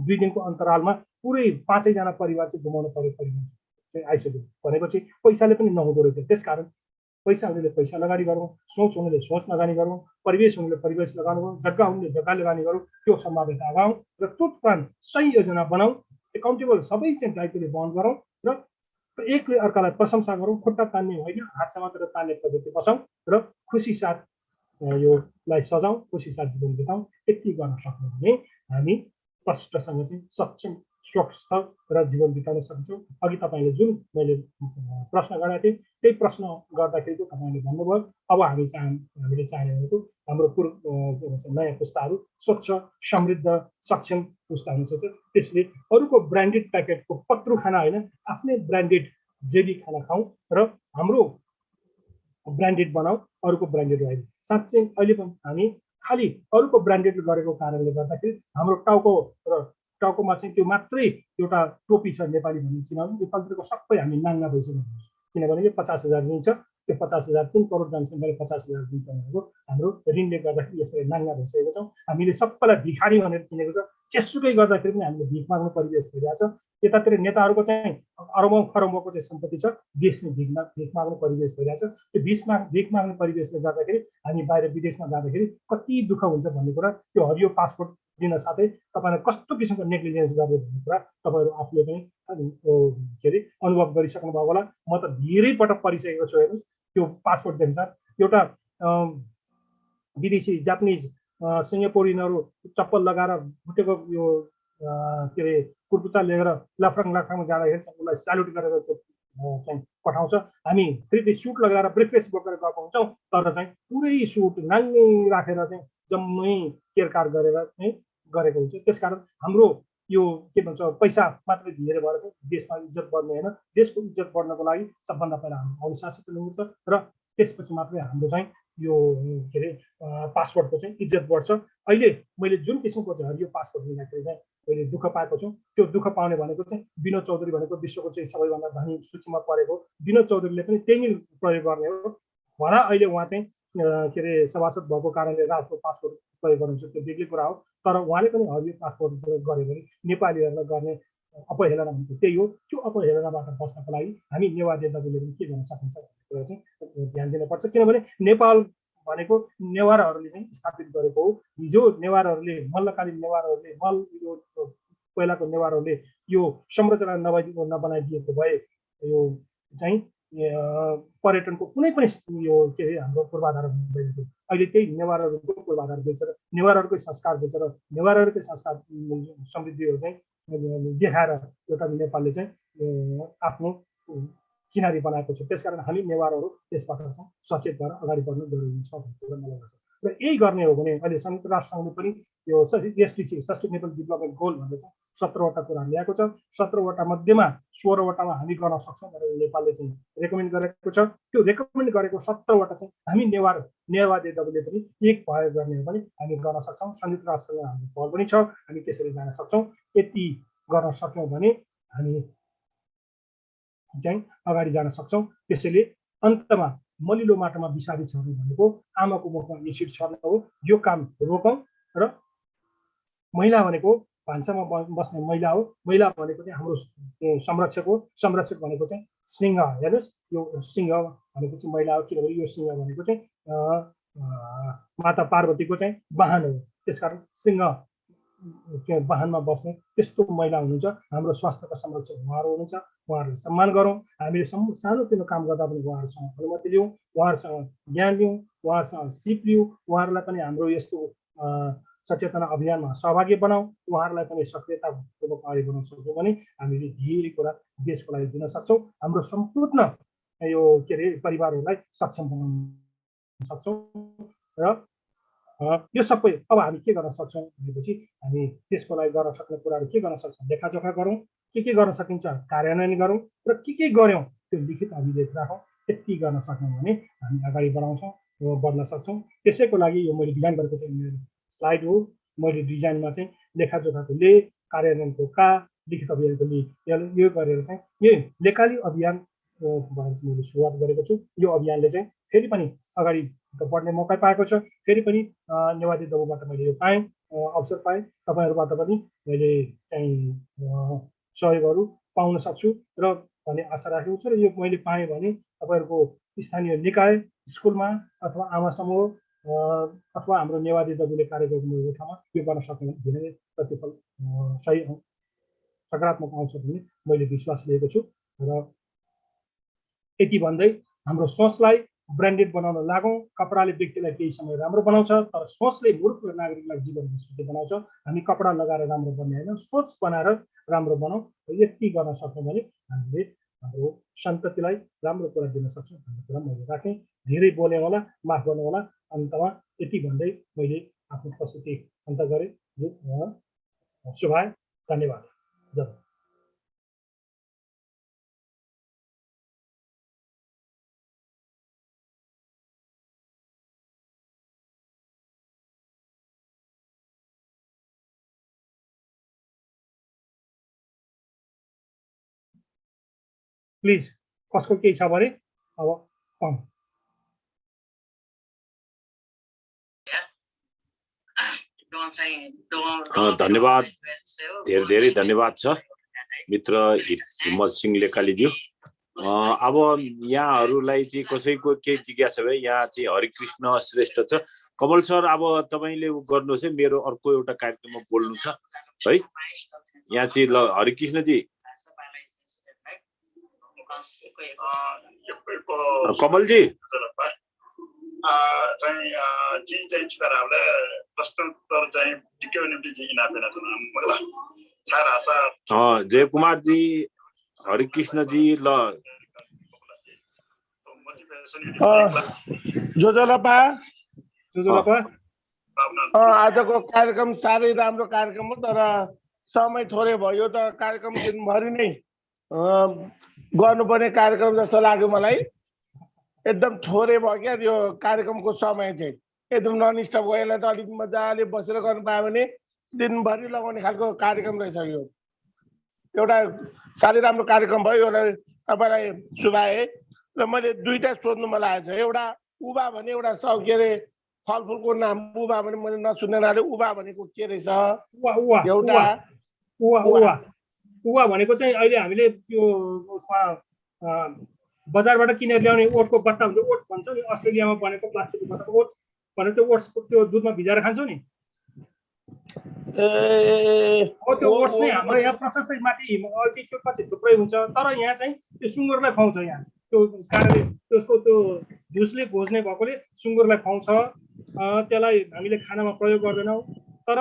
2 दिनको अन्तरालमा पुरै 5 जना परिवार चाहिँ गुमाउनु पर्ने परिवार चाहिँ आइसक्यो भनेपछि पैसाले पनि नहुँदो रहेछ। त्यसकारण पैसा हुनेले पैसा लगानी गरौँ, सोच हुनेले सोच लगानी गरौँ, परिवेश हुनेले परिवेश लगानी गरौँ, जग्गा हुनेले जग्गा लगानी गरौँ, त्यो सम्भाव्यता अगाउँ र तुरन्त सही योजना बनाऊ, एकाउन्टेबल सबै चाहिँ दायित्वले वहन गरौँ र एकले अर्कालाई प्रशंसा गरौँ, खुट्टा तान्ने होइन हातमा मात्र तान्ने प्रवृत्ति बसाउँ र खुसी साथ योलाई सजाउँ, खुसी साथ जीवन बिताउँ। यति गर्न सक्यौँ भने हामी स्पष्टसँग चाहिँ सक्षम स्वस्थ र जीवन बिताउन सक्छौँ। अघि तपाईँले जुन मैले प्रश्न गरेको थिएँ त्यही प्रश्न गर्दाखेरि चाहिँ तपाईँले भन्नुभयो अब हामीले चाहने भनेको हाम्रो नयाँ पुस्ताहरू स्वच्छ समृद्ध सक्षम पुस्ता हुन सक्छ। त्यसले अरूको ब्रान्डेड प्याकेटको पत्रु खाना होइन, आफ्नै ब्रान्डेड जेली खाना खाउँ र हाम्रो ब्रान्डेड बनाऊ, अरूको ब्रान्डेड होइन। साँच्चै अहिले पनि हामी खालि अरूको ब्रान्डेड गरेको कारणले गर्दाखेरि हाम्रो टाउकोमा चाहिँ त्यो मात्रै एउटा टोपी छ नेपाली भन्ने चिनाउनु, नेपालतिरको सबै हामी नाङ्गा भइसक्यो। किनभने यो 50,000 दिन्छ, त्यो 50,000 3 करोड जनसङ्ख्याले 50,000 दिन्छ भनेको हाम्रो ऋणले गर्दाखेरि यसरी नाङ्गा भइसकेको छौँ। हामीले सबैलाई भिखारी भनेर चिनेको छ। जेसुकै गर्दाखेरि पनि हामीले भिख माग्ने परिवेश भइरहेको छ। यतातिर नेताहरूको चाहिँ अरबौँ खरबौँको चाहिँ सम्पत्ति छ, देश चाहिँ भिख माग्ने परिवेश भइरहेको छ। त्यो भिख माग्ने परिवेशले गर्दाखेरि हामी बाहिर विदेशमा जाँदाखेरि कति दुःख हुन्छ भन्ने कुरा, त्यो हरियो पासपोर्ट दिन साथै तपाईँलाई कस्तो किसिमको नेग्लिजेन्स गर्ने भन्ने कुरा तपाईँहरू आफूले पनि के अरे अनुभव गरिसक्नु भएको होला। म त धेरै पटक परिसकेको छु। हेर्नुहोस् त्यो पासपोर्ट देख्छ एउटा विदेशी जापानिज सिङ्गापुरियनहरू चप्पल लगाएर भुटेको यो के अरे कुर्कुचा लिएर लाफ्राङमा जाँदाखेरि उसलाई स्यालुट गरेर चाहिँ पठाउँछ। हामी फेरि सुट लगाएर ब्रेकफास्ट बोकेर गएको हुन्छौँ, तर चाहिँ पुरै सुट नाङ्गै राखेर चाहिँ जम्मै केरकार गरेर चाहिँ गरेको हुन्छ। त्यसकारण हाम्रो यो के भन्छ पैसा मात्रै धेरै भएर चाहिँ देशमा इज्जत बढ्ने होइन। देशको इज्जत बढ्नको लागि सबभन्दा पहिला हाम्रो अनुशासित हुनुपर्छ र त्यसपछि मात्रै हाम्रो चाहिँ यो के अरे पासपोर्टको चाहिँ इज्जत बढ्छ। अहिले मैले जुन किसिमको हरियो पासपोर्ट लिँदाखेरि चाहिँ मैले दुःख पाएको छु, त्यो दुःख पाउने भनेको चाहिँ विनोद चौधरी भनेको विश्वको चाहिँ सबैभन्दा धनी सूचीमा परेको विनोद चौधरीले पनि त्यही नै प्रयोग गर्ने हो। भला अहिले उहाँ चाहिँ के अरे सभासद भएको कारणले राजको पासपोर्ट प्रयोग गर्नुहुन्छ, त्यो बेग्लै कुरा हो। तर उहाँले पनि हरियो पासपोर्ट प्रयोग गर्यो भने नेपालीहरूलाई गर्ने अपहेलना भनेको त्यही हो। त्यो अपहेलनाबाट बच्नको लागि हामी नेवार नेताहरूले पनि के गर्न सकिन्छ भन्ने कुरा चाहिँ ध्यान दिनुपर्छ। किनभने नेपाल भनेको नेवारहरूले चाहिँ स्थापित गरेको हो। हिजो नेवारहरूले मल्लकालीन नेवारहरूले यो पहिलाको नेवारहरूले यो संरचना नबनाइदिएको भए यो चाहिँ पर्यटनको कुनै पनि यो के अरे हाम्रो पूर्वाधार हुँदैन थियो। अहिले त्यही नेवारहरूको पूर्वाधार बेचेर नेवारहरूकै संस्कार बेचेर नेवारहरूकै संस्कार समृद्धिहरू चाहिँ देखाएर एउटा नेपालले चाहिँ आफ्नो किनारी बनाएको छ। त्यसकारण हामी नेवारहरू त्यसबाट चाहिँ सचेत भएर अगाडि बढ्नु जरुरी छ भन्ने कुरा मलाई लाग्छ। र यही गर्ने हो भने अहिले संयुक्त राष्ट्र सङ्घले पनि यो एसडिजी सस्टेनेबल डेभलपमेन्ट गोल भनेर चाहिँ 17वटा कुरा ल्याएको छ। 17वटा मध्येमा 16वटामा हामी गर्न सक्छौँ भनेर नेपालले चाहिँ रेकमेन्ड गरेको छ। त्यो रेकमेन्ड गरेको 17वटा चाहिँ हामी नेवारहरूले पनि एक भएर गर्ने हो भने हामी गर्न सक्छौँ। संयुक्त राष्ट्रसँग हाम्रो पहल पनि छ, हामी त्यसरी जान सक्छौँ। यति गर्न सक्यौँ भने हामी चाहिँ अगाडि जान सक्छौँ। त्यसैले अन्तमा मलिलो माटोमा विषादी छर्नु भनेको आमाको मुखमा एसिड छर्नु हो। यो काम रोकौँ र महिला भनेको भान्सामा बस्ने महिला हो। महिला भनेको चाहिँ हाम्रो संरक्षक हो। संरक्षक भनेको चाहिँ सिंह। हेर्नुहोस् यो सिंह भनेको चाहिँ महिला हो, किनभने यो सिंह भनेको चाहिँ माता पार्वतीको चाहिँ वाहन हो। त्यसकारण सिंह वाहनमा बस्ने त्यस्तो महिला हुनुहुन्छ। हाम्रो स्वास्थ्यका संरक्षक उहाँहरू हुनुहुन्छ, उहाँहरूलाई सम्मान गरौँ। हामीले सानोतिनो काम गर्दा पनि उहाँहरूसँग अनुमति लिउँ, उहाँहरूसँग ज्ञान लिउँ, उहाँहरूसँग सिप लिउँ, उहाँहरूलाई पनि हाम्रो यस्तो सचेतना अभियानमा सहभागी बनाऊ, उहाँहरूलाई पनि सक्रियतापूर्वक अगाडि बढाउन सक्छौँ भने हामीले धेरै कुरा देशको लागि दिन सक्छौँ। हाम्रो सम्पूर्ण यो के अरे परिवारहरूलाई सक्षम बनाउन सक्छौँ। र यो सबै अब हामी के गर्न सक्छौँ भनेपछि हामी त्यसको लागि गर्न सक्ने कुराहरू के गर्न सक्छौँ, लेखाजोखा गरौँ, के गर्न सकिन्छ कार्यान्वयन गरौँ र के गऱ्यौँ त्यो लिखित अभिलेख राखौँ। यति गर्न सक्यौँ भने हामी अगाडि बढ्न सक्छौँ। त्यसैको लागि यो मैले डिजाइन गरेको चाहिँ मेरो स्लाइड हो। मैले डिजाइनमा चाहिँ लेखाजोखाको ले, कार्यान्वयनको का, लिखित अभियानको ले, यो गरेर चाहिँ यो लेखाली अभियान मैले सुरुवात गरेको छु। यो अभियानले चाहिँ फेरि पनि अगाडि बढ्ने मौका पाएको छ। फेरि पनि नेवादी दबुबाट मैले यो पाएँ, अवसर पाएँ। तपाईँहरूबाट पनि मैले चाहिँ सहयोगहरू पाउन सक्छु र भन्ने आशा राखेको छु। र यो मैले पाएँ भने तपाईँहरूको स्थानीय निकाय, स्कुलमा अथवा आमा समूह अथवा हाम्रो नेवादी दबुले कार्य गर्नुभएको ठाउँमा यो गर्न सक्ने धेरै प्रतिफल सही सकारात्मक आउँछ भन्ने मैले विश्वास लिएको छु। र यति भन्दै हाम्रो सोचलाई ब्रान्डेड बनाउन लागौँ। कपडाले व्यक्तिलाई केही समय राम्रो बनाउँछ, तर सोचले मूर्ख नागरिकलाई जीवनमा सुखी बनाउँछ। हामी कपडा लगाएर राम्रो बन्ने होइन, सोच बनाएर राम्रो बनाऊ। यति गर्न सक्यौँ भने हामीले हाम्रो सन्ततिलाई राम्रो कुरा दिन सक्छौँ भन्ने कुरा मैले राखेँ। धेरै बोलेँ होला, माफ गर्नु होला। अन्तमा यति भन्दै मैले आफ्नो प्रस्तुति अन्त गरेँ। शुभाय, धन्यवाद। जय। प्लिज कसको केही छ भने अब धन्यवाद, धेरै धेरै धन्यवाद छ मित्र हिम्मत सिंह लेकालीज्यू। अब यहाँहरूलाई चाहिँ कसैको केही जिज्ञासा भए, यहाँ चाहिँ हरिकृष्ण श्रेष्ठ छ। कमल सर, अब तपाईँले गर्नुहोस् है, मेरो अर्को एउटा कार्यक्रममा बोल्नु छ है। यहाँ चाहिँ ल हरिकृष्णजी, कमलजी जय कुमार जी, हरिकृष्ण जी, ल आजको कार्यक्रम साह्रै राम्रो कार्यक्रम हो, तर समय थोरै भयो। त कार्यक्रम दिनभरि नै गर्नुपर्ने कार्यक्रम जस्तो लाग्यो मलाई। एकदम थोरै भयो क्या यो कार्यक्रमको समय चाहिँ। एकदम नन स्टप भयो। यसलाई त अलिक मजाले बसेर गर्नु पायो भने दिनभरि लगाउने खालको कार्यक्रम रहेछ यो। एउटा साह्रै राम्रो कार्यक्रम भयो। यसलाई तपाईँलाई शुभाए। र मैले दुईटा सोध्नु मन लागेको छ। एउटा उभा भने एउटा के अरे फलफुलको नाम उभा भने मैले नसुनेनाले उभा भनेको के रहेछ? एउटा उवा भनेको चाहिँ अहिले हामीले त्यो उसमा बजारबाट किनेर ल्याउने ओटको बट्टा हुन्छ, ओट्स भन्छ नि, अस्ट्रेलियामा बनेको प्लास्टिकको बट्टा ओट्स भनेर त्यो ओट्स त्यो दुधमा भिजाएर खान्छौ नि। त्यो ओट्स चाहिँ हाम्रो यहाँ प्रशस्तै माथि अल्टिट्युड पछि थुप्रै हुन्छ, तर यहाँ चाहिँ त्यो सुँगुरलाई खुवाउँछ। यहाँ त्यो कारणले त्यसको त्यो झुसले भोज्ने भएकोले सुँगुरलाई खुवाउँछ। त्यसलाई हामीले खानामा प्रयोग गर्दैनौँ। तर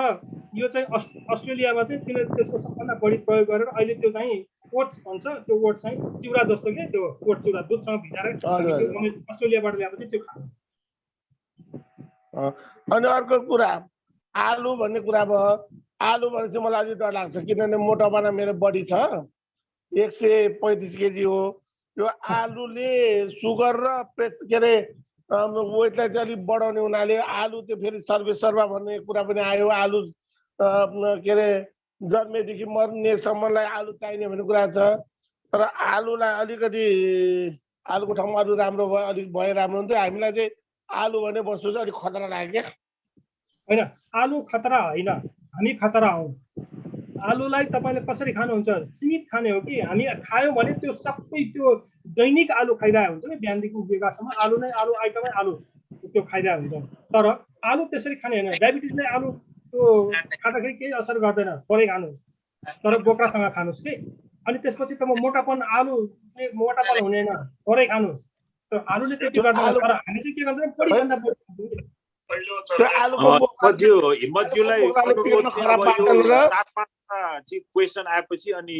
यो चाहिँ अस्ट्रेलियामा चाहिँ तिनीहरूले त्यसको सबभन्दा बढी प्रयोग गरेर अहिले त्यो चाहिँ ओट्स भन्छ। त्यो ओट्स चाहिँ चिउरा जस्तो के, त्यो ओट्स चिउरा दुधसँग भिजाएर अस्ट्रेलियाबाट ल्याएपछि त्यो खान्छ। अनि अर्को कुरा आलु भन्ने कुरा भयो। आलु भनेपछि मलाई अलिक डर लाग्छ, किनभने मोटापना मेरो बढी छ, 135 केजी हो। यो आलुले सुगर र के अरे वेटलाई चाहिँ अलिक बढाउने हुनाले आलु चाहिँ फेरि सर्वेसर्वा भन्ने कुरा पनि आयो। आलु के अरे जन्मेदेखि मर्नेसम्मलाई आलु चाहिने भन्ने कुरा छ। तर आलुलाई अलिकति आलुको ठाउँमा अरू राम्रो भयो, अलिक भए राम्रो हुन्थ्यो। हामीलाई चाहिँ आलु भन्ने वस्तु चाहिँ अलिक खतरा लाग्यो क्या। होइन, आलु खतरा होइन, हामी खतरा हौँ। आलुलाई तपाईँले कसरी खानुहुन्छ? सीमित खाने हो कि हामी खायौँ भने त्यो सबै त्यो दैनिक आलु खाइरहेको हुन्छ नि, बिहानदेखि बेलुकासम्म आलु नै आलु, आइटमै आलु त्यो खाइरहेको हुन्छ। तर आलु त्यसरी खाने होइन। डायबिटिसले आलु त्यो खाँदाखेरि केही असर गर्दैन, थोरै खानुहोस्, तर बोक्रासँग खानुहोस् कि। अनि त्यसपछि त म मोटापन आलु मोटापन हुँदैन, थोरै खानुहोस्। त्यो आलुले त्यति गर्दैन। तर हामी चाहिँ के गर्छौँ, बढीभन्दा बढी क्वेसन आएपछि अनि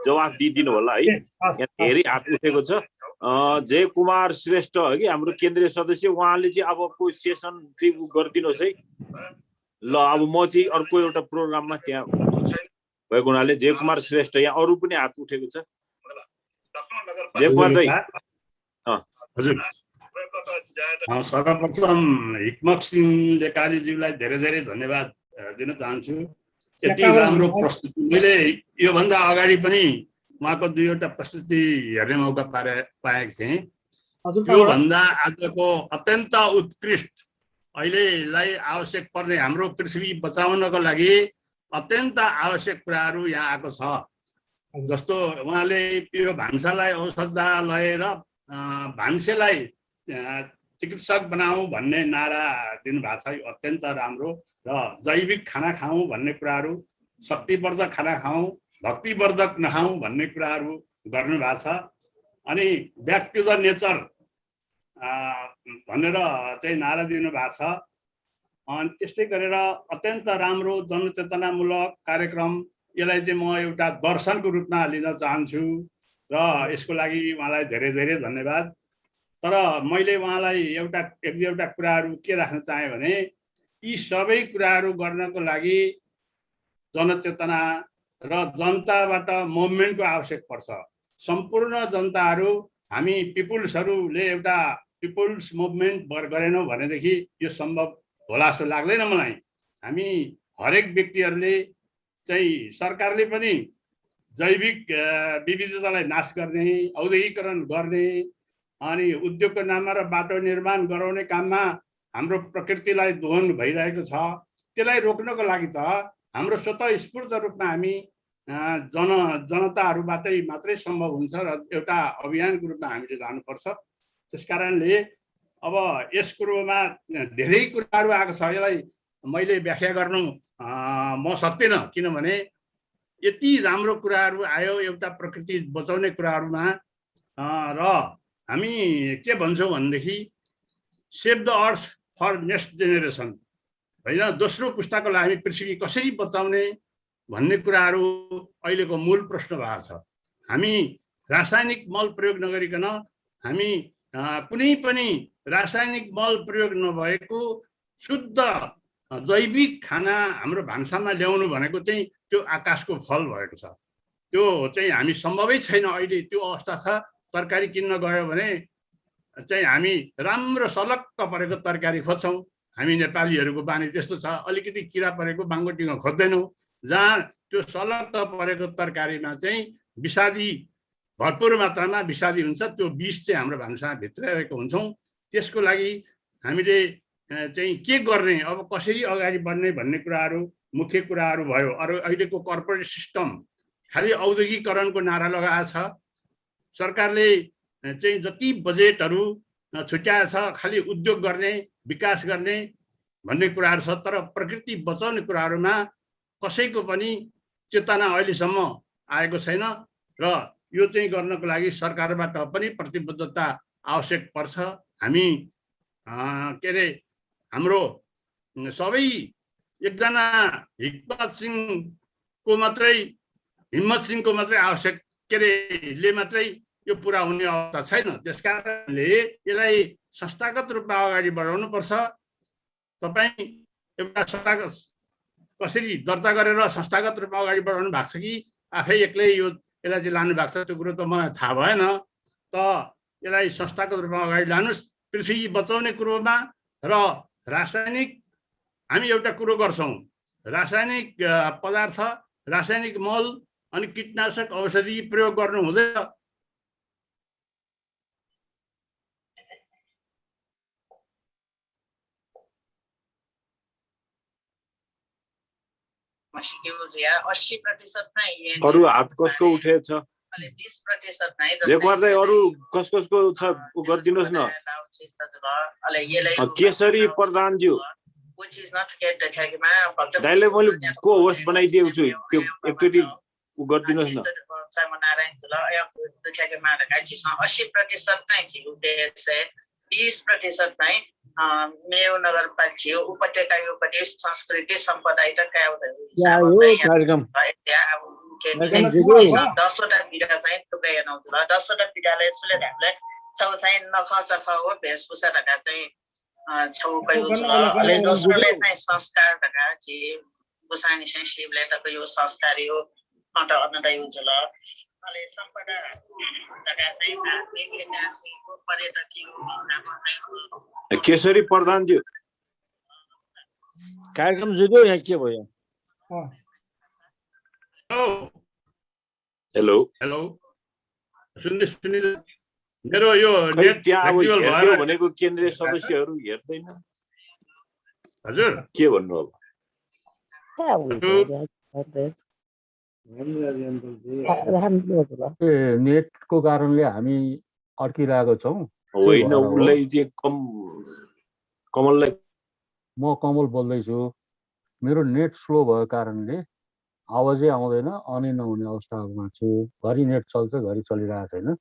जवाफ दिइदिनु होला है। धेरै हात उठेको छ। जय कुमार श्रेष्ठ हो कि हाम्रो केन्द्रीय सदस्य, उहाँले चाहिँ अबको सेसन चाहिँ गरिदिनुहोस् है। ल अब म चाहिँ अर्को एउटा प्रोग्राममा त्यहाँ भएको हुनाले जय कुमार श्रेष्ठ, यहाँ अरू पनि हात उठेको छ। जय कुमार दाइ। हजुर, सर्वप्रथम हिक्मत सिंह लेकालीज्यूलाई धेरै धेरै धन्यवाद दिन चाहन्छु। यति राम्रो प्रस्तुति मैले योभन्दा अगाडि पनि उहाँको 2वटा प्रस्तुति हेर्ने मौका पाएको थिएँ। हजुर त्योभन्दा आजको अत्यन्त उत्कृष्ट अहिलेलाई आवश्यक पर्ने हाम्रो पृथ्वी बचाउनको लागि अत्यन्त आवश्यक कुराहरू यहाँ आएको छ। जस्तो उहाँले यो भान्सालाई औषधालय र भान्सेलाई चिकित्सक बनाऊ भन्ने नारा दिनुभएको छ। यो अत्यन्त राम्रो र जैविक खाना खाऊ भन्ने कुराहरू, शक्तिवर्धक खाना खाऊ, भक्तिवर्धक नखाऊ भन्ने कुराहरू गर्नुभएको छ। अनि ब्याक टु द नेचर भनेर चाहिँ नारा दिनुभएको छ। अनि त्यस्तै गरेर अत्यन्त राम्रो जनचेतनामूलक कार्यक्रम, यसलाई चाहिँ म एउटा दर्शनको रूपमा लिन चाहन्छु र यसको लागि उहाँलाई धेरै धेरै धन्यवाद। तर मैले उहाँलाई एक दुईवटा कुराहरू के राख्न चाहेँ भने यी सबै कुराहरू गर्नको लागि जनचेतना र जनताबाट मुभमेन्टको आवश्यक पर्छ। सम्पूर्ण जनताहरू हामी पिपुल्सहरूले एउटा पिपुल्स मुभमेन्ट गरेनौँ भनेदेखि यो सम्भव होला जस्तो लाग्दैन मलाई। हामी हरेक व्यक्तिहरूले चाहिँ सरकारले पनि जैविक विविधतालाई नाश गर्ने, औद्योगिकरण गर्ने अनि उद्योगको नाममा र बाटो निर्माण गराउने काममा हाम्रो प्रकृतिलाई दोहन भइरहेको छ। त्यसलाई रोक्नको लागि त हाम्रो स्वतःस्फूर्त रूपमा हामी जनताहरूबाटै मात्रै सम्भव हुन्छ र एउटा अभियानको रूपमा हामीले जानुपर्छ। त्यसकारणले अब यस कुरोमा धेरै कुराहरू आएको छ। यसलाई मैले व्याख्या गर्नु म सक्दिनँ, किनभने यति राम्रो कुराहरू आयो एउटा प्रकृति बचाउने कुराहरूमा। र हामी के भन्छौँ भनेदेखि save the earth for next generation होइन, दोस्रो पुस्ताको लागि हामी पृथ्वी कसरी बचाउने भन्ने कुराहरू अहिलेको मूल प्रश्न भएको छ। हामी रासायनिक मल प्रयोग नगरिकन, हामी कुनै पनि रासायनिक मल प्रयोग नभएको शुद्ध जैविक खाना हाम्रो भान्सामा ल्याउनु भनेको चाहिँ त्यो आकाशको फल भएको छ। त्यो चाहिँ हामी सम्भवै छैन। अहिले त्यो अवस्था छ। तरकारी किन्न गयो भने चाहिँ हामी राम्रो सलक्क परेको तरकारी खोज्छौँ। हामी नेपालीहरूको बानी त्यस्तो छ, अलिकति किरा परेको बाङ्गोटिङ्गो खोज्दैनौँ। जहाँ त्यो सलक्क परेको तरकारीमा चाहिँ विषादी, भरपुर मात्रामा विषादी हुन्छ, त्यो विष चाहिँ हाम्रो भान्सामा भित्राइरहेको हुन्छौँ। त्यसको लागि हामीले चाहिँ के गर्ने, अब कसरी अगाडि बढ्ने भन्ने कुराहरू मुख्य कुराहरू भयो। अरू अहिलेको कर्पोरेट सिस्टम खालि औद्योगिकरणको नारा लगाएको छ। सरकारले चाहिँ जति बजेटहरू छुट्याएको छ खालि उद्योग गर्ने, विकास गर्ने भन्ने कुराहरू छ। तर प्रकृति बचाउने कुराहरूमा कसैको पनि चेतना अहिलेसम्म आएको छैन र यो चाहिँ गर्नको लागि सरकारबाट पनि प्रतिबद्धता आवश्यक पर्छ। हामी के अरे हाम्रो सबै एकजना हिम्मत सिंहको मात्रै आवश्यक के अरे ले मात्रै यो पुरा हुने अवस्था छैन। त्यसकारणले यसलाई संस्थागत रूपमा अगाडि बढाउनु पर्छ। तपाईँ एउटा संस्था कसरी दर्ता गरेर संस्थागत रूपमा अगाडि बढाउनु भएको छ कि आफै एक्लै यसलाई चाहिँ लानु भएको छ त्यो कुरो त मलाई थाहा भएन। त यसलाई संस्थागत रूपमा अगाडि लानुहोस् पृथ्वी बचाउने कुरोमा। र रासायनिक हामी एउटा कुरो गर्छौँ, रासायनिक पदार्थ, रासायनिक मल अनि कीटनाशक औषधि प्रयोग गर्नु हुँदैन। अरू हात कसको उठेछ? देखवार्दै अरू कसको छ गरिदिनुहोस् न। केशरी प्रधानज्यू दाइले मैले को होस्ट बनाइदिएको छु, त्यो एकचोटि गरिदिनुहोस् न। 20% चाहिँ मेयो नगरपालिका थियो उपत्यका उपदेश संस्कृति सम्पदा र दसवटा विधा चाहिँ टुकाइ नहुँला। 10वटा विधाले सुले हामीले छौ चाहिँ नखचख हो भेषभूषा ढका चाहिँ छौ पयो अले दोस्रोले चाहिँ संस्कार ढका जे बुसानी चाहिँ शिवले तको यो संस्कारी हो अन्त अन्नदाय उज्जवल अले सम्पदा ढका चाहिँ धार्मिक ऐतिहासिक पर्यटकीय केशरी प्रधानज्यू कार्यक्रम जुट्यो या के भयो? हेलो हेलो सुनिल मेरो यो खै नेट त्यहाँ अब फ्लेक्सिबल हेर्दियो भएर भनेको केन्द्रीय सदस्यहरू हेर्दैन हजुर के भन्नु अब नेटको कारणले हामी अड्किरहेको छौँ। होइन उसलाई चाहिँ कमललाई म कमल बोल्दैछु। मेरो नेट स्लो भएको कारणले आवाजै आउँदैन, अनै नहुने अवस्थामा छु। घरि नेट चल्छ, घरि चलिरहेको छैन,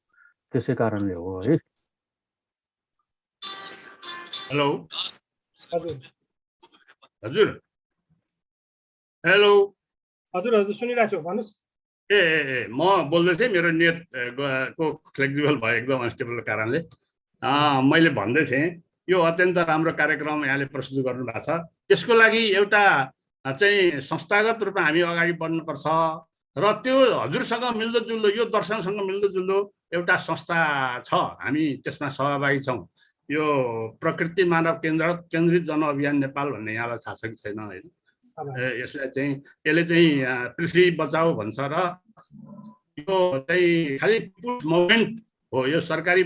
त्यसै कारणले हो है। हेलो हजुर हजुर हेलो हजुर हजुर सुनिरहेको छु, भन्नुहोस्। ए म बोल्दै थिएँ, मेरो नेट को फ्लेक्सिबल भयो एकदम अनस्टेबल कारणले। मैले भन्दै थिएँ यो अत्यन्त राम्रो कार्यक्रम यहाँले प्रस्तुत गर्नुभएको छ। त्यसको लागि एउटा चाहिँ संस्थागत रूपमा हामी अगाडि बढ्नुपर्छ र त्यो हजुरसँग मिल्दोजुल्दो, यो दर्शनसँग मिल्दोजुल्दो एउटा संस्था छ, हामी त्यसमा सहभागी छौँ। यो प्रकृति मानव केन्द्रित जनअभियान नेपाल भन्ने यहाँलाई थाहा छ कि छैन होइन? यसलाई चाहिँ यसले चाहिँ कृषि बचाऊ भन्छ र यो चाहिँ खालि पिपुल्स मुभमेन्ट हो, यो सरकारी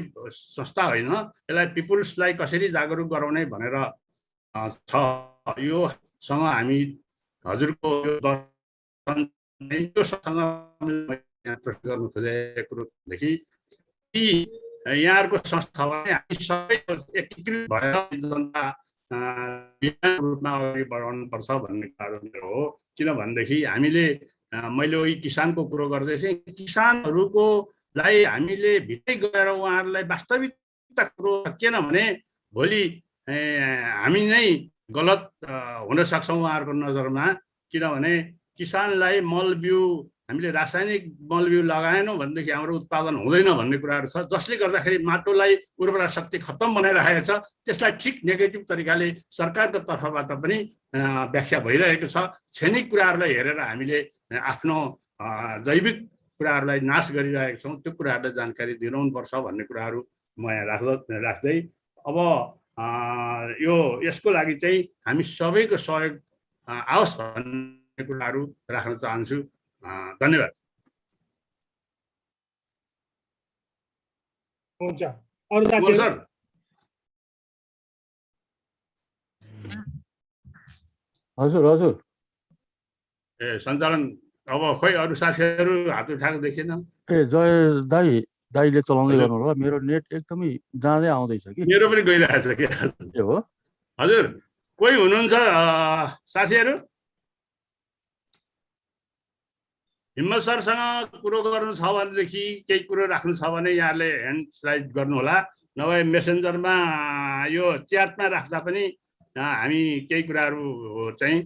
संस्था होइन। यसलाई पिपुल्सलाई कसरी जागरुक गराउने भनेर छ। योसँग हामी हजुरको यो प्रस्तुत गर्नु खोजेको कुरोदेखि यहाँहरूको संस्थालाई हामी सबै एकीकृत भएर जनता रूपमा अगाडि बढाउनुपर्छ भन्ने कारण हो। किनभनेदेखि हामीले मैले उही किसानको कुरो गर्दै थिएँ, किसानहरूको लाई हामीले भित्रै गएर उहाँहरूलाई वास्तविकता कुरो किन भने भोलि हामी नै गलत हुन सक्छौँ उहाँहरूको नजरमा। किनभने किसानलाई मल बिउ हामीले रासायनिक मल बिउ लगाएनौँ भनेदेखि हाम्रो उत्पादन हुँदैन भन्ने कुराहरू छ, जसले गर्दाखेरि माटोलाई उर्वरा शक्ति खत्तम बनाइरहेको छ। त्यसलाई ठिक नेगेटिभ तरिकाले सरकारको तर्फबाट पनि व्याख्या भइरहेको छ। क्षणिक कुराहरूलाई हेरेर हामीले आफ्नो जैविक कुराहरूलाई नाश गरिरहेका छौँ, त्यो कुराहरूलाई जानकारी दिलाउनुपर्छ भन्ने कुराहरू म यहाँ राख्दै अब यो यसको लागि चाहिँ हामी सबैको सहयोग आओस् भन्ने कुराहरू राख्न चाहन्छु। धन्यवाद। हुन्छ, अरू साथीहरू? हजुर हजुर ए सञ्चालन अब खोइ अरू साथीहरू हात उठाएको देखिन। ए जय दाईले चलाउँदै गर्नु होला। मेरो नेट एकदमै जाँदै आउँदैछ कि। मेरो पनि गइरहेछ के हो? हजुर कोही हुनुहुन्छ साथीहरू? हिम्मत सरसँग कुरो गर्नु छ भनेदेखि, केही कुरो राख्नु छ भने यहाँले ह्यान्ड राइज गर्नु होला, नभए मेसेन्जरमा यो च्याटमा राख्दा पनि हामी केही कुराहरू चाहिँ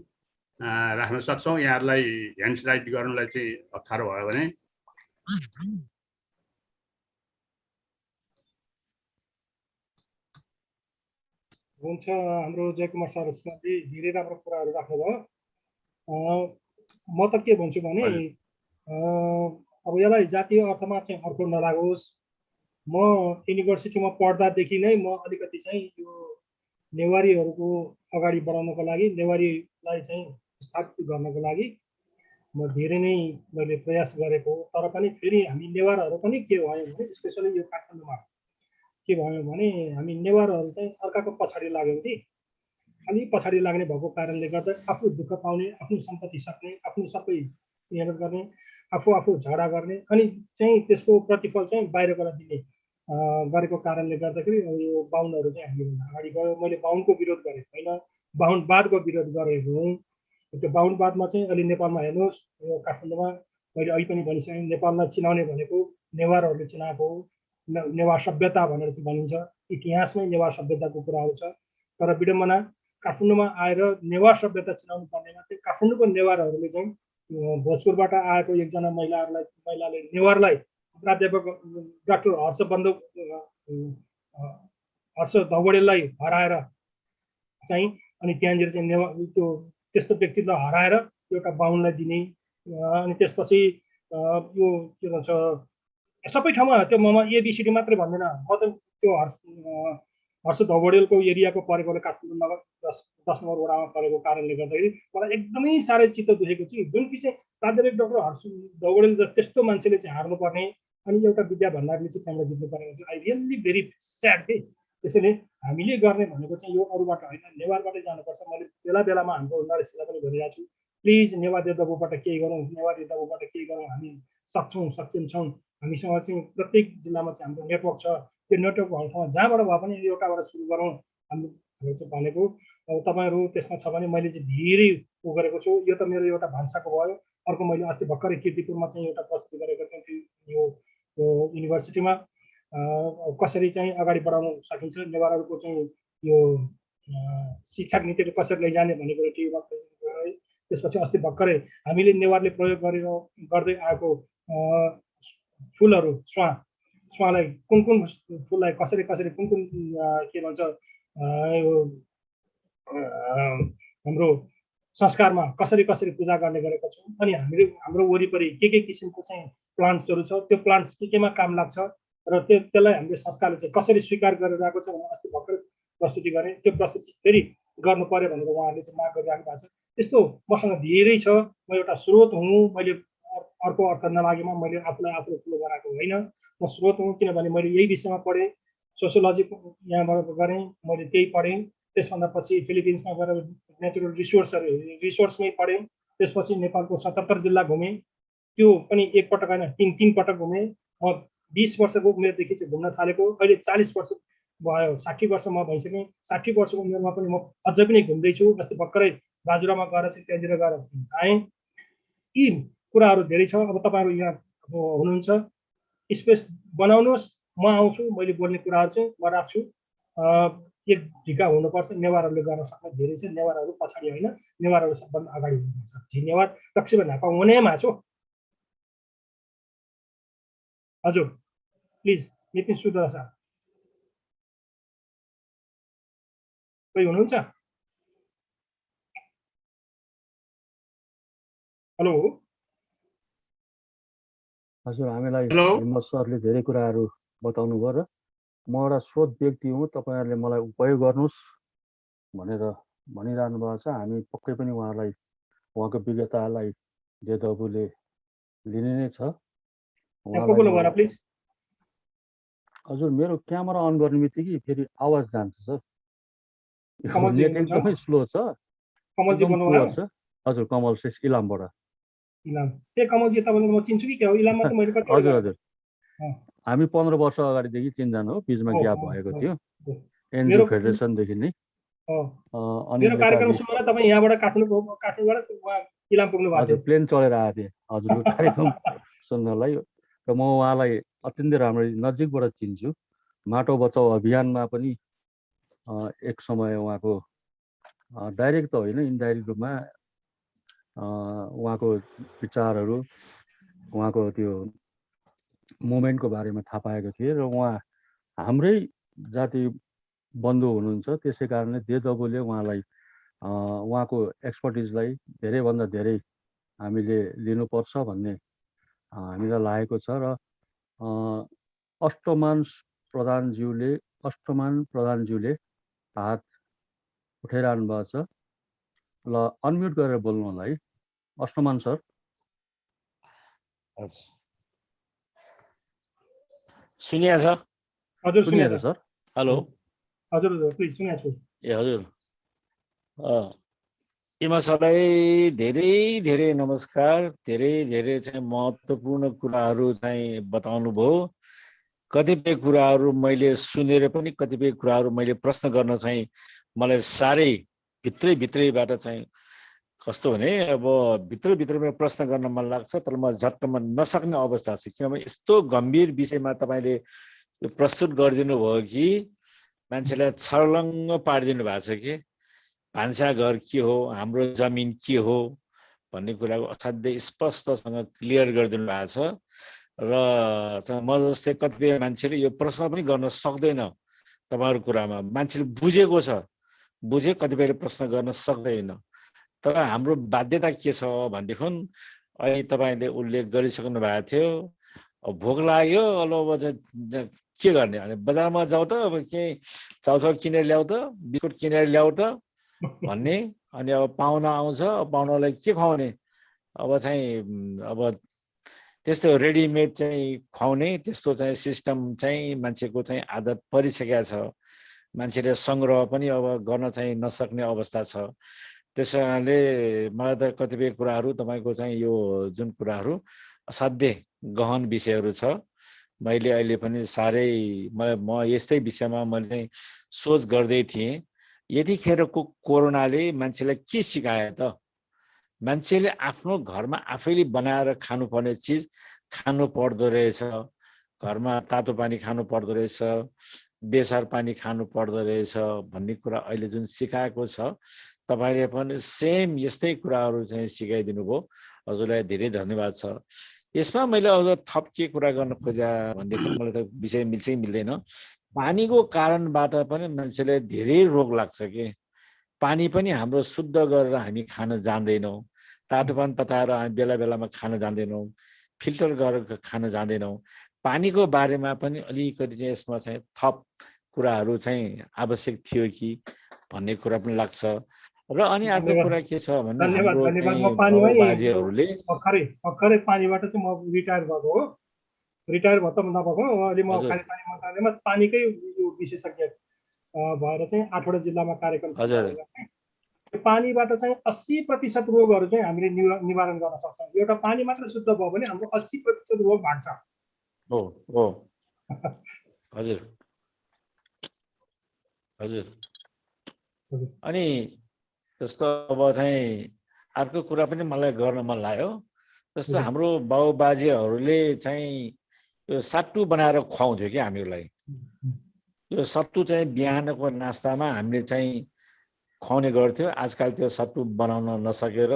राख्न सक्छौँ। यहाँहरूलाई ह्यान्ड राइज गर्नुलाई चाहिँ अप्ठ्यारो भयो भने। हुन्छ, हाम्रो जयकुमार सरले धेरै राम्रो कुराहरू राख्नुभयो। म त के भन्छु भने अब यसलाई जातीय अर्थमा चाहिँ अर्को नलागोस्। म युनिभर्सिटीमा पढ्दादेखि नै म अलिकति चाहिँ यो नेवारीहरूको अगाडि बढाउनको लागि, नेवारीलाई चाहिँ स्थापित गर्नको लागि म धेरै नै मैले प्रयास गरेको हो। तर पनि फेरि हामी नेवारहरू पनि के भयो भने, स्पेसली यो काठमाडौँमा के भयो भने हामी नेवारहरू चाहिँ अर्काको पछाडि लाग्यौँ कि। खालि पछाडि लाग्ने भएको कारणले गर्दा आफू दुःख पाउने, आफ्नो सम्पत्ति सक्ने, आफ्नो सबै मेहनत गर्ने, आफू झगडा गर्ने, अनि चाहिँ त्यसको प्रतिफल चाहिँ बाहिरबाट दिने गरेको कारणले गर्दाखेरि यो बाहुनहरू चाहिँ हामीभन्दा अगाडि गयो। मैले बाहुनको विरोध गरेको होइन, बाहुनवादको विरोध गरेको हुँ। त्यो बाहुनवादमा चाहिँ अहिले नेपालमा हेर्नुहोस्, यो काठमाडौँमा मैले अहिले पनि भनिसकेँ, नेपाललाई चिनाउने भनेको नेवारहरूले चिनाएको हो। नेवार सभ्यता भनेर चाहिँ भनिन्छ, इतिहासमै नेवार सभ्यताको कुराहरू छ। तर विडम्बना काठमाडौँमा आएर नेवार सभ्यता चिनाउनु पर्नेमा चाहिँ काठमाडौँको नेवारहरूले चाहिँ भोजपुरबाट आएको एकजना महिलाले नेवारलाई प्राध्यापक डाक्टर हर्ष धौबडेललाई हराएर चाहिँ, अनि त्यहाँनिर चाहिँ त्यो त्यस्तो व्यक्तित्वलाई हराएर एउटा बाहुनलाई दिने, अनि त्यसपछि यो के भन्छ सबै ठाउँमा त्यो म एबिसिडी मात्रै भन्दैन, म त त्यो हर्ष धौबडेलको एरियाको परेकोले काठमाडौँ नगर 10 नम्बर वडामा परेको कारणले गर्दाखेरि मलाई एकदमै साह्रै चित्त दुखेको छ जुन कि चाहिँ प्राध्यापक डाक्टर हर्ष धौबडेल त्यस्तो मान्छेले चाहिँ हार्नुपर्ने अनि एउटा विद्या भण्डारले चाहिँ त्यहाँबाट जित्नु परेको छ। आई रियल्ली भेरी स्याड के। त्यसैले हामीले गर्ने भनेको चाहिँ यो अरूबाट होइन नेवारबाटै जानुपर्छ। मैले बेला बेलामा हाम्रो नरेशलाई पनि भनिरहेको छु प्लिज नेवार देवदहबाट केही गरौँ, नेवार देवदहबाट केही गरौँ, हामी सक्छौँ सक्षम छौँ। हामीसँग चाहिँ प्रत्येक जिल्लामा चाहिँ हाम्रो नेटवर्क छ, त्यो नेटवर्क भएको ठाउँमा जहाँबाट भए पनि एउटाबाट सुरु गरौँ हामीले चाहिँ भनेको। तपाईँहरू त्यसमा छ भने मैले चाहिँ धेरै उ गरेको छु। यो त मेरो एउटा भान्साको भयो। अर्को मैले अस्ति भर्खरै कीर्तिपुरमा चाहिँ एउटा प्रस्तुति गरेको थिएँ यो युनिभर्सिटीमा कसरी चाहिँ अगाडि बढाउन सकिन्छ नेवारहरूको चाहिँ यो शिक्षा नीतिले कसरी लैजाने भन्ने कुरो टिभीमा है। त्यसपछि अस्ति भर्खरै हामीले नेवारले प्रयोग गर्दै आएको फुलहरू स्वालाई कुन फुललाई कसरी कुन के भन्छ हाम्रो संस्कारमा कसरी पूजा गर्ने गरेका छौँ। अनि हामीले हाम्रो वरिपरि के किसिमको चाहिँ प्लान्ट्सहरू छ त्यो प्लान्ट्स केमा काम लाग्छ र त्यसलाई हामीले संस्कारले चाहिँ कसरी स्वीकार गरेर आएको छ भने अस्ति भर्खर प्रस्तुति गरेँ। त्यो प्रस्तुति फेरि गर्नु पर्यो भनेर उहाँहरूले चाहिँ माग गरिराख्नु भएको छ। त्यस्तो मसँग धेरै छ। म एउटा स्रोत हुँ। मैले अर्को अर्थ नलागेमा मैले आफूलाई ठुलो बनाएको होइन। म स्रोत हुँ किनभने मैले यही विषयमा पढेँ। सोसियोलोजी यहाँबाट गरेँ मैले, त्यही पढेँ। त्यसभन्दा पछि फिलिपिन्समा गएर नेचुरल रिसोर्समै पढेँ। त्यसपछि नेपालको 77 जिल्ला घुमेँ। त्यो पनि एक पटक होइन 3 पटक घुमेँ। म 20 वर्षको उमेरदेखि चाहिँ घुम्न थालेको। अहिले 40 वर्ष भयो, 60 वर्ष म भइसकेँ। 60 वर्षको उमेरमा पनि म अझै पनि घुम्दैछु। अस्ति भर्खरै बाजुरामा गएर चाहिँ त्यहाँनिर गएर आएँ। यी कुराहरू धेरै छ। अब तपाईँहरू यहाँ हुनुहुन्छ, स्पेस बनाउनुहोस्, म आउँछु। मैले बोल्ने कुराहरू चाहिँ म राख्छु। एक ढिका हुनुपर्छ। नेवारहरूले गर्न सक्ने धेरै छ। नेवारहरू पछाडि होइन, नेवारहरू सबभन्दा अगाडि हुनुपर्छ। जी नेवार तक्सिबा नापा हुने माछो। हजुर प्लिज नितिन सुब्बा सर कोही हुनुहुन्छ? हेलो हजुर, हामीलाई हिम्मत सरले धेरै कुराहरू बताउनु भयो र म एउटा स्रोत व्यक्ति हुँ, तपाईँहरूले मलाई उपयोग गर्नुहोस् भनेर भनिरहनु भएको छ। हामी पक्कै पनि उहाँलाई उहाँको विज्ञतालाई देवदहले लिने नै छ। हजुर, मेरो क्यामेरा अन गर्ने बित्तिकै फेरि आवाज जान्छ सर। नेट एकदमै स्लो छ। हजुर, कमल शेष इलामबाट। हजुर, हामी 15 वर्ष अगाडिदेखि चिनजान हो। बिचमा ग्याप भएको थियो एनजिओ फेडरेसनदेखि नै। हजुर, प्लेन चढेर आएको थिएँ हजुरको कार्यक्रम सुन्नलाई र म उहाँलाई अत्यन्तै राम्ररी नजिकबाट चिन्छु। माटो बचाउ अभियानमा पनि एक समय उहाँको डाइरेक्ट त होइन इन्डाइरेक्ट रूपमा उहाँको विचारहरू उहाँको त्यो मुभमेन्टको बारेमा थाहा पाएको थिएँ र उहाँ हाम्रै जाति बन्धु हुनुहुन्छ। त्यसै कारणले देवदहले उहाँलाई उहाँको एक्सपर्टिजलाई धेरैभन्दा धेरै हामीले लिनुपर्छ भन्ने हामीलाई लागेको छ र अष्टमान प्रधानज्यूले हात उठाइरहनु भएको छ। ल अनम्युट गरेर बोल्नु होला है अष्टमान सर। सुनिया छ? हजुर सुनिया छ सर। हेलो हजुर प्लिज सुनिया छु। ए हजुर, हिम्मत सरलाई धेरै धेरै नमस्कार। धेरै चाहिँ महत्त्वपूर्ण कुराहरू चाहिँ बताउनु भयो। कतिपय कुराहरू मैले सुनेर पनि कतिपय कुराहरू मैले प्रश्न गर्न चाहिँ मलाई साह्रै भित्रैबाट चाहिँ कस्तो भने अब भित्रैमा प्रश्न गर्न मन लाग्छ तर म झट्टमा नसक्ने अवस्था छ। किनभने यस्तो गम्भीर विषयमा तपाईँले प्रस्तुत गरिदिनु भयो कि मान्छेलाई छर्लङ्ग पारिदिनु भएको छ कि भान्साघर के हो, हाम्रो जमिन के हो भन्ने कुराको असाध्यै स्पष्टसँग क्लियर गरिदिनु भएको छ। र म जस्तै कतिपय मान्छेले यो प्रश्न पनि गर्न सक्दैन तपाईँहरूको कुरामा। मान्छेले बुझेको छ, बुझे कतिपयले प्रश्न गर्न सक्दैन। तर हाम्रो बाध्यता के छ भनेदेखि अहिले तपाईँले उल्लेख गरिसक्नु भएको थियो भोक लाग्यो, अब के गर्ने अनि बजारमा जाऊ त अब केही चाउचाउ किनेर ल्याऊ त बिस्कुट किनेर ल्याऊ त भन्ने अनि अब पाहुना आउँछ पाहुनालाई के खुवाउने अब चाहिँ अब त्यस्तो रेडिमेड चाहिँ खुवाउने त्यस्तो चाहिँ सिस्टम चाहिँ मान्छेको चाहिँ आदत परिसकेको छ मान्छेले सङ्ग्रह पनि अब गर्न चाहिँ नसक्ने अवस्था छ त्यसो कारणले मलाई त कतिपय कुराहरू तपाईँको चाहिँ यो जुन कुराहरू असाध्यै गहन विषयहरू छ मैले अहिले पनि साह्रै म यस्तै विषयमा मैले चाहिँ सोच गर्दै थिएँ यतिखेरको कोरोनाले मान्छेलाई के सिकायो त मान्छेले आफ्नो घरमा आफैले बनाएर खानुपर्ने चिज खानु पर्दो रहेछ घरमा तातो पानी खानु पर्दो रहेछ बेसार पानी खानु पर्दो रहेछ भन्ने कुरा अहिले जुन सिकाएको छ तपाईले पनि सेम यस्तै कुराहरू चाहिँ सिकाइदिनु भयो हजुरलाई धेरै धन्यवाद छ यसमा मैले अझ थप के कुरा गर्न खोजा भन्ने पनि मलाई त विषय मिल्छै मिल्दैन पानीको कारणबाट पनि मान्छेले धेरै रोग लाग्छ के पानी पनि हाम्रो शुद्ध गरेर हामी खान जान्दैनौँ तातो पानी तताएर हामी बेला बेलामा खान जान्दैनौँ फिल्टर गरेर खान जान्दैनौँ पानीको बारेमा पनि अलिकति चाहिँ यसमा चाहिँ थप कुराहरू चाहिँ आवश्यक थियो कि भन्ने कुरा पनि लाग्छ र अनि अर्को कुरा के छ भने हाम्रो बाजेहरूले भर्खरै पानीबाट चाहिँ म रिटायर भएको हो रिटायर भयो त नभएको अहिले म खाने पानी मन्त्रालयमा पानीकै विशेषज्ञ भएर चाहिँ 8वटा जिल्लामा कार्यक्रम पानीबाट चाहिँ 80% रोगहरू चाहिँ हामीले निवारण गर्न सक्छौँ एउटा पानी मात्र शुद्ध भयो भने हाम्रो 80% रोग भाग्छ हो हो हजुर हजुर अनि जस्तो अब चाहिँ अर्को कुरा पनि मलाई गर्न मन लाग्यो जस्तो हाम्रो बाउ बाजेहरूले चाहिँ यो सट्टु बनाएर खुवाउँथ्यो कि हामीलाई यो सट्टु चाहिँ बिहानको नास्तामा हामीले चाहिँ खुवाउने गर्थ्यो आजकल त्यो सट्टु बनाउन नसकेर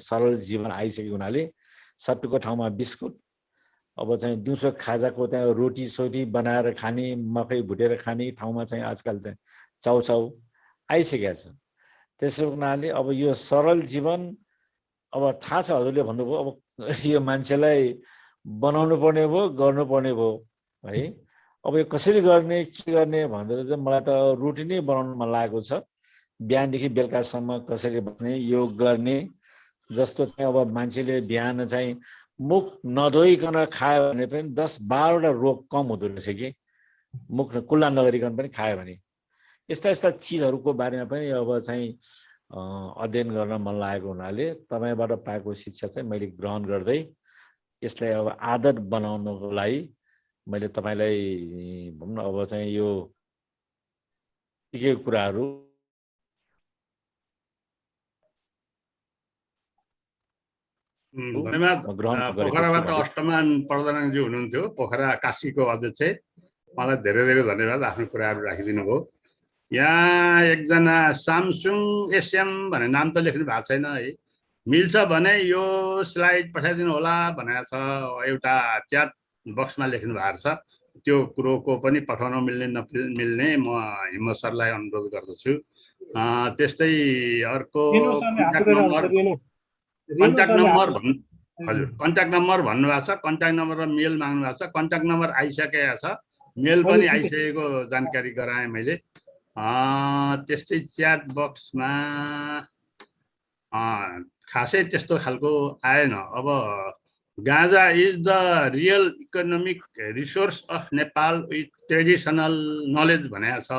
सरल जीवन आइसकेको हुनाले सट्टुको ठाउँमा बिस्कुट अब चाहिँ दिउँसो खाजाको त्यहाँ रोटी सोटी बनाएर खाने मकै भुटेर खाने ठाउँमा चाहिँ आजकल चाहिँ चाउचाउ आइसकेको छ त्यसो हुनाले अब यो सरल जीवन अब थाहा छ हजुरले भन्नुभयो अब यो मान्छेलाई बनाउनु पर्ने भयो गर्नुपर्ने भयो है अब यो कसरी गर्ने के गर्ने भनेर चाहिँ मलाई त रुटिन नै बनाउनु मन लागेको छ बिहानदेखि बेलुकासम्म कसरी बस्ने योग गर्ने जस्तो चाहिँ अब मान्छेले बिहान चाहिँ मुख नधोइकन खायो भने पनि 10-12वटा रोग कम हुँदो रहेछ कि मुख कुल्ला नगरिकन पनि खायो भने यस्ता यस्ता चिजहरूको बारेमा पनि अब चाहिँ अध्ययन गर्न मन लागेको हुनाले तपाईँबाट पाएको शिक्षा चाहिँ मैले ग्रहण गर्दै यसलाई अब आदत बनाउनको लागि मैले तपाईँलाई भनौँ न अब चाहिँ यो सिकेको कुराहरू धन्यवाद पोखराबाट अष्टमान प्रधानजी हुनुहुन्थ्यो पोखरा काशीको अध्यक्ष मलाई धेरै धेरै धन्यवाद आफ्नो कुराहरू राखिदिनु भयो यहाँ एकजना सामसुङ एसएम भन्ने नाम त लेख्नु भएको छैन है मिल्छ भने यो स्लाइड पठाइदिनु होला भनेको छ एउटा च्याट बक्समा लेख्नु भएको छ त्यो कुरोको पनि पठाउन मिल्ने नमिल्ने म हिम्मत सरलाई अनुरोध गर्दछु त्यस्तै अर्को कन्ट्याक्ट नम्बर हजुर कन्ट्याक्ट नम्बर भन्नुभएको छ कन्ट्याक्ट नम्बर र मेल माग्नु भएको छ कन्ट्याक्ट नम्बर आइसकेको छ मेल पनि आइसकेको जानकारी गराएँ मैले त्यस्तै च्याट बक्समा खासै त्यस्तो खालको आएन अब ganja is the real economic resource of Nepal with traditional knowledge भनेको छ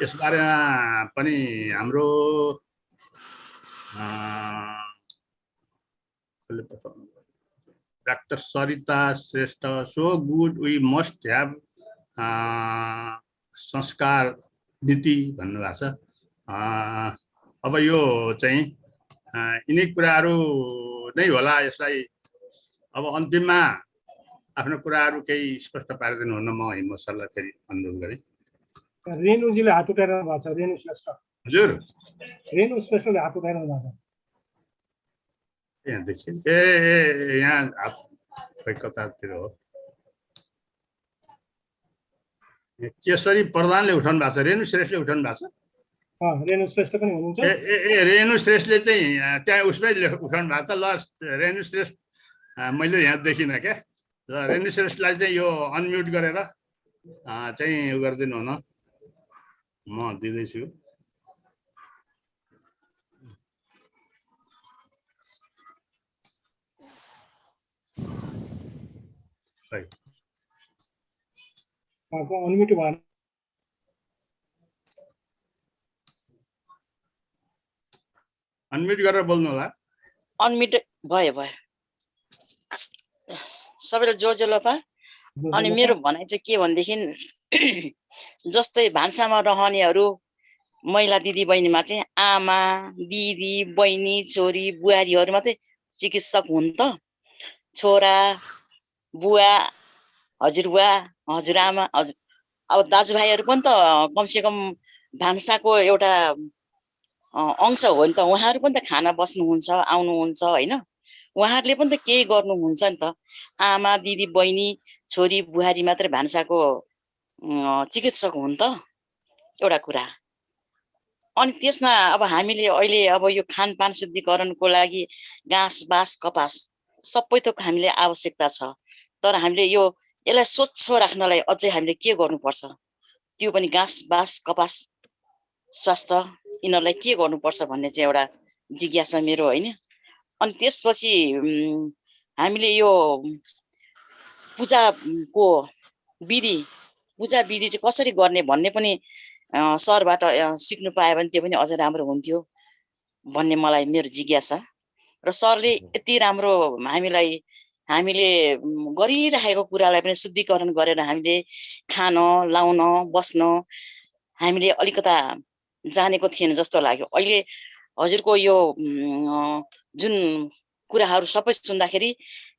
यसबारेमा पनि हाम्रो doctor Sarita Shrestha so good we must have संस्कार नीति भन्नुभएको छ अब यो चाहिँ यिनै कुराहरू नै होला यसलाई अब अन्तिममा आफ्नो कुराहरू केही स्पष्ट पारिदिनु हुन म हिम्मत सरलाई फेरि अनुरोध गरेँ रेणुजीले हात उठाइरहनु भएको छ रेणु श्रेष्ठ हजुर रेणु श्रेष्ठले हात उठाइरहनु भएको छ यहाँदेखि यहाँ खै कतातिर हो केशरी प्रधानले उठाउनु भएको छ रेणु श्रेष्ठले उठाउनु भएको छ रेणु श्रेष्ठ पनि हुनुहुन्छ रेणु श्रेष्ठले चाहिँ त्यहाँ उसमै उठाउनु भएको छ ल रेणु श्रेष्ठ मैले यहाँ देखिनँ क्या ल रेणु श्रेष्ठलाई चाहिँ यो अनम्युट गरेर चाहिँ उ गरिदिनु हुन, म दिँदैछु। अनम्युट भएन। अनम्युट गरेर बोल्नु होला। अनम्युट भयो भयो सबैलाई जोजोलोपा। अनि मेरो भनाइ चाहिँ के भनेदेखि जस्तै भान्सामा रहनेहरू महिला दिदी बहिनीमा चाहिँ आमा दिदी बहिनी छोरी बुहारीहरू मात्रै चिकित्सक हुन् त? छोरा बुवा हजुरबुवा हजुरआमा हजुर अब दाजुभाइहरू पनि त कमसेकम भान्साको एउटा अंश हो नि त। उहाँहरू पनि त खाना बस्नुहुन्छ आउनुहुन्छ होइन, उहाँहरूले पनि त केही गर्नुहुन्छ नि त। आमा दिदी बहिनी छोरी बुहारी मात्रै भान्साको चिकित्सक हुन् त एउटा कुरा। अनि त्यसमा अब हामीले अहिले अब यो खानपान शुद्धिकरणको लागि घाँस बाँस कपास सबै थोक हामीले आवश्यकता छ, तर हामीले यसलाई स्वच्छ राख्नलाई अझै हामीले के गर्नुपर्छ त्यो पनि घाँस बाँस कपास स्वास्थ्य यिनीहरूलाई के गर्नुपर्छ भन्ने चाहिँ एउटा जिज्ञासा मेरो होइन। अनि त्यसपछि हामीले यो पूजाको विधि चाहिँ कसरी गर्ने भन्ने पनि सरबाट सिक्नु पायो भने त्यो पनि अझ राम्रो हुन्थ्यो भन्ने मलाई मेरो जिज्ञासा। र सरले यति राम्रो हामीले गरिरहेको कुरालाई पनि शुद्धिकरण गरेर हामीले खान लाउन बस्न हामीले अलिकता जानेको थिएन जस्तो लाग्यो। अहिले हजुरको यो जुन कुराहरू सबै सुन्दाखेरि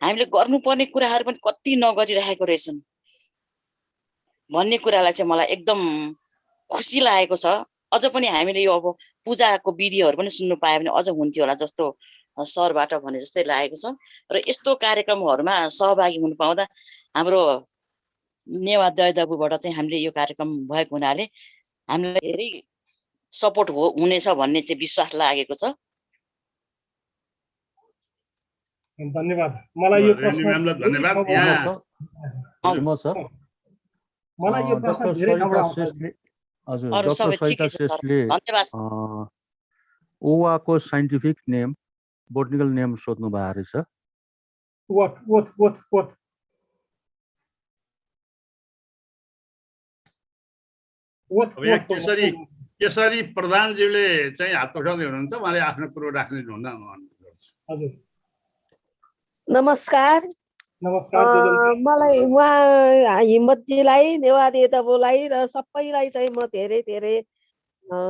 हामीले गर्नुपर्ने कुराहरू पनि कति नगरिरहेको रहेछन् भन्ने कुरालाई चाहिँ मलाई एकदम खुसी लागेको छ। अझ पनि हामीले यो अब पूजाको विधिहरू पनि सुन्नु पायो भने अझ हुन्थ्यो होला जस्तो सरबाट भने जस्तै लागेको छ। र यस्तो कार्यक्रमहरूमा सहभागी हुन पाउँदा हाम्रो नेवा दयदाबुबाट चाहिँ हामीले यो कार्यक्रम भएको हुनाले हामीलाई धेरै सपोर्ट हुनेछ भन्ने चाहिँ विश्वास लागेको छ। धन्यवाद। मलाई यो प्रश्न धन्यवाद। मलाई यो प्रश्न धेरै ठाउँबाट आउँछ। हजुर डाक्टर सरिता श्रेष्ठले ओवाको साइन्टिफिक नेम बोटनिकल नेम सोध्नु भएको रहेछ। यसरी प्रधानज्यूले चाहिँ हात उठाउँदै हुनुहुन्छ, उहाँले आफ्नो कुरो राख्ने हुन्न। हजुर नमस्कार। नमस्कार। मलाई उहाँ हिम्मतजीलाई नेवादी दबोलाई र सबैलाई चाहिँ म धेरै धेरै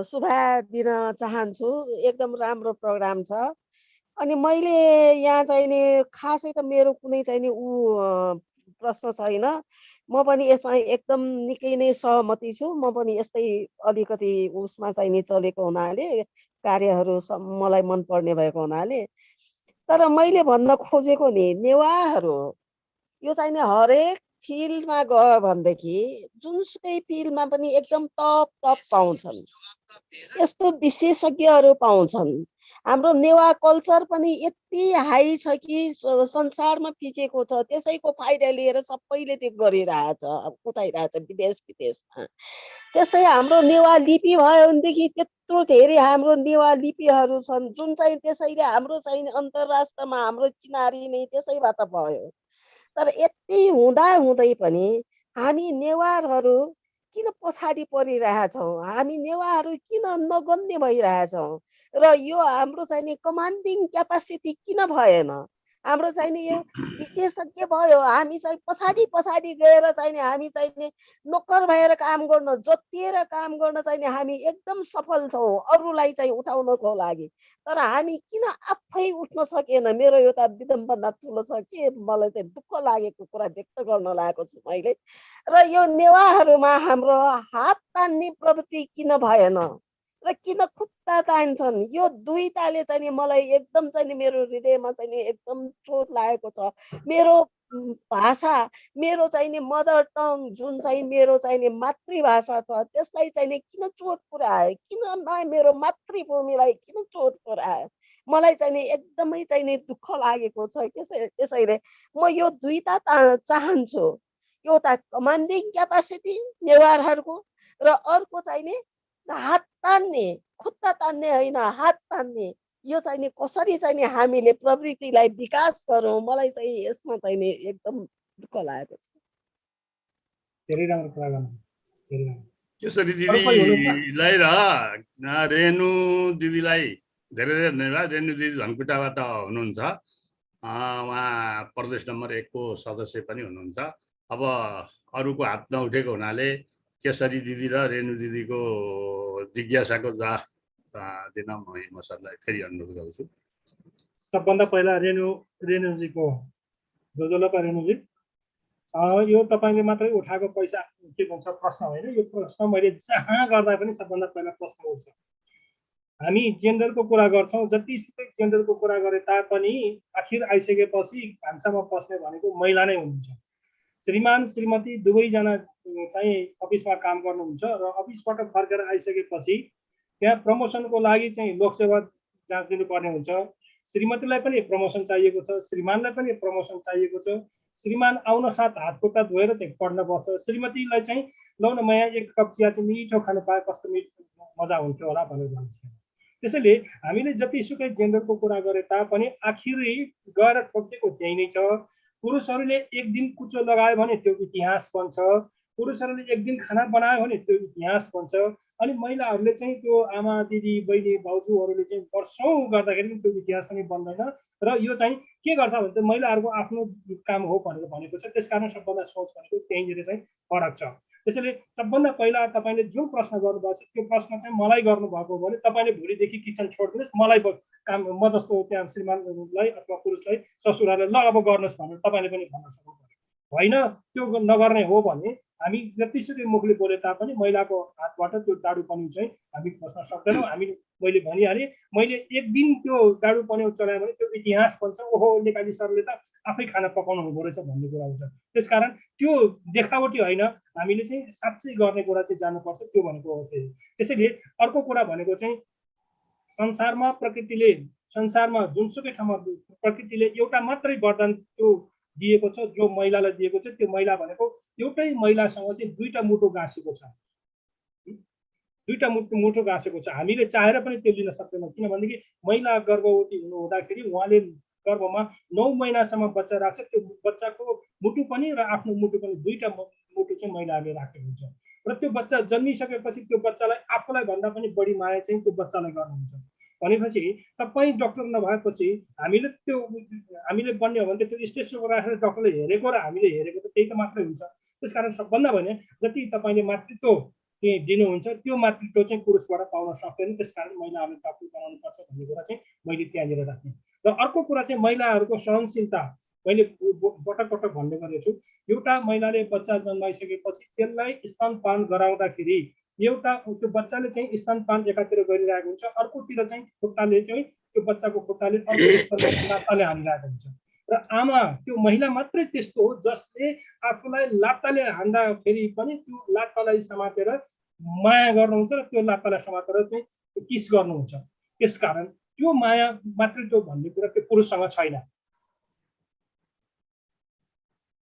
शुभा दिन चाहन्छु। एकदम राम्रो प्रोग्राम छ। अनि मैले यहाँ चाहिँ नि खासै त मेरो कुनै चाहिँ नि प्रश्न छैन। म पनि यसमा एकदम निकै नै सहमति छु। म पनि यस्तै अलिकति उसमा चाहिँ नि चलेको हुनाले कार्यहरू मलाई मनपर्ने भएको हुनाले। तर मैले भन्न खोजेको नि नेवाहरू यो चाहिँ नि हरेक फिल्डमा गयो भनेदेखि जुनसुकै फिल्डमा पनि एकदम टप पाउँछन्, यस्तो विशेषज्ञहरू पाउँछन्। हाम्रो नेवा कल्चर पनि यति हाई छ कि संसारमा पिछेको छ। त्यसैको फाइदा लिएर सबैले त्यो गरिरहेछ, उठाइरहेछ विदेशमा। त्यस्तै हाम्रो नेवा लिपि भयो भनेदेखि त्यत्रो धेरै हाम्रो नेवा लिपिहरू छन् जुन चाहिँ त्यसैले हाम्रो चाहिँ अन्तर्राष्ट्रमा हाम्रो चिनारी नै त्यसैबाट भयो। तर यति हुँदै पनि हामी नेवारहरू किन पछाडि परिरहेछौँ? हामी नेवारहरू किन नगन्य भइरहेछौँ? र यो हाम्रो चाहिँ नि कमान्डिङ क्यापासिटी किन भएन? हाम्रो चाहिँ नि यो विशेषज्ञ भयो, हामी चाहिँ पछाडि गएर चाहिँ नि हामी चाहिँ नि नोकर भएर काम गर्न, जोतिएर काम गर्न चाहिँ नि हामी एकदम सफल छौँ अरूलाई चाहिँ उठाउनको लागि। तर हामी किन आफै उठ्न सकेन? मेरो एउटा विडम्बना ठुलो छ कि मलाई चाहिँ दुःख लागेको कुरा व्यक्त गर्न लागेको छु मैले। र यो नेवाहरूमा हाम्रो हात तान्ने प्रवृत्ति किन भएन र किन खुट्टा तान्छन्? यो दुईटाले चाहिँ नि मलाई एकदम चाहिँ नि मेरो हृदयमा चाहिँ नि एकदम चोट लागेको छ। मेरो भाषा, मेरो चाहिँ नि मदर टङ जुन चाहिँ मेरो चाहिँ नि मातृभाषा छ त्यसलाई चाहिँ नि किन चोट पुर्यायो? किन मेरो मातृभूमिलाई किन चोट पुर्यायो? मलाई चाहिँ नि एकदमै चाहिँ नि दुःख लागेको छ। त्यसैले म यो दुईटा चाहन्छु एउटा कमान्डिङ क्यापासिटी नेवारहरूको र अर्को चाहिँ नि हात तान्ने, खुट्टा तान्ने होइन, हात तान्ने, यो चाहिँ नि कसरी चाहिँ नि हामीले प्रवृत्तिलाई विकास गरौँ, मलाई चाहिँ यसमा चाहिँ नि एकदम दुःख लागेको छ। धेरै राम्रो कुरा गर्नु, धेरै राम्रो। केशरी दिदीलाई र रेणु दिदीलाई धेरै धेरै धन्यवाद। रेणु दिदी धनकुटाबाट हुनुहुन्छ, उहाँ प्रदेश नम्बर 1 को सदस्य पनि हुनुहुन्छ। अब अरूको हात नउठेको हुनाले केशरी दिदी र रेणु दिदीको जिज्ञासाको जवाफ दिन म सरलाई फेरि अनुरोध गर्छु। सबभन्दा पहिला रेणुजीको जोजोलोका रेणुजी, यो तपाईँले मात्रै उठाएको पैसा के भन्छ प्रश्न होइन, यो प्रश्न मैले जहाँ गर्दा पनि सबभन्दा पहिला प्रश्न उठ्छ। हामी जेन्डरको कुरा गर्छौँ, जतिसुकै जेन्डरको कुरा गरे तापनि आखिर आइसकेपछि भान्सामा पस्ने भनेको महिला नै हुनुहुन्छ। श्रीमान श्रीमती दुवैजना चाहिँ अफिसमा काम गर्नुहुन्छ र अफिसबाट फर्केर आइसकेपछि त्यहाँ प्रमोसनको लागि चाहिँ लोकसेवा जाँच दिनुपर्ने हुन्छ। श्रीमतीलाई पनि प्रमोसन चाहिएको छ, श्रीमानलाई पनि प्रमोसन चाहिएको छ। श्रीमान आउन साथ हात खुट्टा धोएर चाहिँ पढ्न पर्छ। श्रीमतीलाई चाहिँ लौ न म यहाँ एक कप चिया चाहिँ मिठो खानु पाए कस्तो मजा हुन्थ्यो होला भनेर भन्छ। त्यसैले हामीले जतिसुकै जेन्डरको कुरा गरे तापनि आखिरै गएर ठोकेको त्यही नै छ। पुरुषहरूले एक दिन कुचो लगायो भने त्यो इतिहास बन्छ, पुरुषहरूले एक दिन खाना बनायो भने त्यो इतिहास बन्छ। अनि महिलाहरूले चाहिँ त्यो आमा दिदी बहिनी भाउजूहरूले चाहिँ वर्षौँ गर्दाखेरि पनि त्यो इतिहास पनि बन्दैन। र यो चाहिँ के गर्छ भने चाहिँ महिलाहरूको आफ्नो काम हो भनेर भनेको छ। त्यसकारण सबभन्दा सोच भनेको त्यहीँनिर चाहिँ फरक छ। त्यसैले सबभन्दा पहिला तपाईँले जुन प्रश्न गर्नुभएको छ त्यो प्रश्न चाहिँ मलाई गर्नुभएको हो भने तपाईँले भोलिदेखि किचन छोडिदिनुहोस्, मलाई काम म जस्तो त्यहाँ श्रीमानलाई अथवा पुरुषलाई ससुराले ल अब गर्नुहोस् भनेर तपाईँले पनि भन्न सक्नु पर्यो। होइन त्यो नगर्ने हो भने हामी जतिसुकै मुखले बोले तापनि महिलाको हातबाट त्यो डाडु पन्यु चाहिँ हामी खोज्न सक्दैनौँ। हामीले मैले भनिहालेँ, मैले एक दिन त्यो डाडु पन्यु चलायो भने त्यो इतिहास बन्छ। ओहो नेपाली सरले त आफै खाना पकाउनु हुँदो रहेछ भन्ने कुरा हुन्छ। त्यसकारण त्यो देखावटी होइन, हामीले चाहिँ साँच्चै गर्ने कुरा चाहिँ जानुपर्छ, त्यो भनेको हो त्यही। त्यसैले अर्को कुरा भनेको चाहिँ संसारमा जुनसुकै ठाउँमा प्रकृतिले एउटा मात्रै वरदान त्यो दिएको छ जो महिलालाई दिएको छ। त्यो महिला भनेको एउटै महिलासँग चाहिँ दुईटा मुटु गाँसेको छ, दुईटा मुटु गाँसेको छ। हामीले चाहेर पनि त्यो लिन सक्दैनौँ, किनभनेदेखि महिला गर्भवती हुनु हुँदाखेरि उहाँले गर्भमा 9 महिनासम्म बच्चा राख्छ। त्यो बच्चाको मुटु पनि र आफ्नो मुटु पनि दुईटा मुटु चाहिँ महिलाहरूले राखेको हुन्छ। र त्यो बच्चा जन्मिसकेपछि त्यो बच्चालाई आफूलाई भन्दा पनि बढी माया चाहिँ त्यो बच्चालाई गर्नुहुन्छ। भनेपछि तपाईँ डक्टर नभएपछि हामीले बन्ने हो भने त्यो स्टेसनमा राखेर डक्टरले हेरेको र हामीले हेरेको त त्यही त मात्रै हुन्छ। त्यसकारण सबभन्दा भने जति तपाईँले मातृत्व दिनुहुन्छ त्यो मातृत्व चाहिँ पुरुषबाट पाउन सक्दैन। त्यसकारण महिलाहरूले डक्टर बनाउनुपर्छ भन्ने कुरा चाहिँ मैले त्यहाँनिर राख्ने। र अर्को कुरा चाहिँ महिलाहरूको सहनशीलता मैले पटक पटक भन्ने गरेको छु। एउटा महिलाले बच्चा जन्माइसकेपछि त्यसलाई स्तनपान गराउँदाखेरि एउटा त्यो बच्चाले चाहिँ स्तनपान एकातिर गरिरहेको हुन्छ, अर्कोतिर चाहिँ खुट्टाले चाहिँ त्यो बच्चाको खुट्टाले अर्को लात्ताले हानिरहेको हुन्छ। र आमा त्यो महिला मात्रै त्यस्तो हो जसले आफूलाई लात्ताले हान्दाखेरि पनि त्यो लात्तालाई समातेर माया गर्नुहुन्छ र त्यो लात्तालाई समातेर चाहिँ किस गर्नुहुन्छ। त्यसकारण त्यो माया मातृत्व भन्ने कुरा त्यो पुरुषसँग छैन।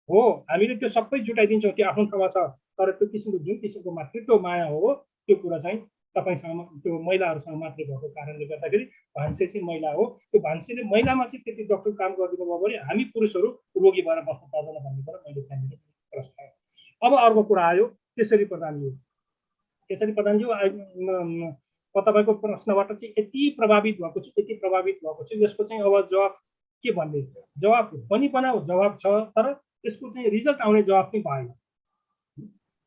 हो हामीले त्यो सबै जुटाइदिन्छौँ, त्यो आफ्नो ठाउँमा छ, तर त्यो किसिमको जुन किसिमको मातृत्व माया हो त्यो कुरा चाहिँ तपाईँसँग त्यो महिलाहरूसँग मात्रै भएको कारणले गर्दाखेरि भान्से चाहिँ महिला हो। त्यो भान्सेले महिलामा चाहिँ त्यति डक्टर काम गरिदिनु भयो भने हामी पुरुषहरू रोगी भएर बस्नु पर्दैन भन्ने कुरा मैले त्यहाँनिर प्रश्न आयो। अब अर्को कुरा आयो केशरी प्रधानज्यू। केशरी प्रधानज्यू तपाईँको प्रश्नबाट चाहिँ यति प्रभावित भएको छु यसको चाहिँ अब जवाफ के भन्ने, जवाफ पनि बनाऊ जवाब छ, तर त्यसको चाहिँ रिजल्ट आउने जवाफ चाहिँ भएन।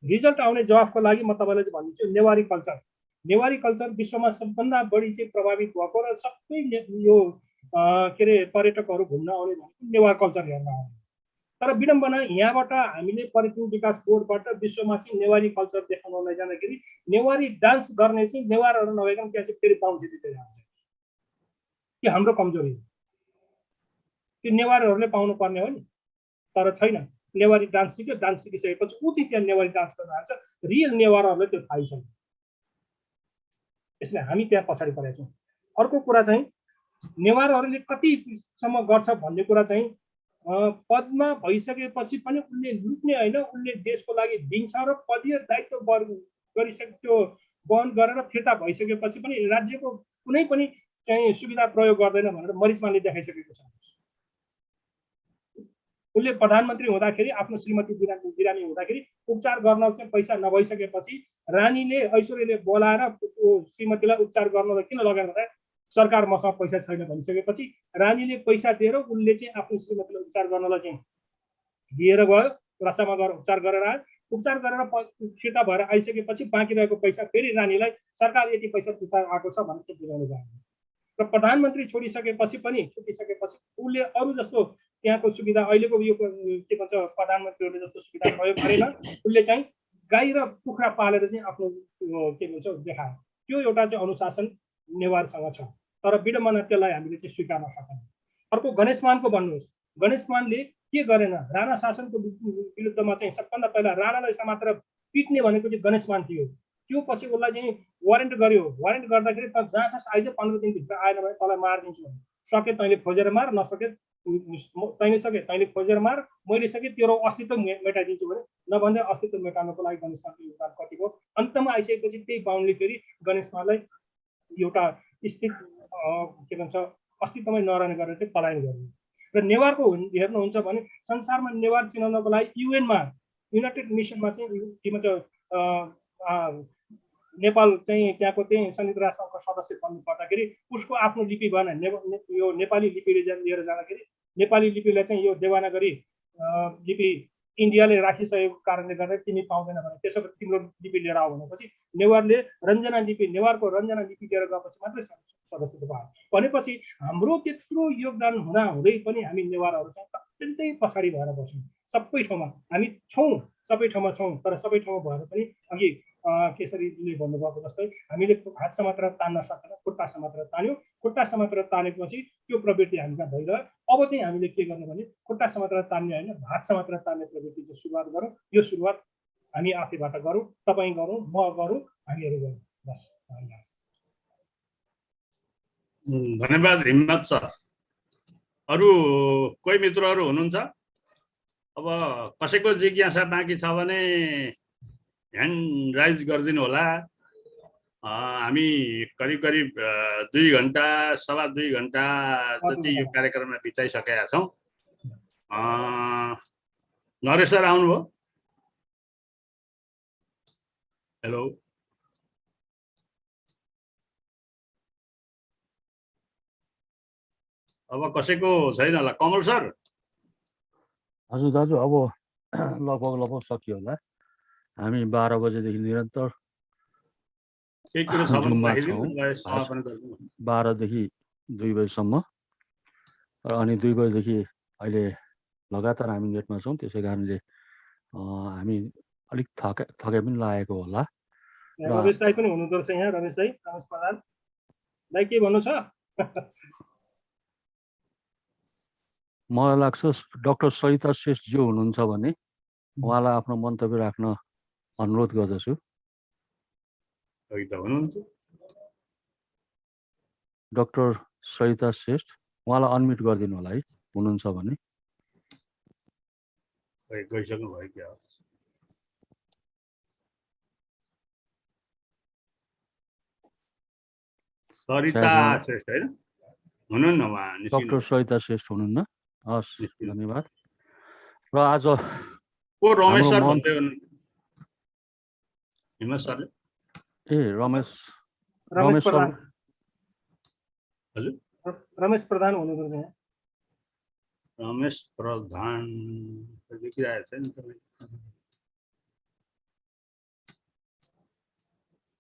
रिजल्ट आउने जवाफको लागि म तपाईँलाई चाहिँ भनिदिन्छु, नेवारी कल्चर विश्वमा सबभन्दा बढी चाहिँ प्रभावित भएको र सबै यो के अरे पर्यटकहरू घुम्न आउने भनेको नेवार कल्चर हेर्न आउने। तर विडम्बना यहाँबाट हामीले पर्यटन विकास बोर्डबाट विश्वमा चाहिँ नेवारी कल्चर देखाउन लैजाँदाखेरि नेवारी डान्स गर्ने चाहिँ नेवारहरू नभइकन त्यहाँ चाहिँ फेरि बाहुन दिँदै जान्छ। त्यो हाम्रो कमजोरी हो, त्यो नेवारहरूले पाउनु पर्ने हो नि, तर छैन। नेवारी डान्स सिक्यो, डान्स सिकिसकेपछि ऊ चाहिँ त्यहाँ नेवारी डान्स गर्न आउँछ, रियल नेवारहरूले त्यो थाहै छैन। यसले हामी त्यहाँ पछाडि परेका छौँ। अर्को कुरा चाहिँ नेवारहरूले कतिसम्म गर्छ भन्ने कुरा चाहिँ पदमा भइसकेपछि पनि उनले लुट्ने होइन, उनले देशको लागि दिन्छ र पदीय दायित्व गरिसक्यो वहन गरेर फिर्ता भइसकेपछि पनि राज्यको कुनै पनि चाहिँ सुविधा प्रयोग गर्दैन भनेर मरिचमानले देखाइसकेको छ। उनले प्रधानमन्त्री हुँदाखेरि आफ्नो श्रीमती बिरामी हुँदाखेरि उपचार गर्न चाहिँ पैसा नभइसकेपछि रानीले ऐश्वर्यले बोलाएर श्रीमतीलाई उपचार गर्नलाई किन लगाएर सरकार मसँग पैसा छैन भनिसकेपछि रानीले पैसा दिएर उनले चाहिँ आफ्नो श्रीमतीलाई उपचार गर्नलाई चाहिँ दिएर गयो, रसामा गएर उपचार गरेर आयो। उपचार गरेर फिर्ता भएर आइसकेपछि बाँकी रहेको पैसा फेरि रानीलाई सरकार यति पैसा फिर्ता आएको छ भनेर चाहिँ दिलाउनु गयो। र प्रधानमन्त्री छुटिसकेपछि उसले अरू जस्तो त्यहाँको सुविधा अहिलेको यो के भन्छ प्रधानमन्त्रीहरूले जस्तो सुविधा प्रयोग गरेन। उसले चाहिँ गाई र कुखुरा पालेर चाहिँ आफ्नो के भन्छ देखायो। त्यो एउटा चाहिँ अनुशासन नेवारसँग छ, तर विडम्बना त्यसलाई हामीले चाहिँ स्वीकार्न सक्दैनौँ। अर्को गणेशमानको भन्नुहोस्, गणेशमानले के गरेन? राणा शासनको विरुद्धमा चाहिँ सबभन्दा पहिला राणालाई समातेर पिट्ने भनेको चाहिँ गणेशमान थियो। त्यो पछि उसलाई चाहिँ वारेन्ट गर्यो। वारेन्ट गर्दाखेरि त जहाँ छ आइज 15 दिनभित्र आएन भने तँलाई मारिदिन्छु। सके तैँले खोजेर मार, नसके तैँले खोजेर मार, मैले सके तेरो अस्तित्व मेटाइदिन्छु भने, नभन्दा अस्तित्व मेटाउनको लागि गणेशमानको योगदान कति हो। अन्तमा आइसकेपछि त्यही बाहुनले फेरि गणेशमानलाई एउटा स्थित के भन्छ अस्तित्वमै नरहने गरेर चाहिँ पलायन गर्यो। र नेवारको हेर्नुहुन्छ भने संसारमा नेवार चिनाउनको लागि युएनमा युनाइटेड नेसनमा चाहिँ के भन्छ नेपाल चाहिँ त्यहाँको चाहिँ संयुक्त राष्ट्रसङ्घको सदस्य बन्नु पर्दाखेरि उसको आफ्नो लिपि भएन। यो नेपाली लिपिले लिएर जाँदाखेरि नेपाली लिपिलाई चाहिँ यो देवानागरी लिपि इन्डियाले राखिसकेको कारणले गर्दा तिमी पाउँदैन भने त्यसो भए तिम्रो लिपि लिएर आऊ भनेपछि नेवारले रञ्जना लिपि नेवारको रञ्जना लिपि लिएर गएपछि मात्रै सदस्यता पायो। भनेपछि हाम्रो त्यत्रो योगदान हुँदा हुँदै पनि हामी नेवारहरू चाहिँ अत्यन्तै पछाडि भएर बस्छौँ। सबै ठाउँमा हामी छौँ, सबै ठाउँमा छौँ, तर सबै ठाउँमा भएर पनि अघि केशरीले भन्नुभएको जस्तै हामीले हात समातेर तान्न सक्दैन, खुट्टा समातेर तान्यो। खुट्टा समातेर तानेपछि त्यो प्रवृत्ति हामीमा भइरह्यो। अब चाहिँ हामीले के गर्ने भने खुट्टा समातेर तान्ने होइन, हात समातेर तान्ने प्रवृत्ति चाहिँ सुरुवात गरौँ। यो सुरुवात हामी आफैबाट गरौँ, तपाईँ गरौँ, म गरौँ, हामीहरू गरौँ। बस धन्यवाद हिम्मत सर। अरू कोही मित्रहरू हुनुहुन्छ? अब कसैको जिज्ञासा बाँकी छ भने ह्यान्ड राइज गरिदिनु होला। हामी करिब 2 घन्टा 2.5 घन्टा जति यो कार्यक्रममा बिताइसकेका छौँ। नरेश सर आउनुभयो? हेलो, अब कसैको छैन होला। कमल सर? हजुर दाजु, अब लगभग सकियो होला। हामी 12 बजेदेखि निरन्तर जुममा छौँ, 12 देखि 2 बजीसम्म। अनि 2 बजेदेखि अहिले लगातार हामी नेटमा छौँ। त्यसै कारणले हामी अलिक थकाइ पनि लागेको होला। रमेश दाई पनि हुनुहुँदो रहेछ यहाँ। रमेश दाई, रमेश प्रधान दाई के भन्नु छ? मलाई लाग्छ डाक्टर सरिता श्रेष्ठ जो हुनुहुन्छ भने उहाँलाई आफ्नो मन्तव्य राख्न अनुरोध गर्दछु। डाक्टर सरिता श्रेष्ठ, उहाँलाई अनम्युट गरिदिनु होला है, हुनुहुन्छ भने। गइसक्नु भयो क्या? सरिता श्रेष्ठ हैन हुनुहुन्न? उहाँ डाक्टर सरिता श्रेष्ठ हुनुहुन्न? हस्, धन्यवाद। र आज को रमेश सर भन्दै हुनुहुन्छ? हिम्मत सरले? ए रमेश सर। हजुर, रमेश प्रधान हुनुहुँदो रहेछ यहाँ। रमेश प्रधान देखिरहेको छ नि तपाईँ?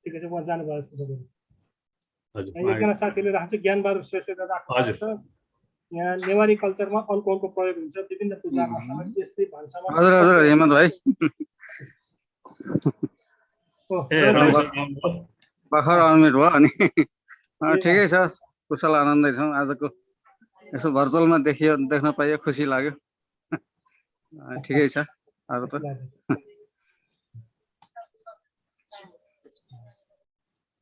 ठिकै छ, उहाँ जानुभयो जस्तो छ। हजुर, एकजना साथीले राख्छ ज्ञानबहादुर श्रेष्ठले राख्नु छ। यहाँ नेवारी कल्चरमा अल्कोहलको प्रयोग हुन्छ विभिन्न पूजामा समेत। यसले भान्सामा हजुर हेमन्त भाइ भर्खर अनम्युट भयो अनि ठिकै छ, कुशल आनन्दै छौँ। आजको यसो भर्चुअलमा देख्न पाइयो, खुसी लाग्यो। ठिकै छ। अब त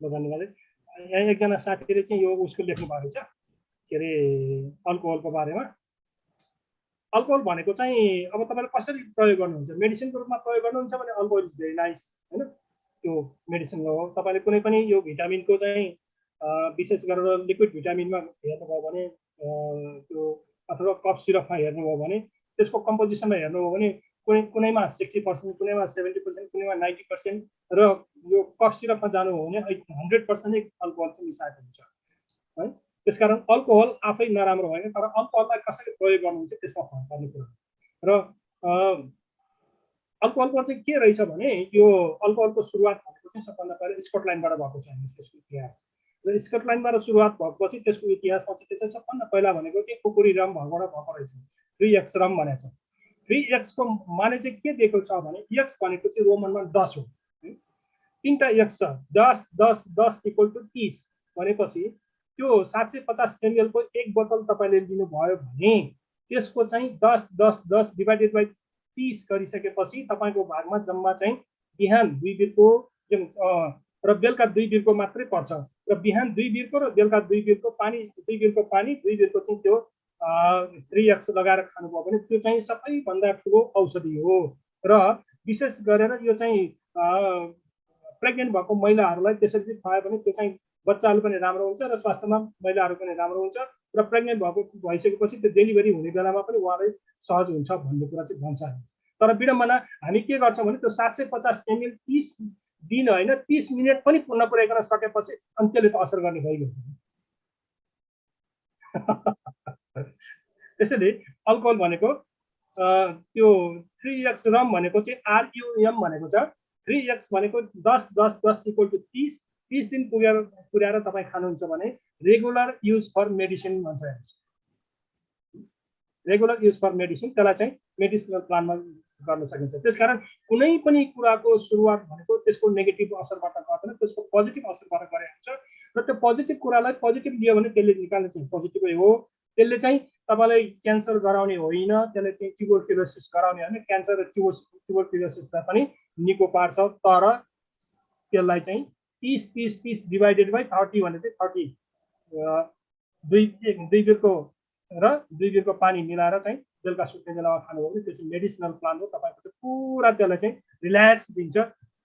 धन्यवाद। यहाँ एकजना साथीले चाहिँ यो उसको लेख्नु भएको रहेछ, के अरे अल्कोहलको बारेमा। अल्कोहल भनेको चाहिँ अब तपाईँले कसरी प्रयोग गर्नुहुन्छ, मेडिसिनको रूपमा प्रयोग गर्नुहुन्छ भने अल्कोहल इज भेरी नाइस होइन, त्यो मेडिसिन हो। तपाईँले कुनै पनि यो भिटामिनको चाहिँ विशेष गरेर लिक्विड भिटामिनमा हेर्नुभयो भने त्यो अथवा कफ सिरपमा हेर्नुभयो भने त्यसको कम्पोजिसनमा हेर्नुभयो भने कुनैमा 60%, कुनैमा 70%, कुनैमा 90% र यो कफ सिरपमा जानु हो भने 100% नै अल्कोहल चाहिँ मिसाएको हुन्छ है। त्यसकारण अल्कोहल आफै नराम्रो होइन, तर अल्कोहललाई कसरी प्रयोग गर्नुहुन्छ त्यसमा फरक पर्ने कुरा हो। र अल्कोहलको चाहिँ के रहेछ भने यो अल्कोहलको सुरुवात भनेको चाहिँ सबभन्दा पहिला स्कटल्यान्डबाट भएको छ त्यसको इतिहास। र स्कटल्यान्डबाट सुरुवात भएपछि त्यसको इतिहासमा चाहिँ के छ, सबभन्दा पहिला भनेको चाहिँ कुकुरी रम भएबाट भएको रहेछ, 3x रम भनेको छ। 3x को माने चाहिँ के दिएको छ भने x भनेको चाहिँ रोमनमा 10 हो, 3टा x छ, 10 10 10 इक्वल टु 30 भनेपछि त्यो 750 ml को एक बोतल तपाईँले लिनुभयो भने त्यसको चाहिँ 10 10 10 डिभाइडेड बाई 30 गरिसकेपछि तपाईँको भागमा जम्मा चाहिँ बिहान 2 बिरको र बेलुका 2 बिरको मात्रै पर्छ। र बिहान 2 बिरको र बेलुका 2 बिरको पानी 2 बिरको पानी 2 बिरको चाहिँ त्यो 3x लगाएर खानुभयो भने त्यो चाहिँ सबैभन्दा ठुलो औषधि हो। र विशेष गरेर यो चाहिँ प्रेग्नेन्ट भएको महिलाहरूलाई त्यसरी चाहिँ खुवायो भने त्यो चाहिँ बच्चाहरू पनि राम्रो हुन्छ र स्वास्थ्यमा महिलाहरू पनि राम्रो हुन्छ र प्रेग्नेन्ट भइसकेपछि त्यो डेलिभरी हुने बेलामा पनि उहाँलाई सहज हुन्छ भन्ने कुरा चाहिँ भन्छ। तर विडम्बना हामी के गर्छौँ भने त्यो 750 ml 30 दिन होइन 30 मिनट पनि नपुर्याइकन सकेपछि अनि त्यसले त असर गर्ने भइगयो। त्यसैले अल्कोहल भनेको त्यो 3x रम भनेको चाहिँ RUM भनेको छ। 3x भनेको 10 10 10 इक्वल टु 30 दिन पुर्याएर तपाईँ खानुहुन्छ भने रेगुलर युज फर मेडिसिन भन्छ। रेगुलर युज फर मेडिसिन त्यसलाई चाहिँ मेडिसिनल प्लानमा गर्न सकिन्छ। त्यसकारण कुनै पनि कुराको सुरुवात भनेको त्यसको नेगेटिभ असरबाट गर्दैन, त्यसको पोजिटिभ असरबाट गरेको हुन्छ। र त्यो पोजिटिभ कुरालाई पोजिटिभ लियो भने त्यसले निकाल्ने चाहिँ पोजिटिभै हो। त्यसले चाहिँ तपाईँलाई क्यान्सर गराउने होइन, त्यसले चाहिँ ट्युबरक्युलोसिस गराउने होइन, क्यान्सर र ट्युबरक्युलोसिसलाई पनि निको पार्छ। तर त्यसलाई चाहिँ 30 30 30 डिभाइडेड बाई 30 भने चाहिँ 30 2 बिरको र 2 बिरको पानी मिलाएर चाहिँ बेलुका सुत्ने बेलामा खानुभयो भने त्यो चाहिँ मेडिसिनल प्लान हो। तपाईँको चाहिँ पुरा त्यसलाई चाहिँ रिल्याक्स दिन्छ।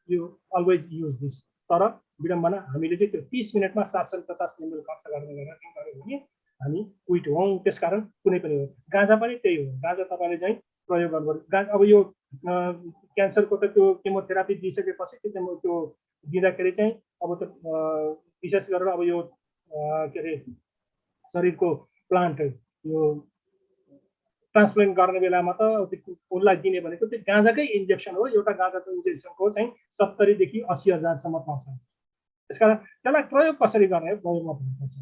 You always use this. तर विडम्बना हामीले चाहिँ त्यो 30 मिनटमा 750 ml खर्च गर्ने गरेर के गर्यो भने हामी क्विट हौँ। त्यसकारण कुनै पनि हो, गाँजा पनि त्यही हो। गाँजा तपाईँले चाहिँ प्रयोग गर्नुपर्छ। अब यो क्यान्सरको त त्यो केमोथेरापी दिइसकेपछि त्यो दिँदाखेरि चाहिँ अब त विशेष गरेर अब यो के अरे शरीरको प्लान्ट यो ट्रान्सप्लान्ट गर्ने बेलामा त उसलाई दिने भनेको त्यो गाँजाकै इन्जेक्सन हो। एउटा गाँजाको इन्जेक्सनको चाहिँ 70 देखि 80 हजारसम्म पर्छ। त्यसकारण त्यसलाई प्रयोग कसरी गर्ने हो, प्रयोगमा भन्नुपर्छ।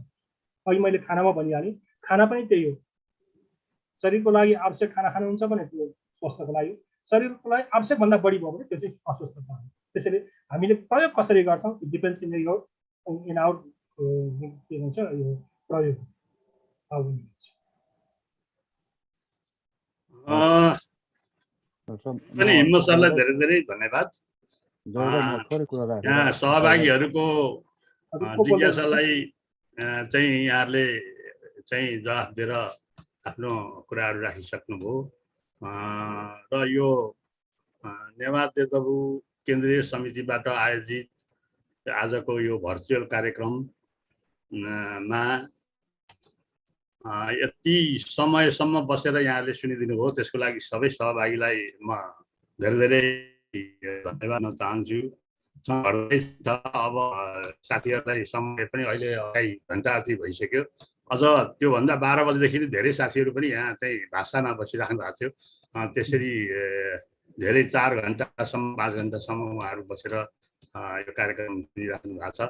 अघि मैले खानामा भनिहालेँ, खाना पनि त्यही हो। शरीरको लागि आवश्यक खाना खानुहुन्छ भने त्यो स्वास्थ्यको लागि, शरीरको लागि आवश्यकभन्दा बढी भयो भने त्यो चाहिँ अस्वस्थ पर्छ। त्यसैले हामीले प्रयोग कसरी गर्छौँ डिपेन्ड्स इन आवर के भन्छ यो प्रयोग। अनि हिम्मत सरलाई धेरै धेरै धन्यवाद। यहाँ सहभागीहरूको जिज्ञासालाई चाहिँ यहाँहरूले चाहिँ जवाफ दिएर आफ्नो कुराहरू राखिसक्नुभयो। र यो नेवार देवदहु केन्द्रीय समितिबाट आयोजित आजको यो भर्चुअल कार्यक्रममा यति समयसम्म बसेर यहाँले सुनिदिनु भयो, त्यसको लागि सबै सहभागीलाई म धेरै धेरै धन्यवाद दिन चाहन्छु। अब साथीहरूलाई समय पनि अहिले 2.5 घन्टा जति भइसक्यो। अझ त्योभन्दा 12 बजेदेखि धेरै साथीहरू पनि यहाँ चाहिँ भाषामा बसिराख्नु भएको थियो। त्यसरी धेरै 4 घन्टासम्म 5 घन्टासम्म उहाँहरू बसेर यो कार्यक्रम सुनिराख्नु भएको छ।